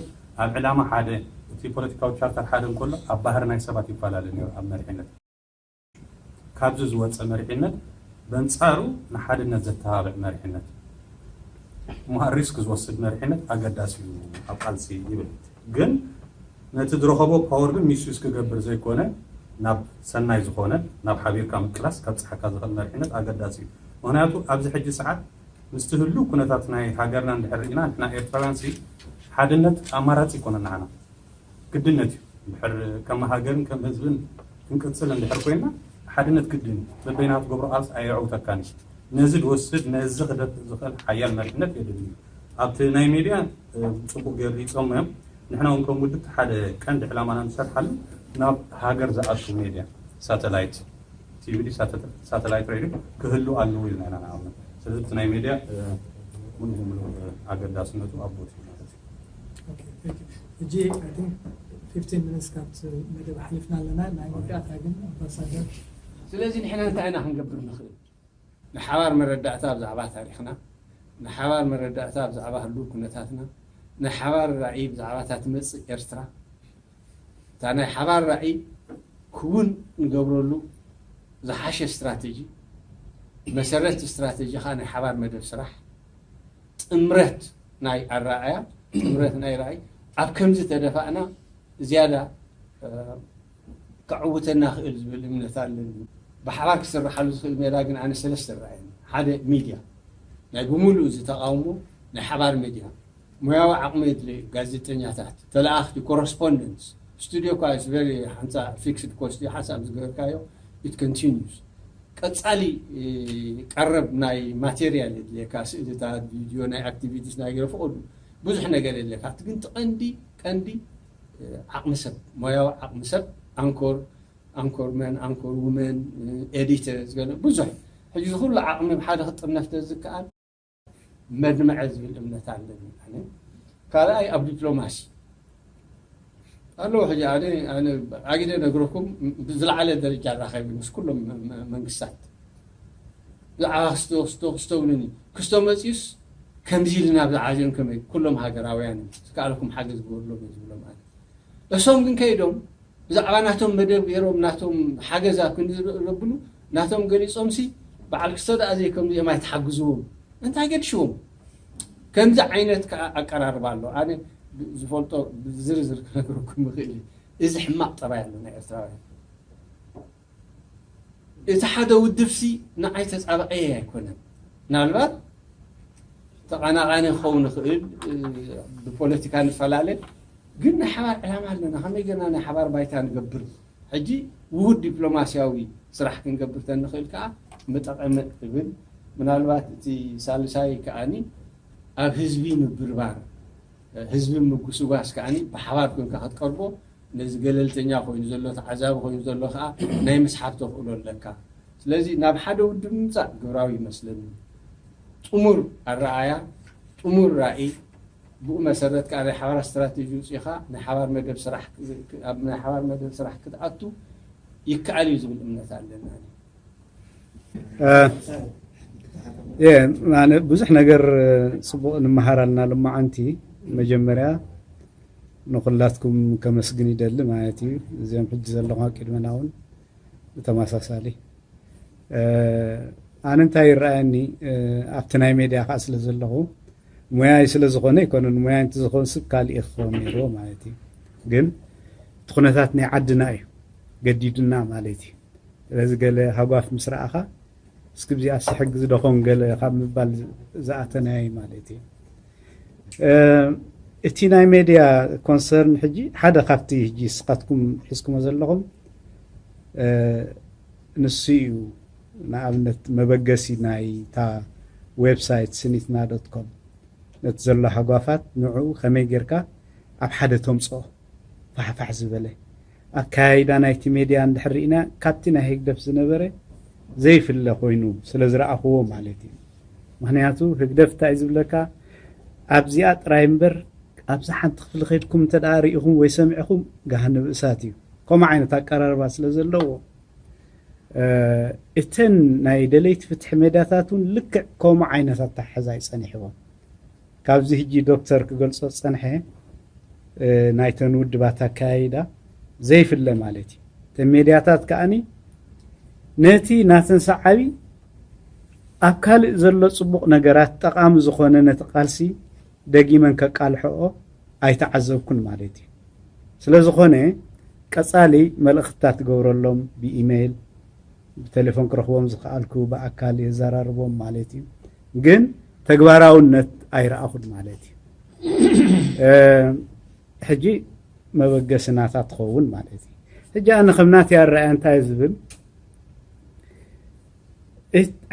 ኣብ ዕላማ ሓደ፣ እቲ ፖለቲካዊ ቻርተር ሓደ እንከሎ፣ ኣብ ባህሪ ናይ ሰባት ይፈላለ ነይሩ። ኣብ መሪሕነት፣ ካብዚ ዝወፀ መሪሕነት በንፃሩ ንሓድነት ዘተባብዕ መሪሕነት፣ እሞ ሪስክ ዝወስድ መሪሕነት ኣገዳሲ እዩ ኣብ ቃልሲ ይብል። ግን ነቲ ዝረኸቦ ፓወር ግን ሚስዩዝ ክገብር ዘይኮነ፣ ናብ ሰናይ ዝኾነ፣ ናብ ሓቢርካ ምቅላስ ከብፅሓካ ዝኽእል መሪሕነት ኣገዳሲ እዩ። ምክንያቱ ኣብዚ ሕጂ ሰዓት ምስቲ ህሉው ኩነታት ናይ ሃገርና እንድሕር ርኢና፣ ንሕና ኤርትራውያን ሲ ሓድነት ኣማራፂ ይኮነ ንዓና፣ ግድነት እዩ። እንድሕር ከም ሃገርን ከም ህዝብን ክንቅፅል እንድሕር ኮይና፣ ሓድነት ግድን እዩ። በበይና ትገብሮ ቃልሲ ኣየዕውተካን እዩ። ነዚ ዝወስድ፣ ነዚ ክደፍእ ዝኽእል ሓያል መሪሕነት የድሊ እዩ። ኣብቲ ናይ ሜድያ፣ እ፣ ፅቡቅ ገይሩ ይፀሙ እዮም። ንሕና እውን ከም ውድብ ሓደ ቀንዲ ዕላማና ንሰርሓሉ ናብ ሃገር ዝኣቱ ሜድያ፣ ሳተላይት ቲቪ ድዩ ሳተ-፣ ሳተላይት ሬድዮ ክህሉ ኣለዎ ኢልና ኢና ንኣምን። ስለዚ እቲ ናይ ሜድያ፣ እ፣ ሙሉእ ብሙሉእ፣ እ፣ ኣገዳስነቱ ኣብ ቦትኡ ማለት እዩ። ኦኬ፣ thank you። ሕጂ፣ I think፣ fifteen minutes ካብቲ መደብ ሓሊፍና ኣለና። ናይ መወዳእታ ግን ኣምባሳደር። ስለዚ ንሕና እንታይ ኢና ክንገብር ንኽእል? ንሓባር መረዳእታ ብዛዕባ ታሪኽና፣ ንሓባር መረዳእታ ብዛዕባ ህሉው ኩነታትና፣ ንሓባር ራእይ ብዛዕባ እታ ትመጽእ ኤርትራ፣ እታ ናይ ሓባር ራእይ ክውን ንገብረሉ ዝሓሸ ስትራተጂ፣ መሰረት ስትራተጂ ኸኣ ናይ ሓባር መደብ ስራሕ፣ ጥምረት ናይ ኣረኣእያ፣ ጥምረት ናይ ራእይ፣ ኣብ ከምዚ ተደፋእና ዝያዳ፣ እ፣ ከዕውተና ክእል ዝብል እምነት ኣለኒ። ብሓባር ክስርሓሉ ዝኽእል ሜላ ግን ኣነ ሰለስተ ይረኣየኒ። ሓደ ሚድያ፣ ናይ ብምሉእ እዚ ተቓውሞ ናይ ሓባር ሚድያ፣ ሞያዊ ዓቕሚ የድልዮ እዩ። ጋዜጠኛታት፣ ተለኣኽቲ፣ ኮረስፖንደንትስ፣ ስቱድዮ እኳ is very ሓንሳ ፊክስድ ኮስት እዩ፣ ሓንሳብ ዝገበርካዮ it continues። ቀጻሊ፣ እ፣ ቀረብ ናይ ማቴሪያል የድልየካ፣ ስእልታት፣ ቪድዮ፣ ናይ ኣክቲቪቲስ፣ ናይ ገለ ፈቐዱ ብዙሕ ነገር የድልየካ። እቲ ግን እቲ ቀንዲ፣ ቀንዲ፣ እ፣ ዓቕሚ ሰብ፣ ሞያዊ ዓቕሚ ሰብ፣ ኣንኮር፣ ኣንኮር መን፣ ኣንኮር ውመን፣ እ፣ ኤዲተርስ፣ ገለ ብዙሕ። ሕጂ እዚ ኩሉ ዓቕሚ ብሓደ ክጥርነፍ ተዝከኣል፣ መድምዐ ዝብል እምነት ኣለኒ ኣነ። ካልኣይ ኣብ ዲፕሎማሲ ኣለዎ። ሕጂ ኣነ፣ ኣነ ኣጊደ ነግረኩም፣ ብዝለዓለ ደረጃ ራኸቢ ምስ ኩሎም መ-፣ መ-፣ መንግስታት። ብዛዕባ ክስቶ፣ ክስቶ፣ ክስቶ ብሉኒ። ክስቶ መጺኡስ ከምዚ ኢልና ብዛዕባ እዚኦም ከመይ ኩሎም ሃገራውያን እዮም። ዝከኣለኩም ሓገዝ ግበሩሎም እየ ዝብሎም ኣነ። እሶም ግን ከይዶም ብዛዕባ ናቶም መደብ ገይሮም ናቶም ሓገዝ ኣብ ክንዲ ዝረብሉ ናቶም ገሊጾምሲ በዓል ክስቶ ደኣ ዘይከምዚኦም ኣይትሓግዝዎም። እንታይ ገድሽዎም? ከምዚ ዓይነት ከኣ ኣቀራርባ ኣሎ። ኣነ ዝፈልጦ ብዝርዝር ክነግረኩም ይኽእል እየ። እዚ ሕማቕ ጠባይ ኣሎ ናይ ኤርትራውያን። እቲ ሓደ ውድብሲ ንዓይ ተጻባኣየ ኣይኮነን። ምናልባት ተቓናቓኒ ክኸውን ይኽእል፣ እ፣ ብፖለቲካ ንፈላለ፣ ግን ናይ ሓባር ዕላማ ኣለና። ከመይ ጌርና ናይ ሓባር ባይታ ንገብር? ሕጂ ውሁድ ዲፕሎማስያዊ ስራሕ ክንገብር ተንኽእል ከኣ ምጠቐመ እብል። ምናልባት እቲ ሳልሳይ ከኣኒ ኣብ ህዝቢ ምብርባር፣ ህዝቢ ምጉስጓስ ከኣኒ ብሓባር ኮንካ ክትቀርቦ፣ ነዚ ገለልተኛ ኮይኑ ዘሎ፣ ተዓዛቢ ኮይኑ ዘሎ ከኣ ናይ ምስሓብ ተኽእሎ ኣለካ። ስለዚ ናብ ሓደ ውድብ ምምጻእ ግብራዊ ይመስለኒ። ጥሙር ኣረኣእያ፣ ጥሙር ራእይ፣ ብኡ መሰረት ከኣ ናይ ሓባር ስትራቴጂ ውጺእኻ ናይ ሓባር መደብ ስራሕ፣ ኣብ ናይ ሓባር መደብ ስራሕ ክትኣቱ ይከኣል እዩ ዝብል እምነት ኣለና። እ፣ የ፣ ኣነ ብዙሕ ነገር፣ እ፣ ጽቡቕ ንምሃር ኣለና። ልማዓንቲ መጀመርያ ንኹላትኩም ከመስግን ይደሊ ማለት እዩ። እዚኦም ሕጂ ዘለኹም ኣብ ቅድመና እውን ብተመሳሳሊ። እ፣ ኣነ እንታይ ይረኣየኒ፣ እ፣ ኣብቲ ናይ ሜድያ ከዓ ስለ ዘለኹ፣ ሞያይ ስለ ዝኾነ ኣይኮነን፣ ሞያይ እንተዝኸውን ስብ ካሊእ ክኸውን ነይርዎ ማለት እዩ። ግን እቲ ኩነታት ናይ ዓድና እዩ ገዲዱና ማለት እዩ። ስለዚ ገለ ሃጓፍ ምስ ረኣኻ፣ እስኪ ብዚኣስ ሕግዝ ዶ ኾን ገለ ካብ ምባል ዝኣተናይ ማለት እዩ። እ፣ እቲ ናይ ሜድያ ኮንሰርን ሕጂ ሓደ ካብቲ ሕጂ ንስኻትኩም ሒዝኩሞ ዘለኹም፣ እ፣ ንሱ እዩ። ንኣብነት መበገሲ ናይታ ዌብሳይት ስኒትና ዶት ኮም ነቲ ዘሎ ሃጓፋት ንዕኡ ከመይ ጌርካ ኣብ ሓደ ተምጽኦ ፋሕፋሕ ዝበለ ኣካያይዳ ናይቲ ሜድያ እንድሕር ርኢና ካብቲ ናይ ህግደፍ ዝነበረ ዘይፍለ ኮይኑ ስለ ዝረኣኽዎ ማለት እዩ። ምኽንያቱ ህግደፍ እንታይ ዝብለካ ኣብዚኣ ጥራይ እምበር ኣብዚ ሓንቲ ክፍሊ ከይድኩም እንተ ደኣ ርኢኹም ወይ ሰሚዕኹም ገሃነብ እሳት እዩ። ከምኡ ዓይነት ኣቀራርባ ስለ ዘለዎ እ፣ እተን ናይ ደለይቲ ፍትሒ ሜዳታት እውን ልክዕ ከምኡ ዓይነት ኣተሓሕዛ እዩ ጸኒሕዎም። ካብዚ ሕጂ ዶክተር ክገልጾ ዝጸንሐ ናይተን ውድባት ኣካያይዳ ዘይፍለ ማለት እዩ። እተን ሜድያታት ከኣኒ ነቲ ናተን ሰዓቢ ኣብ ካልእ ዘሎ ጽቡቕ ነገራት ጠቓሚ ዝኾነ ነቲ ቃልሲ ደጊመን ከቃልሕኦ ኣይተዓዘብኩን ማለት እዩ። ስለ ዝኾነ ቀጻሊ መልእኽትታት ትገብረሎም ብኢሜይል፣ ብቴሌፎን ክረኽቦም ዝኸኣልኩ ብኣካል የዘራርቦም ማለት እዩ። ግን ተግባራውነት ኣይረኣኹን ማለት እዩ። ሕጂ መበገሲ ናታ ትኸውን ማለት እዩ። ሕጂ ኣነ ከም ናተይ ኣረኣእያ እንታይ ዝብል፣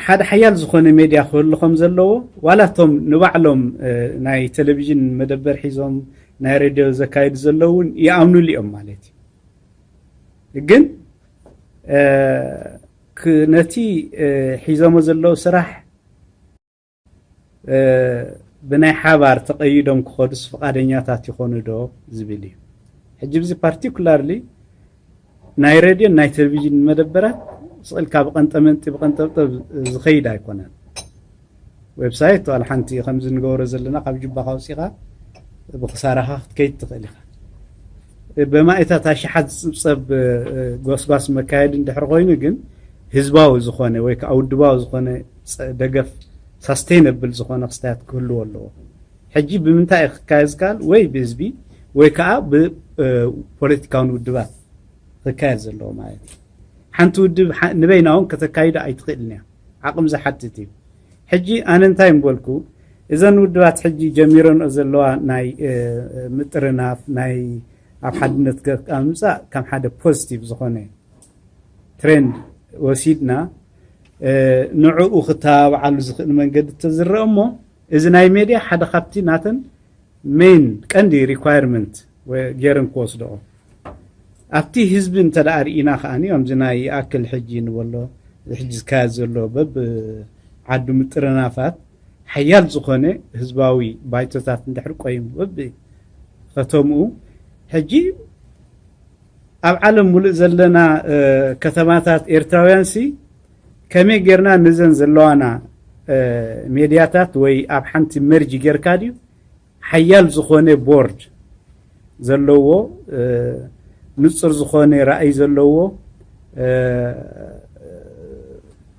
ሓደ ሓያል ዝኾነ ሜድያ ክህሉ ከም ዘለዎ ዋላ እቶም ንባዕሎም ናይ ቴሌቪዥን መደበር ሒዞም ናይ ሬድዮ ዘካይዱ ዘለዉ እውን ይኣምኑሉ እዮም ማለት እዩ። ግን ነቲ ሒዞሞ ዘለዉ ስራሕ ብናይ ሓባር ተቐይዶም ክኸዱስ ፍቓደኛታት ይኾኑ ዶ ዝብል እዩ። ሕጂ ብዚ ፓርቲኩላርሊ ናይ ሬድዮን ናይ ቴሌቪዥን መደበራት ስቕ ኢልካ ብቐንጠመንጢ ብቐንጠብጠብ ዝኸይድ ኣይኮነን። ዌብሳይት ዋላ ሓንቲ ከምዚ ንገብሮ ዘለና ካብ ጁባኻ ኣውፂኻ ብክሳራኻ ክትከይድ ትኽእል ኢኻ። ብማእታት ኣሽሓት ዝፅብፀብ ጎስጓስ መካየዲ እንድሕር ኮይኑ ግን ህዝባዊ ዝኾነ ወይ ከዓ ውድባዊ ዝኾነ ደገፍ ሳስቴይነብል ዝኾነ ክስታያት ክህልዎ ኣለዎ። ሕጂ ብምንታይ ክካየድ ዝከኣል ወይ ብህዝቢ ወይ ከዓ ብፖለቲካውን ውድባት ክካየድ ዘለዎ ማለት እዩ። ሓንቲ ውድብ ንበይና እውን ከተካይዶ ኣይትኽእልን እያ። ዓቕሚ ዝሓትት እዩ። ሕጂ ኣነ እንታይ ምበልኩ፣ እዘን ውድባት ሕጂ ጀሚረንኦ ዘለዋ ናይ ምጥርናፍ ናይ ኣብ ሓድነት ገርካ ምምፃእ ከም ሓደ ፖዚቲቭ ዝኾነ ትሬንድ ወሲድና ንዕኡ ክተባብዓሉ ዝኽእል መንገዲ ተዝረአ እሞ እዚ ናይ ሜድያ ሓደ ካብቲ ናተን ሜን ቀንዲ ሪኳየርመንት ገይረን ክወስደኦ ኣብቲ ህዝቢ እንተ ደኣ ርኢና ከኣኒ ከምዚ ናይ ይኣክል ሕጂ ንበሎ ሕጂ ዝካየድ ዘሎ በብ ዓዱ ምጥርናፋት ሓያል ዝኾነ ህዝባዊ ባይቶታት እንድሕር ቆይሙ በብ ከተምኡ ሕጂ ኣብ ዓለም ሙሉእ ዘለና ከተማታት ኤርትራውያን ሲ ከመይ ጌርና ነዘን ዘለዋና ሜድያታት ወይ ኣብ ሓንቲ መርጅ ጌርካ ድዩ ሓያል ዝኾነ ቦርድ ዘለዎ ንጹር ዝኾነ ራእይ ዘለዎ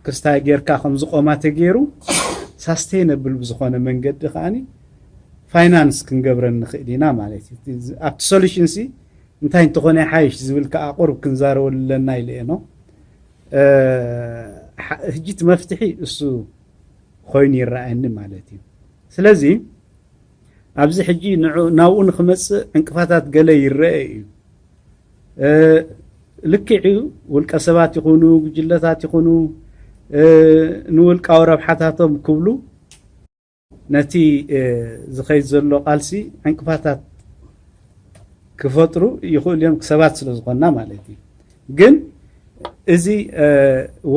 ክስታይ ጌርካ ከም ዝቆማ ተገይሩ ሳስቴይነብል ብዝኾነ መንገዲ ከዓኒ ፋይናንስ ክንገብረን ንኽእል ኢና ማለት እዩ። ኣብቲ ሶሉሽን ሲ እንታይ እንተኾነ ይሓይሽ ዝብል ከዓ ቁሩብ ክንዛረበሉ ኣለና ኢለ እየ ነው። ሕጂ እቲ መፍትሒ እሱ ኮይኑ ይረኣየኒ ማለት እዩ። ስለዚ ኣብዚ ሕጂ ናብኡ ንክመፅእ ዕንቅፋታት ገለ ይረአ እዩ። ልክዕ እዩ፣ ውልቀ ሰባት ይኹኑ ጉጅለታት ይኹኑ ንውልቃዊ ረብሓታቶም ክብሉ ነቲ ዝኸይድ ዘሎ ቃልሲ ዕንቅፋታት ክፈጥሩ ይኽእሉ እዮም፣ ሰባት ስለ ዝኾንና ማለት እዩ። ግን እዚ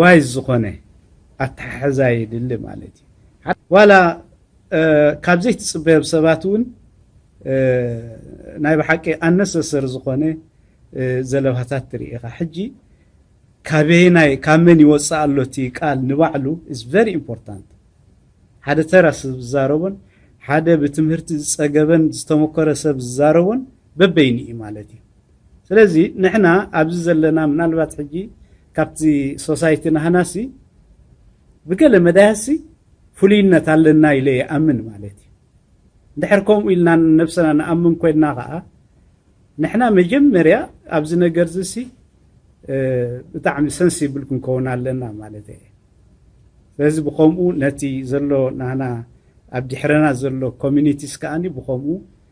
ዋይዝ ዝኾነ ኣተሓሕዛ የድሊ ማለት እዩ። ዋላ ካብ ዘይትፅበዮም ሰባት እውን ናይ ብሓቂ ኣነሰሰር ዝኾነ ዘለባታት ትርኢ ኢኻ። ሕጂ ካበየናይ ካብ መን ይወፅእ ኣሎ እቲ ቃል ንባዕሉ is very important። ሓደ ተራ ሰብ ዝዛረቦን ሓደ ብትምህርቲ ዝፀገበን ዝተመኮረ ሰብ ዝዛረቦን በበይኑ እዩ ማለት እዩ። ስለዚ ንሕና ኣብዚ ዘለና ምናልባት ሕጂ ካብቲ ሶሳይቲ ናህናሲ ብገለ መዳያሲ ፍሉይነት ኣለና ኢለ ይኣምን ማለት እዩ። እንድሕር ከምኡ ኢልና ነብሰና ንኣምን ኮይንና ከዓ ንሕና መጀመርያ ኣብዚ ነገር እዚ ሲ ብጣዕሚ ሰንሲብል ክንከውን ኣለና ማለት እየ። ስለዚ ብኸምኡ ነቲ ዘሎ ናና ኣብ ድሕረና ዘሎ ኮሚኒቲስ ከዓኒ ብኸምኡ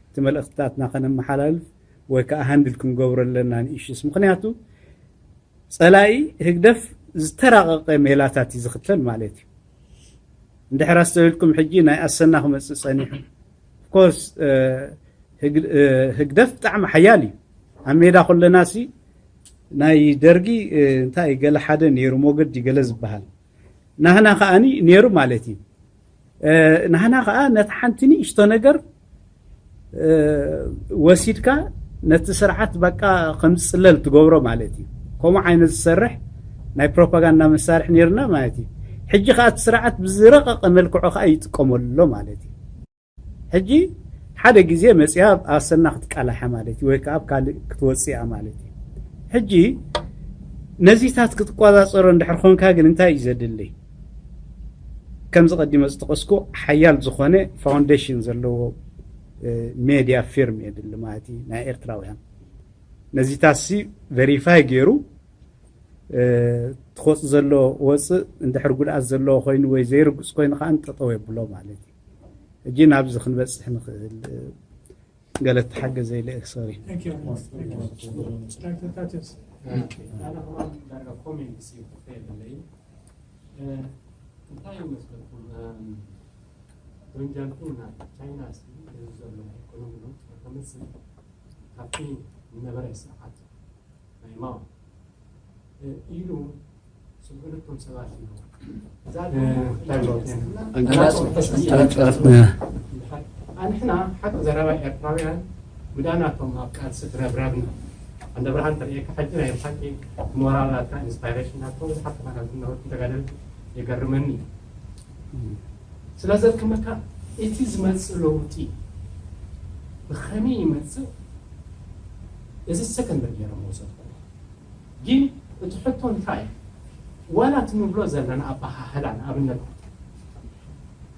እቲ መልእኽትታትና ከነመሓላልፍ ወይ ከዓ ሃንድል ክንገብሮ ኣለና ንኢሹስ። ምኽንያቱ ፀላኢ ህግደፍ ዝተራቐቐ ሜላታት እዩ ዝኽተል ማለት እዩ። እንድሕር ኣስተውኢልኩም ሕጂ ናይ ኣሰና ክመፅእ ፀኒሑ። ኦፍኮርስ ህግደፍ ብጣዕሚ ሓያል እዩ። ኣብ ሜዳ ከለና ሲ ናይ ደርጊ እንታይ ገለ ሓደ ነይሩ ሞገድ ገለ ዝበሃል ናህና ከዓኒ ነይሩ ማለት እዩ። ናህና ከዓ ነቲ ሓንቲ ንእሽቶ ነገር ወሲድካ ነቲ ስርዓት በቃ ከም ዝፅለል ትገብሮ ማለት እዩ። ከምኡ ዓይነት ዝሰርሕ ናይ ፕሮፓጋንዳ መሳርሒ ነይርና ማለት እዩ። ሕጂ ከዓ እቲ ስርዓት ብዝረቐቐ መልክዑ ከዓ ይጥቀመሉ ኣሎ ማለት እዩ። ሕጂ ሓደ ግዜ መፅያ ኣብ ኣሰና ክትቃላሓ ማለት እዩ፣ ወይ ከዓ ኣብ ካልእ ክትወፅእ እያ ማለት እዩ። ሕጂ ነዚታት ክትቆፃፀሮ እንድሕር ኮንካ ግን እንታይ እዩ ዘድሊ? ከምዚ ቀዲመ ዝጠቐስኩ ሓያል ዝኾነ ፋውንዴሽን ዘለዎ ሜድያ ፊርም የድሊ ማለት እዩ ናይ ኤርትራውያን። ነዚታሲ ቨሪፋይ ገይሩ ትወፅ ዘሎ ወፅእ እንድሕር ጉድኣት ዘለዎ ኮይኑ ወይ ዘይርጉፅ ኮይኑ ከዓ ጠጠው የብሎ ማለት እዩ። ሕጂ ናብዚ ክንበፅሕ ንኽእል። ገለ ተሓገዘ ኢለ እየ። ሶሪ። Thank you very much. Thank you. Doctor Tatius. ኣነ ከማን ዳርጋ ኮሜንት ሲ ክፍተ የብለይ። እንታይ ይመስለኩም? ዶንጃልኩ ናብ ቻይና ሲ እዚ ዘሎ ኢኮኖሚ ለውጢ ከምፅእ ካብቲ ዝነበረ ስርዓት ናይ ማኦ ኢሉ ስጉልቶም ሰባት ኣለዎ። እዛ time out። ኣንሕና ሓቂ ዘረባ ኤርትራውያን ምዳናቶም ኣብ ቃልሲ ትረብረብና። ኣንደ ብርሃን ተርእየካ ሕጂ ናይ ብሓቂ ሞራል ናትካ ኢንስፓይሬሽን ናትካ ብዙሓት ተመራዝነወት ተጋደልቲ የገርመኒ እዩ። ስለዚ ከመካ እቲ ዝመፅእ ለውጢ ብኸመይ ይመፅእ እዚ ሰከንደር ገይረ መውሰድ ኮነ። ግን እቲ ሕቶ እንታይ እዩ? ዋላ እቲ ንብሎ ዘለና ኣበሃህላ ንኣብነት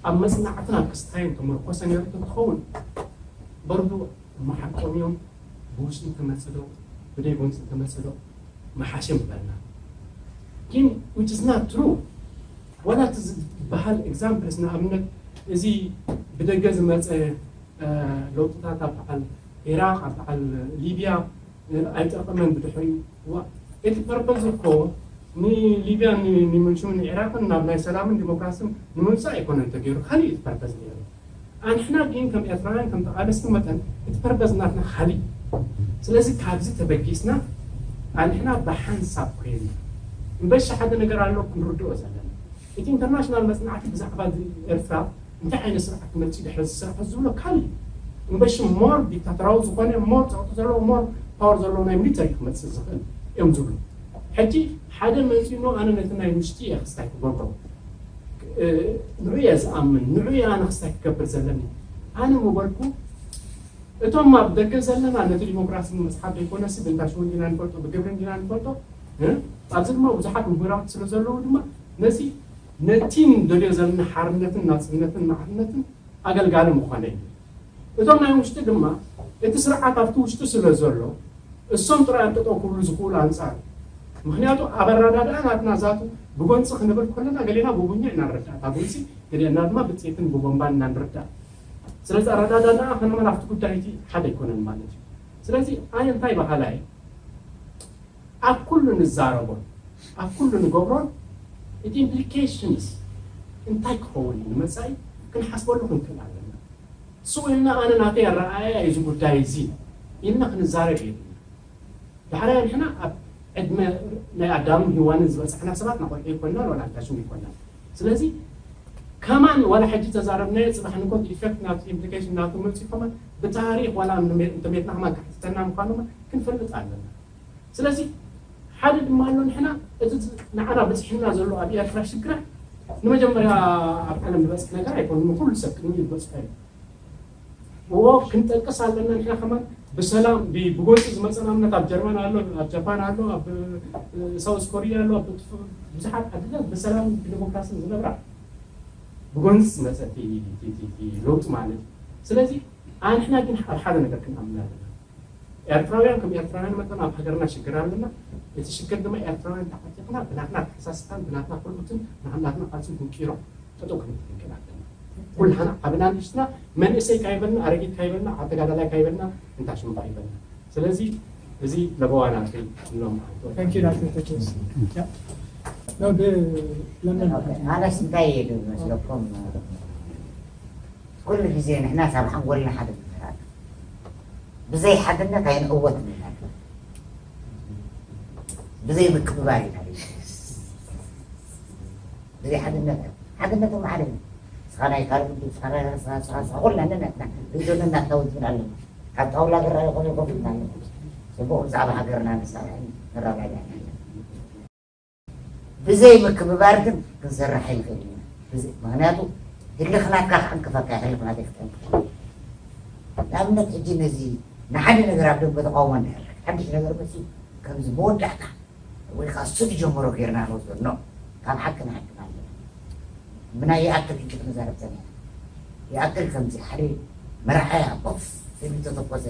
ኣብ መፅናዕትን ኣብ ክስታይን ተመርኮሰ ነይሩ እንትኸውን በርዱ እሞ ሓቆም እዮም። ብውሽጢ ተመፅእ ዶ ብደይ ጎንፂ ተመፅእ ዶ መሓሸ ምበልና። ግን which is not true። ዋላ እቲ ዝበሃል ኤግዛምፕልስ ንኣብነት እዚ ብደገ ዝመፀ ለውጥታት ኣብ በዓል ኢራቅ ኣብ በዓል ሊብያ ኣይጠቐመን። ብድሕሪኡ እቲ ፐርፐዝ እኮ ንሊብያን ንምንሹን ንኢራቅን ናብ ናይ ሰላምን ዲሞክራስን ንምምፃእ ኣይኮነን ተገይሩ። ካሊእ እቲ ፐርፐዝ ነይሩ። ኣንሕና ግን ከም ኤርትራውያን ከም ተቓለስቲ መጠን እቲ ፐርፐዝ ናትና ካሊእ። ስለዚ ካብዚ ተበጊስና ኣንሕና ብሓንሳብ ኮይና እምበሻ ሓደ ነገር ኣሎ ክንርድኦ ዘለና። እቲ ኢንተርናሽናል መፅናዕቲ ብዛዕባ ኤርትራ እንታይ ዓይነት ስርዓት ክመፅእ ድሕሪ እዚ ስርዓት ዝብሎ ካልእ እዩ። እምበሽ ሞር ዲክታተራዊ ዝኾነ ሞር ፀቕጢ ዘለዎ ሞር ፓወር ዘለዎ ናይ ሚሊተሪ ክመፅእ ዝኽእል እዮም ዝብሉ። ሕጂ ሓደ መፂኡ ኣነ ነቲ ናይ ውሽጢ እየ ክስታይ ክገብሮ ንዑ እየ ዝኣምን ንዑ እየ ኣነ ክስታይ ክገብር ዘለኒ ኣነ ምበልኩ እቶም ኣብ ደገ ዘለና ነቲ ዲሞክራሲ ንምስሓብ ዘይኮነሲ ብእንታሽውን ዲና ንፈልጦ ብግብርን ዲና ንፈልጦ ኣብዚ ድማ ብዙሓት ምሁራት ስለ ዘለዉ ድማ ነዚ ነቲ ንደልዮ ዘለና ሓርነትን ናፅነትን ማዕርነትን ኣገልጋሊ ምኾነ እዩ። እቶም ናይ ውሽጢ ድማ እቲ ስርዓት ኣብቲ ውሽጢ ስለ ዘሎ እሶም ጥራይ እዮም ጠጠው ክብሉ ዝኽእሉ ኣንፃር ምክንያቱ ኣብ ኣረዳድኣ ናትና ዛቱ ብጎንፂ ክንብል ከለና ገሌና ብቡኛ ኢና ንርዳእ እታ ጎንፂ ገሊአና ድማ ብፅይትን ብቦምባን ኢና ንርዳእ። ስለዚ ኣረዳዳና ከነመን ኣብቲ ጉዳይ እቲ ሓደ ኣይኮነን ማለት እዩ። ስለዚ ኣነ እንታይ በሃላይ ኣብ ኩሉ ንዛረቦን ኣብ ኩሉ ንገብሮን እቲ ኢምፕሊኬሽንስ እንታይ ክኸውን እዩ ንመፃኢ ክንሓስበሉ ክንክእል ኣለና። ስው ኢልና ኣነ ናተይ ኣረኣእያ እዩ እዚ ጉዳይ እዚ ኢልና ክንዛረብ የድልና። ዳሕራይ ንሕና ኣብ ዕድመ ናይ ኣዳምን ሂዋንን ዝበፃሕና ሰባት ናቆልዑ ይኮንና ወላ ኣጋሽም ይኮንና። ስለዚ ከማን ዋላ ሕጂ ተዛረብናዮ ፅባሕ ንኮት ኢፌክት ናብቲ ኢምፕሊኬሽን ናቱ መፅኡ ከማን ብታሪክ ዋላ እንተሜትና ከማን ክሕትተና ምኳኑ ክንፈልጥ ኣለና። ስለዚ ሓደ ድማ ኣሎ ንሕና እቲ ንዓና በፂሕና ዘሎ ኣብ ኤርትራ ሽግራት ንመጀመርያ ኣብ ዓለም ዝበፅሕ ነገር ኣይኮኑ ንኩሉ ሰብ ቅድሚ ዝበፅሖ እዩ። እዎ ክንጠቅስ ኣለና ንሕና ከማን ብሰላም ብጎንፂ ዝመፀና እምነት ኣብ ጀርመን ኣሎ ኣብ ጃፓን ኣሎ ኣብ ሳውስ ኮሪያ ኣሎ ብዙሓት ዓድታት ብሰላም ብዲሞክራሲን ዝነብራ ብጎንፂ ዝመፀ ለውጢ ማለት እዩ። ስለዚ ኣንሕና ግን ኣብ ሓደ ነገር ክንኣምን ኣለና። ኤርትራውያን ከም ኤርትራውያን መጠን ኣብ ሃገርና ሽግር ኣለና። እቲ ሽግር ድማ ኤርትራውያን ተዓጢቕና ብናትና ኣተሓሳስባን ብናትና ክእሉትን ናትና ቃልስን ክንቅይሮ ጠጠው ክንብል ክንክእል ኣለና። ኩልሃና ዓብና ንእሽትና መንእሰይ ካይበልና ኣረጊት ካይበልና ተጋዳላይ ካይበልና እንታሽም ካይበልና ስለዚ እዚ ለበዋ ናተይ ንሎም Thank you Doctor Tedros. Yeah. No, the London. ኣነስ እንታይ እዩ ዝመስለኩም ኩሉ ግዜ ንሕና ሳብ ሓንጎልና ሓደ ንመሃር ብዘይ ሓድነት ኣይንዕወትን ኢና ብዘይ ምክብባር ኢና ብዘይ ሓድነት ሓድነት ማዕረ እዩ ንስኻ ናይ ካልእ ንስኻ ኩልና ነናትና ሪጆን ነናትና ውድብና ኣለና ካብ ጣውላ ገራ ይኾነ ኮፍ ኢልና ኣለና ፅቡቕ ብዛዕባ ሃገርና ንሰራሒ ንረዳዳእ ብዘይ ምክብባር ግን ክንሰርሕ ኣይንኽእል ኢና ምክንያቱ ህልኽ ናትካ ክዕንቅፈካ ህልኽ ናተይ ክጠንቅፍ ንኣብነት ሕጂ ነዚ ንሓደ ነገር ኣብ ደንበ ተቃውሞ እንድሕር ሓድሽ ነገር መፅዩ ከምዚ መወዳእታ ወይ ከዓ እሱ ዝጀመሮ ጌርና ንወስዶ ኖ፣ ካብ ሓቂ ንሓቂ ማለት ብናይ ይኣክል ሕጂ ክንዛረብ ጸኒሕና። ይኣክል ከምዚ ሓደ መርዓያ ቦፍ ኢሉ ዝተተኮሰ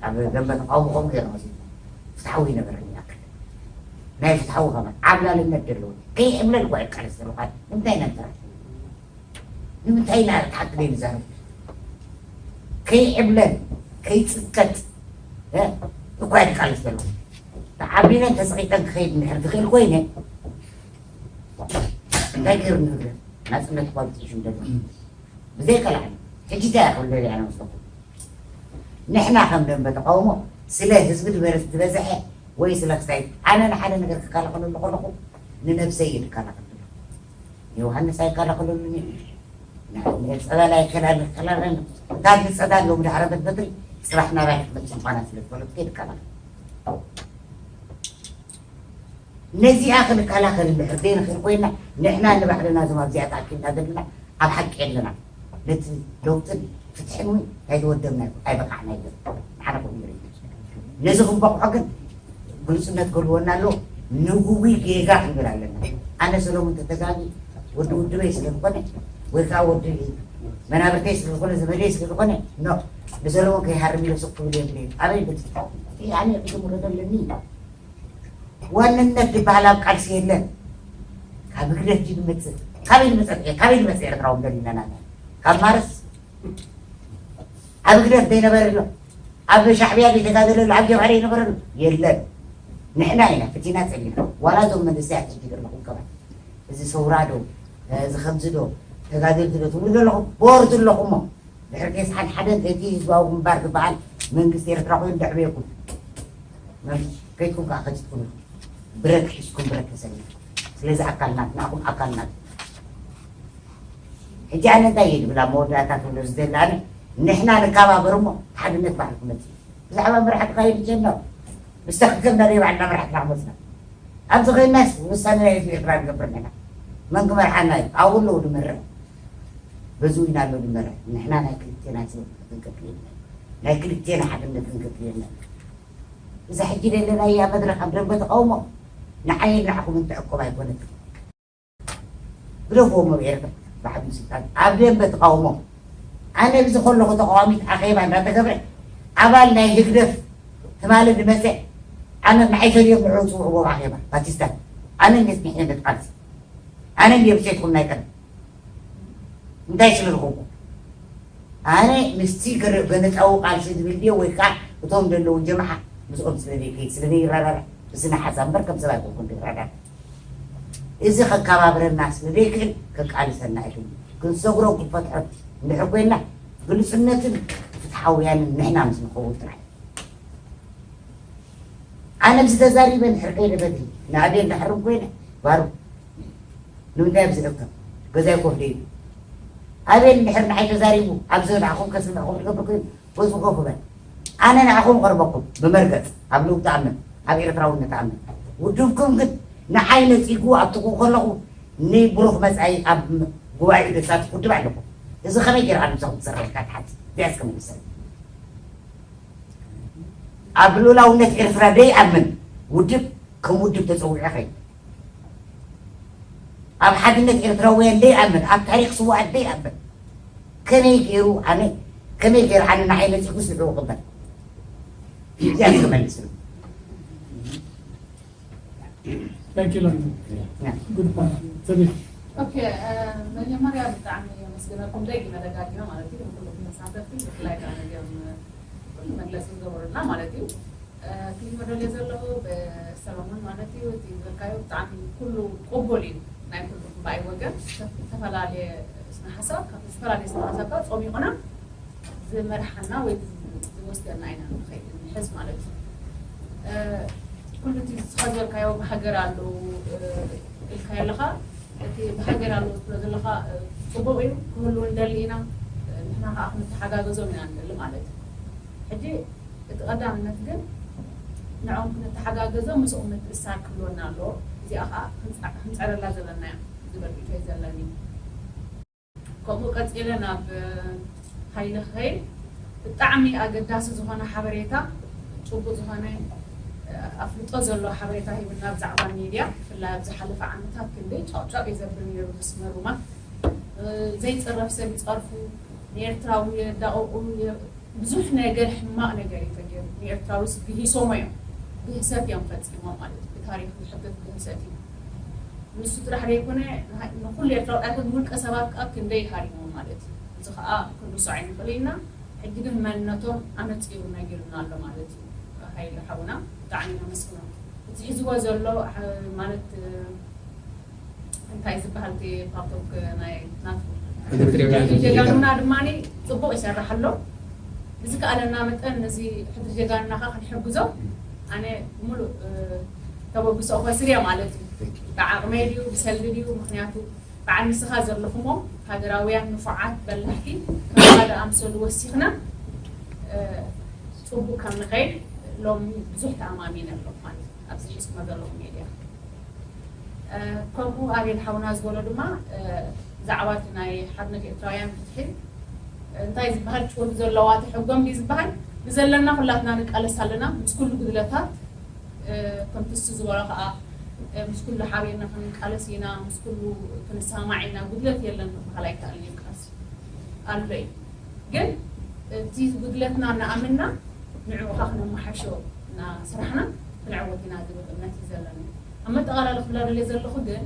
ኣብ ደንበ ተቃውሞ ከምኡ ጌርና ወሲድና ፍትሓዊ ይነበረኒ ይኣክል ናይ ፍትሓዊ ከማን ዓብላልነት ዘለዎ ከይዕብለል እኳ ይቃለስ ዘለኳ ንምንታይ ኢና ንፈራሕ? ንምንታይ ኢና እቲ ሓቂ ዘይንዛረብ? ከይዕብለን ከይፅከት እኳ ይቃለስ ዘሎ ተዓቢለን ተፀቂጠን ክኸይድ እንድሕር ዝኽእል ኮይነ እንታይ ገይሩ ንህግደፍ ናፅነት እኳ ብፅሒሹ ደሎ ብዘይከላዕኒ ሕጂ እንታይ ክብል ደሊያ ንመስለኩም? ንሕና ከም ደንበ ተቃውሞ ስለ ህዝቢ ዝበረስ ዝበዝሐ ወይ ስለ ክሳይ ኣነ ንሓደ ነገር ክከላኸለሉ ከለኹ ንነብሰይ እየ ዝከላኸል ዘለኹ። ዮሃንስ ኣይከላኸለሉን እዩ። ጸበል ኣይከላኸለን። እታ ንጸዳ ኣለዉ ድሕረበት በትሪ ጽባሕ ናባይ ክትመጽእ ምዃና ስለ ዝፈለጥኩ እየ ዝከላኸል። ነዚኣ ክንከላኸል እንድሕር ዘይንኽእል ኮይና ንሕና ንባዕልና እዞም ኣብዚኣ ተኣኪብና ዘለና ኣብ ሓቂ ኣለና። ነቲ ለውጥን ፍትሕን እውን ኣይተወደብና ኣይበቃዕና ይብል ንሓደ ኮይኑ ይርኢ ነዚ ክንበቕዖ ግን ግልፅነት ክህልወና ኣለዎ። ንውዊ ጌጋ ክንብል ኣለና። ኣነ ሰሎሙን ተተጋጊ ወዲ ውድበይ ስለ ዝኾነ ወይ ከዓ ወዲ መናብርተይ ስለ ዝኾነ ዘመደይ ስለ ዝኾነ ኖ ንሰሎሙን ከይሃርም ኢለ ስቕ ክብል የብለይ ኣበይ ብትፍታ ኣነ ክጅምሮ ዘለኒ ዋንነት ዝበሃል ኣብ ቃልሲ የለን። ካብ ህግደፍ ድዩ ዝመፅእ? ካበይ ዝመፀ? ካበይ ዝመፅእ ኤርትራዊ ደሊና ናና ካብ ማርስ ኣብ ህግደፍ ዘይነበረ ኣሎ ኣብ ሻዕብያ ዘይተጋደለ ኣሎ ኣብ ጀብሃ ዘይነበረ ኣሎ የለን። ንሕና ኢና ፍቲና ፀሊና ዋላ እዞም መንእሰያት ሕጂ ዘለኹም ከማን እዚ ሰውራ ዶ እዚ ከምዚ ዶ ተጋደልቲ ዶ ትብሉ ዘለኹም ቦርድ ኣለኹሞ ድሕሪ ቴስዓን ሓደን እቲ ህዝባዊ ግንባር ዝበሃል መንግስቲ ኤርትራ ኮይኑ ደዕበየኩም ከይድኩም ከዓ ከቲትኩም ኢኹም ብረት ሒዝኩም ብረት ተሰሊፍኩም ስለዚ ኣካል ናት ንዓኹም ኣካል ናት ሕጂ ኣነ እንታይ እየ ዝብል ኣብ መወዳእታ ክብሎ ዝደሊ ኣነ ንሕና ንከባበር እሞ ሓድነት ባዕሉ ክመፅእ እዩ ብዛዕባ መራሕቲ ካይድ ጀመር ምስታ ክከብና ደይ ባዕልና መራሕትና ክመፅና ኣብዚ ኮይናስ ውሳነ ናይ ህዝቢ ኤርትራ ንገብር ኣለና መን ክመርሓና እዩ ኣብኡ ኣለዉ ድመርሕ በዚ ኢና ኣሎ ድመርሕ ንሕና ናይ ክልቴና ስለ ክንቀጥል የለን ናይ ክልቴና ሓድነት ክንቀጥል የለን እዛ ሕጂ ዘለናያ መድረኽ ኣብ ደንበ ተቃውሞ ንዓይን ንዓኹምን ትዕቆብ ኣይኮነትን ግደፍዎም ኣብ ኤርትራ ብዓብዩ ስልጣን ኣብ ደንበ ተቃውሞ ኣነ ብዚ ከለኹ ተቃዋሚት ኣኼባ እንዳተገብረ ኣባል ናይ ህግደፍ ትማሊ ዝመፀ ኣነ ንዓይ ፈሊዮም ንዑ ፅውዕዎ ኣብ ኣኼባ ባቲስታ ኣነ እንዴት ንሕነ ንቃልሲ ኣነ እንዴ ብሴትኩም ናይ ቀደም እንታይ ስለ ዝኾንኩ ኣነ ምስቲ ገነፃዊ ቃልሲ ዝብል ድዮ ወይ ከዓ እቶም ዘለዉ ጀምዓ ምስኦም ስለ ዘይከይድ ስለ ዘይረዳዳእ እዚ ንሓሳብ እምበር ከም ሰብ ኣይኮንኩን ዝረዳዳእ እዚ ከከባብረና ስለ ዘይክእል ከቃልሰና ኣይክእልን ክንሰግሮ ክንፈትሖ እንድሕር ኮይና ግልፅነትን ፍትሓውያንን ንሕና ምስ ንኸውን ጥራሕ ኣነ ብዚ ተዛሪበ እንድሕር ከይደ በትሪ ንኣቤል ዝሓርም ኮይነ ባሩ ንምንታይ ኣብዚ እርከብ ገዛይ ኮፍ ደይሉ ኣቤል እንድሕር ንዓይ ተዛሪቡ ኣብዚ ንዓኹም ከስምዕኹም ዝገብር ኮይኑ ወፁ ኮፍ በል ኣነ ንዓኹም ቀርበኩም ብመርገፅ ኣብ ልውጥ ኣምን ኣብ ኤርትራውነት ኣምን ውድብኩም ግን ንዓይ ነፂጉ ኣብትኹ ከለኹ ንብሩኽ መፃኢ ኣብ ጉባኤ ዘሳትፍ ውድብ ኣለኩም እዚ ከመይ ገይርካ ንምሳኹም ትሰርሕ ኢልካ ትሓት ቢያስ ክምልሰል ኣብ ልኡላውነት ኤርትራ ደይኣምን ውድብ ከም ውድብ ተፀዊዑ ኸይድ ኣብ ሓድነት ኤርትራውያን ደይኣምን ኣብ ታሪክ ስዋኣት ደይኣምን ከመይ ገይሩ ኣነ ከመይ ገይሩ ኣነ ንዓይ መፂኡ ስልዑ ክበል እዚኣ ክመልስ Thank you, London. Good point. Sabi. Okay, መጀመርያ ብጣዕሚ የመስግነኩም ደጊመ ደጋጊመ ማለት እዩ ንኩልኩም ተሳተፍቲ ብፍላይ ከዓ ነዚኦም ኩሉ መግለፂ ዝገበሩልና ማለት እዩ ክሊመ ደልዮ ዘለኹ ብሰሎሞን ማለት እዩ እቲ ዝበልካዮ ብጣዕሚ ኩሉ ቅቡል እዩ ናይ ኩሉ ባይ ወገን ዝተፈላለየ ስነ ሓሳብ ካብ ዝተፈላለየ ስነ ሓሳብ ከዓ ፀሚቑና ዝመርሓና ወይ ዝወስደና ኢና ንኸይድ ንሕዝ ማለት እዩ ኩሉ እቲ ዝኸዘርካዮ ብሃገር ኣለዉ ኢልካዮ ኣለኻ እቲ ብሃገር ኣለዉ ትብሎ ዘለኻ ፅቡቕ እዩ ክህሉ ንደሊ ኢና ንሕና ከዓ ክንተሓጋገዞም ኢና ንደሊ ማለት እዩ ሕጂ እቲ ቀዳምነት ግን ንዕኦም ክንተሓጋገዞም ምስኦም ምትእሳር ክህልወና ኣለዎ እዚኣ ከዓ ክንፀረላ ዘለና እያ ዝብል ርእቶ እዩ ዘለኒ ከምኡ ቀፂለ ናብ ሃይለ ክኸይድ ብጣዕሚ ኣገዳሲ ዝኾነ ሓበሬታ፣ ጭቡጥ ዝኾነ ኣፍልጦ ዘለዎ ሓበሬታ ሂብና ብዛዕባ ሚድያ። ብፍላይ ኣብ ዝሓለፈ ዓመታት ክንደይ ጫቕጫቕ እዩ ዘብል ነይሩ፣ ምስ መሩማት ዘይፅረፍ ሰብ ይፀርፉ፣ ንኤርትራዊ የዳቕቑ፣ ብዙሕ ነገር ሕማቕ ነገር እዩ ተገይሩ። ንኤርትራዊ ግሂሶሞ እዮም፣ ግህሰት እዮም ፈፂሞም ማለት እዩ። ብታሪክ ዝሕተት ግህሰት እዩ። ንሱ ጥራሕ ዘይኮነ ንኩሉ ኤርትራዊ ኣይኮን ውልቀ ሰባት ከዓ ክንደይ ሃሪሞም ማለት እዩ። እዚ ከዓ ክንርሶ ኣይንኽእል ኢና። ሕጂ ግን መንነቶም ኣነፂሩ ነጊሩና ኣሎ ማለት እዩ። ሃይለ ሓውና ብጣዕሚ ነመስግኖ። እቲ ሒዝዎ ዘሎ ማለት እንታይ ዝበሃል እቲ ፓርቶክ ናይ ናቱ ጀጋኑና ድማ ፅቡቅ ይሰርሕ ኣሎ። ብዝከኣለና መጠን ነዚ ሕድሪ ጀጋኑና ከዓ ክንሕግዞ ኣነ ሙሉእ ተበግሶ ከስርዮ ማለት እዩ። ብዓቕመይ ድዩ ብሰልዲ ድዩ? ምክንያቱ በዓል ንስኻ ዘለኹሞ ሃገራውያን ንፉዓት በላሕቲ ከም ካልእ ኣምሰሉ ወሲኽና ፅቡቅ ከም ንኸይድ ሎሚ ብዙሕ ተኣማሚነ ኣለኹ ማለት እዩ። ኣብዚ ሒዝኩሞ ዘለኹም ሜድያ ከምኡ ኣቤል ሓውና ዝበሎ ድማ ብዛዕባ እቲ ናይ ሓርነት ኤርትራውያን ፍትሒ እንታይ ዝበሃል ጭወት ዘለዋ ተሕጎም ድዩ ዝበሃል ብዘለና ኩላትና ንቃለስ ኣለና ምስ ኩሉ ጉድለታት ከምቲ እሱ ዝበሎ ከዓ ምስ ኩሉ ሓቢርና ክንቃለስ ኢና፣ ምስ ኩሉ ክንሰማማዕ ኢና። ጉድለት የለን ክበሃል ኣይከኣልን እዩ። ቃልሲ ኣሎ እዩ። ግን እቲ ጉድለትና እናኣመንና ንዕኡ ከዓ ክነመሓሾ እና ስራሕና ክንዕወት ኢና ዝብል እምነት እዩ ዘለኒ። ኣብ መጠቓላሊ ክብላ ደልየ ዘለኹ ግን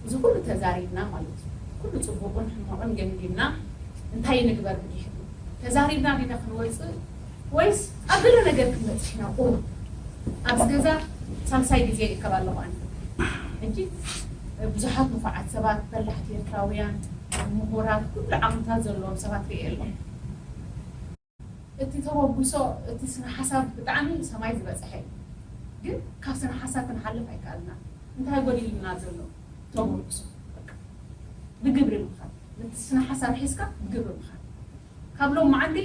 እዚ ኩሉ ተዛሪብና ማለት እዩ። ኩሉ ፅቡቕን ሕማቕን ገምጊምና እንታይ ንግበር ብድሕሪኡ ተዛሪብና ዲና ክንወፅእ ወይስ ኣብ ገለ ነገር ክንበፅሕ ኢና ቁሩብ? ኣብዚ ገዛ ሳልሳይ ግዜ ይእከብ ኣለኹ ኣነ። ሕጂ ብዙሓት ንፉዓት ሰባት፣ በላሕቲ ኤርትራውያን፣ ምሁራት፣ ኩሉ ዓቕምታት ዘለዎም ሰባት ርእየ ኣለኹ። እቲ ተበግሶ፣ እቲ ስነ ሓሳብ ብጣዕሚ ሰማይ ዝበፅሐ እዩ። ግን ካብ ስነ ሓሳብ ክንሓልፍ ኣይከኣልና። እንታይ ጎዲሉና ዘሎ? ተበግሶ። በቃ ብግብሪ ምኻድ። ነቲ ስነ ሓሳብ ሒዝካ ብግብሪ ምኻድ። ካብ ሎመዓንቲ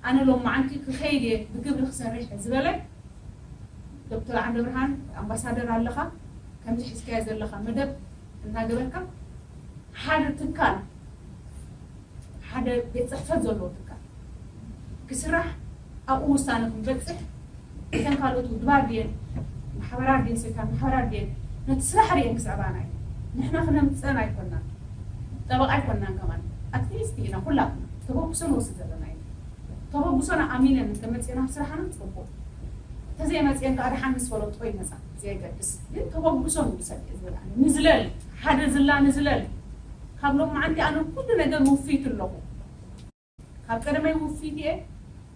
ኣነ ሎመዓንቲ ክኸይድ እየ ብግብሪ ክሰርሕ ዝበለ ዶክተር ዓንደብርሃን ኣምባሳደር ኣለኻ፣ ከምዚ ሒዝካዮ ዘለኻ መደብ እናገበርካ ሓደ ትካል ሓደ ቤት ፅሕፈት ዘለዎ ትካል ክስራሕ ኣብኡ ውሳነ ክንበፅሕ እተን ካልኦት ውድባት ድየን ማሕበራት ድየን ሰብካ ማሕበራት ድየን ነቲ ስራሕ ርየን ክስዕባና እዩ። ንሕና ክነምፅፀን ኣይኮናን፣ ጠበቃ ኣይኮናን። ከማን ኣክቲቪስት ኢና ኩላትና፣ ተበግሶ ንወስድ ዘለና ኢና። ተበግሶና ኣሚነን እንተመፅና ስራሕና ፅቡቅ፣ እንተዘይመፅአን ከዓ ደሓን ምስ ፈለጦ ይመፃ፣ ዘየገድስ ግን ተበግሶ ንውሰድ እየ ዝብል ኣነ። ንዝለል፣ ሓደ ዝላ ንዝለል። ካብ ሎመዓንቲ ኣነ ኩሉ ነገር ውፍይት ኣለኹ። ካብ ቀደመይ ውፍይት እየ።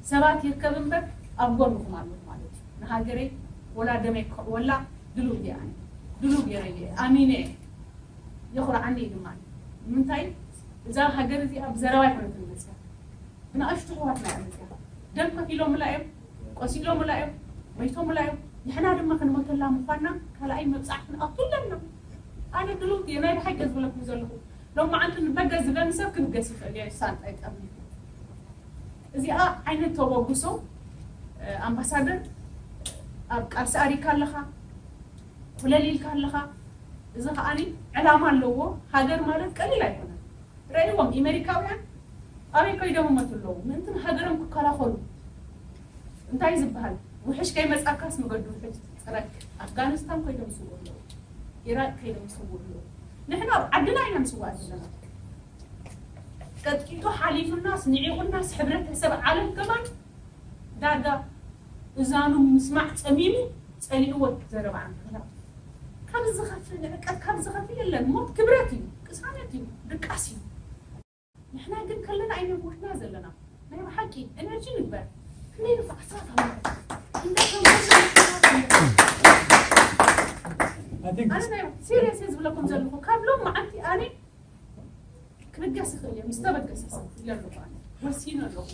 ሰባት ይርከብ እምበር ኣብ ጎንኹም ኣለኹ ማለት እዩ። ንሃገረይ ወላ ደመይ ክኸ- ወላ ድሉው እየ ኣነ። ድሉው ገይረ እየ ኣሚነ እየ። የኹርዓኒ እዩ ድማ። ንምንታይ እዛ ሃገር እዚኣ ብዘረባ ኣይኮነትን መፅያ። ብንኣሽቱ ኣሕዋትና እያ መፅያ። ደም ከፊሎምላ እዮም፣ ቆሲሎምላ እዮም፣ መይቶምላ እዮም። ንሕና ድማ ክንሞተላ ምዃንና ካልኣይ መብፃዕቲ ክንኣቱ ኣለና። ኣነ ድሉውቲ እየ፣ ናይ ብሓቂ እየ ዝብለኩም ዘለኹ። ሎመዓንቲ ንበገስ ዝብለኒ ሰብ ክብገስ ይኽእል እየ፣ ሳንጣ ይጠርኒ። እዚኣ ዓይነት ተበግሶ ኣምባሳደር ኣብ ቃልሲ ኣሪካ ኣለኻ፣ ኩለል ኢልካ ኣለኻ። እዚ ከዓኒ ዕላማ ኣለዎ። ሃገር ማለት ቀሊል ኣይኮነን። ረእይዎም፣ ኣሜሪካውያን ኣበይ ከይዶም እመቱ ኣለዉ ምእንቲ ንሃገሮም ክከላኸሉ። እንታይ ዝበሃል ውሕሽ ከይመጻካስ መገዱ ውሕሽ፣ ጽረግ። ኣፍጋኒስታን ከይዶም ይስውኡ ኣለዉ፣ ኢራቅ ከይዶም ይስውኡ ኣለዉ። ንሕና ኣብ ዓድና ኢና ንስዋእ ዘለና። ቀጥቂጡ ሓሊፉናስ ንዒቑናስ ሕብረተሰብ ዓለም ከማን ዳርጋ እዛኑ ምስማዕ ጸሚሙ ጸሊእዎ ዘረባ ኣንፈላ። ካብ ዝኸፍእ ንዕቀት ካብ ዝኸፍእ የለን። ሞት ክብረት እዩ፣ ቅሳነት እዩ፣ ድቃስ እዩ። ንሕና ግን ከለና ኣይነብርና ዘለና። ናይ ብሓቂ ኤነርጂ ንግበር። ክንደይ ንፋዓት ሰባት ኣለዉ። ክንደይ ተንኮል ንፋዓት ኣለዉ። ኣነ ናይ ሲሪየስ እየ ዝብለኩም ዘለኹ። ካብ ሎም መዓልቲ ኣነ ክብገስ ይኽእል እየ፣ ምስ ተበገሰ ሰብ ኢለ ኣለኹ ኣነ። ወሲነ ኣለኹ።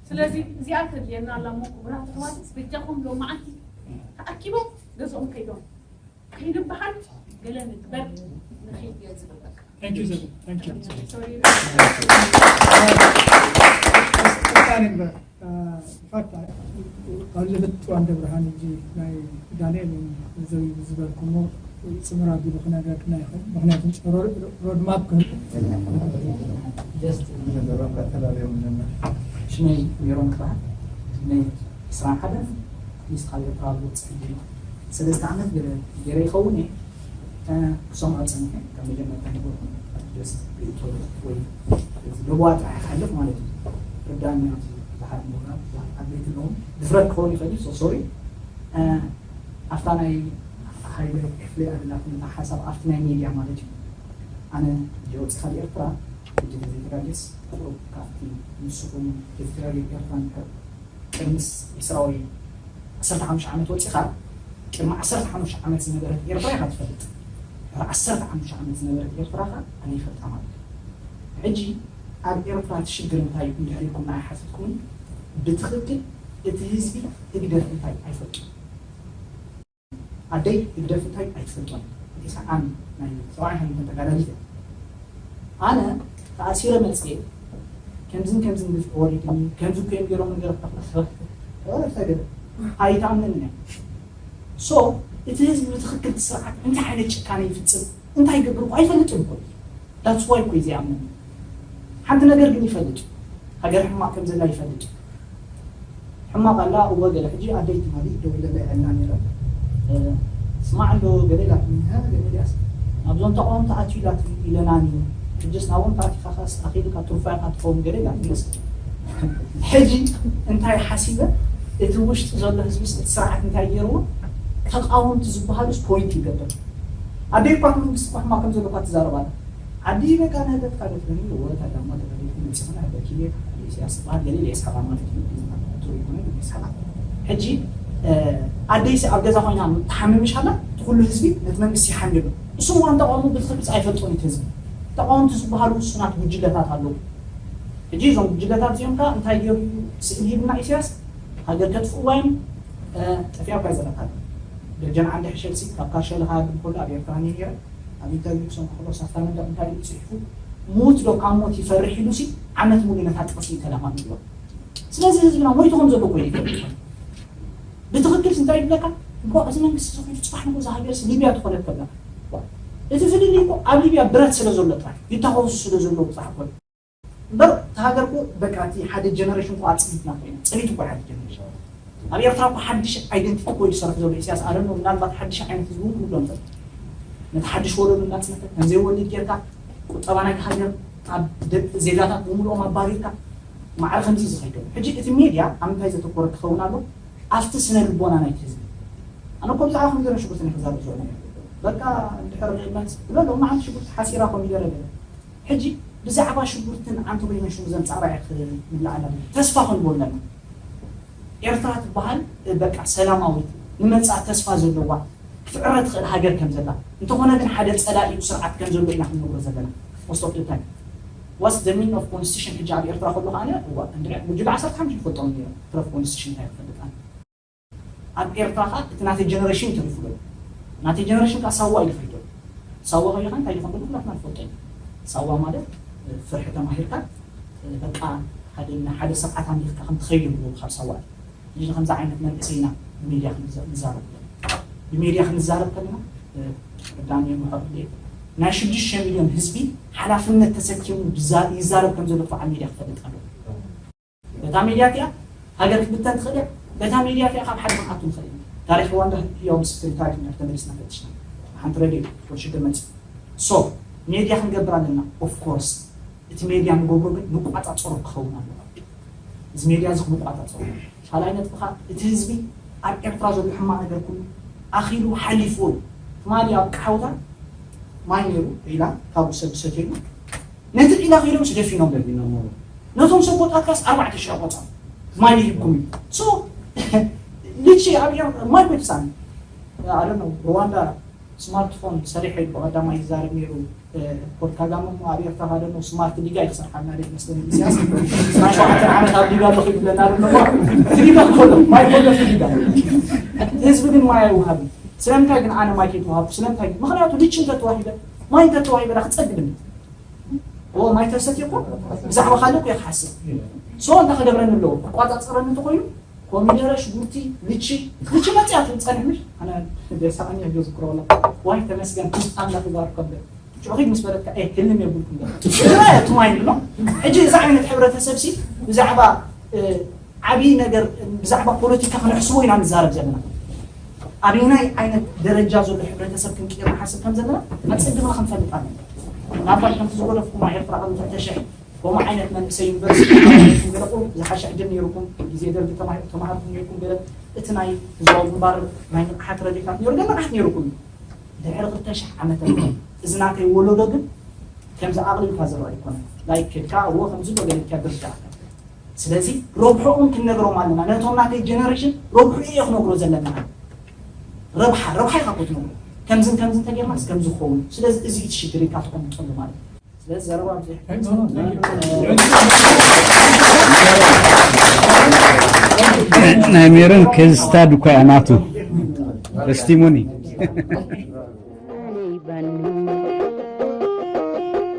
ስለዚ እዚኣ ተድልየና ኣላ እሞ ክቡራት ኣሕዋት፣ በጃኹም ሎም መዓልቲ ተኣኪቦም ገዝኦም ከይዶም ከይንበሃል ገለ ንግበር ንኺድ እየ ዝብል በቃ። Thank you, sir. Thank you. ሶሪ። ቀጣይ ንግበር። ኢንፋክት፣ ካብ ዝብጥ ዋንደ ብርሃን እዚ ናይ ዳንኤል ዘው ዝበልኩሞ ጽምር ኣቢሉ ክነግረክና ይኽእል። ምኽንያቱም ሮ-፣ ሮድማፕ ክህብ ጀስት ነገሮም ከተላለዮም ነና። ሽመይ ሜሮን ይበሃል። ዕድመይ ዕስራን ሓደን፣ ኣትሊስት ካብ ኤርትራ ዝወፅእ ሕጂ ሰለስተ ዓመት ገለ ገይረ ይኸውን እየ። ክሰምዖ ፀኒሐ ካብ መጀመርታ ነበርኩ ደስ ሪኢቶ ወይ ለበዋ ጥራሕ ይሓልፍ ማለት እዩ። ርዳኒ ኣብዚ ብዙሓት ምሁራት ብዙሓት ዓበይቲ ኣለዎም። ድፍረት ክኸውን ይኽእል እዩ። ሶ ሶሪ። ኣብታ ናይ ሃይለ ክፍለ ኣድላትነታ ሓሳብ ኣብቲ ናይ ሜድያ ማለት እዩ። ኣነ ሕጂ ወፂኻ ብኤርትራ ሕጂ ተዘይተጋግስ ቁሩብ ካብቲ ንስኹም ተዘይተጋግስ ኤርትራ እንድሕር ቅድሚ ዕስራ ወይ ዓሰርተ ሓሙሽተ ዓመት ወፂኻ ቅድሚ ዓሰርተ ሓሙሽተ ዓመት ዝነበረት ኤርትራ ኢኻ ትፈልጥ። ድሕሪ ዓሰርተ ሓሙሽተ ዓመት ዝነበረት ኤርትራ ኸ ኣነ ይፈልጣ ማለት እዩ። ሕጂ ኣብ ኤርትራ እቲ ሽግር እንታይ እዩ እንድሕር ኢልኩም ንዓይ ሓቲትኩምኒ ብትኽክል እቲ ህዝቢ ህግደፍ እንታይ ኣይፈልጡን። ኣደይ ህግደፍ እንታይ ኣይትፈልጦን። እቲ ሰዓን ናይ ሰብዓይ ሓይልታት ተጋዳሊት እያ። ኣነ ተኣሲረ መፅየ ከምዝን ከምዝን ግፍዒ ወሪድኒ ከምዚ እኮ እዮም ገይሮም ነገር ተገደ ኣይትኣምንን እያ። ሶ እቲ ህዝቢ ብትኽክል እቲ ስርዓት እንታይ ዓይነት ጭካነ ይፍፅም እንታይ ይገብር እኮ ኣይፈልጥን እኮ። ዳትስ ዋይ እኮ እዩ ዘይኣምን። ሓንቲ ነገር ግን ይፈልጥ፣ ሃገር ሕማቕ ከም ዘላ ይፈልጥ። ሕማቕ ኣላ እወ ገለ። ሕጂ ኣደይ ትማሊ ደዊለላ ይዕልና ነይረ። ስማዕ እንዶ ገለ ኢላትኒ፣ ሃ ገለ ኢልያስ ናብዞም ተቃወምቲ ኣትዩ ኢላትኒ ኢለናኒ። ሕጅስ ናብኦም ተኣቲኻ ኻስ ኣኺልካ ትሩፋ ኢኻ ትኸውን ገለ ኢላትኒ። ሕጂ እንታይ ሓሲበ እቲ ውሽጢ ዘሎ ህዝቢ እቲ ስርዓት እንታይ ገይርዎ ተቃወምቲ ዝበሃሉስ ፖይንት ይገብር። ኣደይ እኳ እቲ መንግስቲ እኳ ሕማቕ ከም ዘሎ እኳ ትዛረብ ኣላ። ዓዲ በቃ ንህደት ካልኦት ግን እወ ታዳማ ተጋደልቲ መፂኹም ኣበኪ ኢሳያስ ዝበሃል ገለ ኢሳሓቃ ማለት እዩ። ትሩ ይኮነ ኢሳሓቃ ሕጂ ኣደይሲ ኣብ ገዛ ኮይና ትሓምምሽ ኣላ እቲ ኩሉ ህዝቢ ነቲ መንግስቲ ይሓሚ ኣሎ። እሱ እዋን ተቃውሞ ብትክክል ኣይፈልጦን እቲ ህዝቢ ተቃወምቲ ዝበሃሉ ውሱናት ጉጅለታት ኣለዉ። ሕጂ እዞም ጉጅለታት እዚኦም ከዓ እንታይ ገይሩ ስእሊ ሂብና ኢሳያስ ሃገር ከጥፍእዋ እዮም። ጠፊኣ እኳ ይዘረካ ኣሎ። ደጀን ዓንዲ ሕሸልሲ ካብ ካርሸለ ክሃድም ከሎ ኣብ ኤርትራ እየ ነይረ። ኣብ ኢንተርቪው ክሰምዖ ከሎ ሳፍታ መንደቕ እንታይ ኢሉ ጽሒፉ? ሙት ዶ ካብ ሞት ይፈርሕ ኢሉሲ ዓመት ሙሉ ነታ ጥቕሲ እዩ ተለማሚድዋ። ስለዚ ህዝብና ሞይቱ ከም ዘሎ እኮ እዩ ይፈልጥ። ብትኽክል እንታይ ይብለካ? እኮ እዚ መንግስቲ እዚ ኮይኑ ጽባሕ ንግሆ እዛ ሃገርሲ ሊብያ ትኾነት ከብለካ። እቲ ፍልልይ እኮ ኣብ ሊብያ ብረት ስለ ዘሎ ጥራሕ ይታኸሱ ስለ ዘለዉ ጥራሕ እኮ እዩ። እምበር እቲ ሃገር እኮ በቃ እቲ ሓደ ጀነሬሽን እኮ ኣፅኒትና ኮይና ፅኒት እኮ ሓደ ጀነሬሽን ኣብ ኤርትራ እኮ ሓድሽ ኣይደንቲቲ እኮ ይሰርሕ ዘሎ ኢሳያስ ኣረኖ ምናልባት ሓድሽ ዓይነት ህዝቢ እውን ክብሎ ንኽእል ነቲ ሓድሽ ወለዶ እናፅነተ ከምዘይወልድ ጌርካ ቁጠባ ናይቲ ሃገር ኣብ ዜጋታት ብምልኦም ኣባሪርካ ማዕረ ከምዚ ዝኸይድ ዘሎ ሕጂ እቲ ሜድያ ኣብ ምንታይ ዘተኮረ ክኸውን ኣሎ ኣብቲ ስነ ልቦና ናይቲ ህዝቢ ኣነ እኮ ብዛዕባ ኮሚደረ ሽጉርቲ ናይ ክዛረብ ዝውዕል በቃ እንድሕር መት ብሎ ሎሚ ሓንቲ ሽጉርቲ ሓሲራ ኮሚደረ ገለ ሕጂ ብዛዕባ ሽጉርትን ዓንተቦይን ሽሙ ዘምጻእባ እያ ክምልኣ ኣለና ተስፋ ክንቦ ኣለና ኤርትራ ትበሃል በቃ ሰላማዊት ንመጻእ ተስፋ ዘለዋ ክትዕረ ትኽእል ሃገር ከም ዘላ እንተኾነ ግን ሓደ ጸላኢኡ ስርዓት ከም ዘሎ ኢና ክንነግሮ ዘለና most of the time what's the meaning of constitution ሕጂ ኣብ ኤርትራ ከሎ ከዓነ እዋ እንድዒ ጉጅለ ዓሰርተ ሓሙሽተ ይፈልጦም ነይሮም ትረፍ constitution እንታይ ክፈልጥ ኣነ ኣብ ኤርትራ ኸዓ እቲ ናተይ ጀነሬሽን ተሪፉ ኣሎ። ናተይ ጀነሬሽን ከዓ ሳዋ ኢሉ ከይዱ ኣሎ። ሳዋ ከይዱ ከዓ እንታይ ይኾን ዘሎ ኩላትና ንፈልጦ ኢና። ሳዋ ማለት ፍርሒ ተማሂርካ በቃ ሓደ ሓደ ስርዓት ኣምሊኽካ ከም ትኸይድ ኣለዎ ካብ ሳዋ እዩ። እዚ ከምዚ ዓይነት መንእሰይ ኢና ብሜድያ ክንዛረብ ብሜድያ ክንዛረብ ከለና ቀዳሚ ምሕር ናይ ሽዱሽተ ሚልዮን ህዝቢ ሓላፍነት ተሰኪሙ ይዛረብ ከም ዘሎ ከዓ ሜድያ ክፈልጥ ኣለዎ። በታ ሜድያ እቲኣ ሃገር ክትብተን ትኽእል እያ። በታ ሜድያ እቲኣ ካብ ሓደ ክንኣቱ ንኽእል ኢና። ታሪኽ ሩዋንዳ ህያው ምስክር እዩ። ታሪኽ ኢና ተመሊስና ፈቲሽና። ሓንቲ ሬድዮ ወዲ ሽግር መፂ ሶ ሜድያ ክንገብር ኣለና። ኦፍ ኮርስ እቲ ሜድያ ንገብሮ ግን ንቋፃፀሮ ክኸውን ኣለዎ። እዚ ሜድያ እዚ ክንቋፃፀሮ ካልኣይ ነጥቢ ከዓ እቲ ህዝቢ ኣብ ኤርትራ ዘሎ ሕማቕ ነገር ኩሉ ኣኺሉ ሓሊፍዎ እዩ። ትማሊ ኣብ ቃሓውታ ማይ ነይሩ ዒላ ካብኡ ሰብ ዝሰትየሉ ነቲ ዒላ ከይዶም ስደፊኖም ነቶም ሰቦታትካስ ኣርባዕተ ሽሕ ቆፃ ማይ ይህብኩም እዩ ሶ ልቺ ኣብ ማይ ኮይትሳን ኣደ ነው ሩዋንዳ ስማርትፎን ሰሪሐ ኢሉ ብቐዳማይ ይዛረብ ነይሩ ፖል ካጋመ እሞ ኣብ ኤርትራ ካደ ነው ስማርት ሊጋ ይክሰርሓልና ደ መስለኒ ኢሳያስ ዕስራን ሸውዓተን ዓመት ኣብ ሊጋ ኣለኹ ይብለና ኣሎ እቲ ሊጋ ኮሎ ማይ ኮሎ እቲ ሊጋ ህዝቢ ግን ማይ ኣይውሃብን ስለምንታይ ግን ኣነ ማይ ከይተዋሃብኩ ስለምንታይ ግን ምክንያቱ ልቺ እንተተዋሂበ ማይ እንተተዋሂበ ዳ ክፀግብ እንዲ ኦ ማይ ተሰትየ እኮ ብዛዕባ ካልእ እኮ ክሓስብ ሶ እንታይ ክገብረኒ ኣለዎ ክቋፃፀረኒ እንተኮይኑ ኮሚደረ ሽጉርቲ ልቺ ልቺ መፅያ ትምፀንሕ ምሽ ኣነ ደሳቀኛ ዮ ዝክሮ ወላ ዋይ ተመስገን ኣምላክ ይባርኮ እንደ ሽዑኺ ምስ በለካ እ ህልም የብልኩም ትማይ ብሎ ሕጂ እዚ ዓይነት ሕብረተሰብ ሲ ብዛዕባ ዓብዪ ነገር ብዛዕባ ፖለቲካ ክነሕስቦ ኢና ንዛረብ ዘለና። ኣበየናይ ዓይነት ደረጃ ዘሎ ሕብረተሰብ ክንቅይር ንሓስብ ከም ዘለና ኣፀግምና ክንፈልጥ ኣለና። ናባይ ከምቲ ዝጎደፍኩማ ኤርትራ ቅድሚ ክልተ ሽሕ ከምኡ ዓይነት መንእሰይ ዩኒቨርሲቲ ገለቁ ዝሓሸ ዕድል ነይሩኩም፣ ግዜ ደርጊ ተማሂ- ተማሃርኩም ነይርኩም ገለ እቲ ናይ ህዝባዊ ግንባር ናይ ንቕሓት ረድኢታት ነይሩ ገለ ንቕሓት ነይሩኩም። ድሕሪ ክልተ ሽሕ ዓመተ ምህረት እዚ ናተይ ወለዶ ግን ከምዚ ኣቕሊልካ ዝረኣ ኣይኮነን። ላይክ ኬድካ እዎ ከምዚ ዶ ገለ ኢልካ ድርዳእ። ስለዚ ረብሕኦም ክንነግሮም ኣለና። ነቶም ናተይ ጀነሬሽን ረብሑ እየ ክነግሮ ዘለና። ረብሓ ረብሓ ኢኻ ክትነግሮ ከምዝን ከምዝን ተጌርናስ ከምዚ ክኸውን። ስለዚ እዚ እቲ ሽግር ኢልካ ተቐምጠሉ ማለት እዩ። ስለዚ ዘረባ ብዙሕ ናይ ሜሮን ኬዝ ስታዲ እኳ እያ ናቱ ተስቲሞኒ። ይባኑ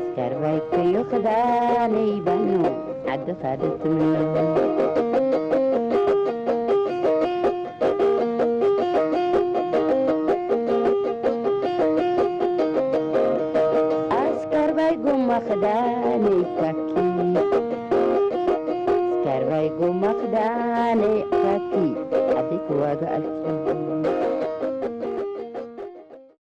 ስከርባይ ከዮ ክዳነይ ይባኑ ዓዲ ካደት ምነው ኣስከርባይ ጎማ ክዳነይ ካኪ ስከርባይ ጎማ ክዳነይ ካኪ ዓዲ ክዋጋኣልኪ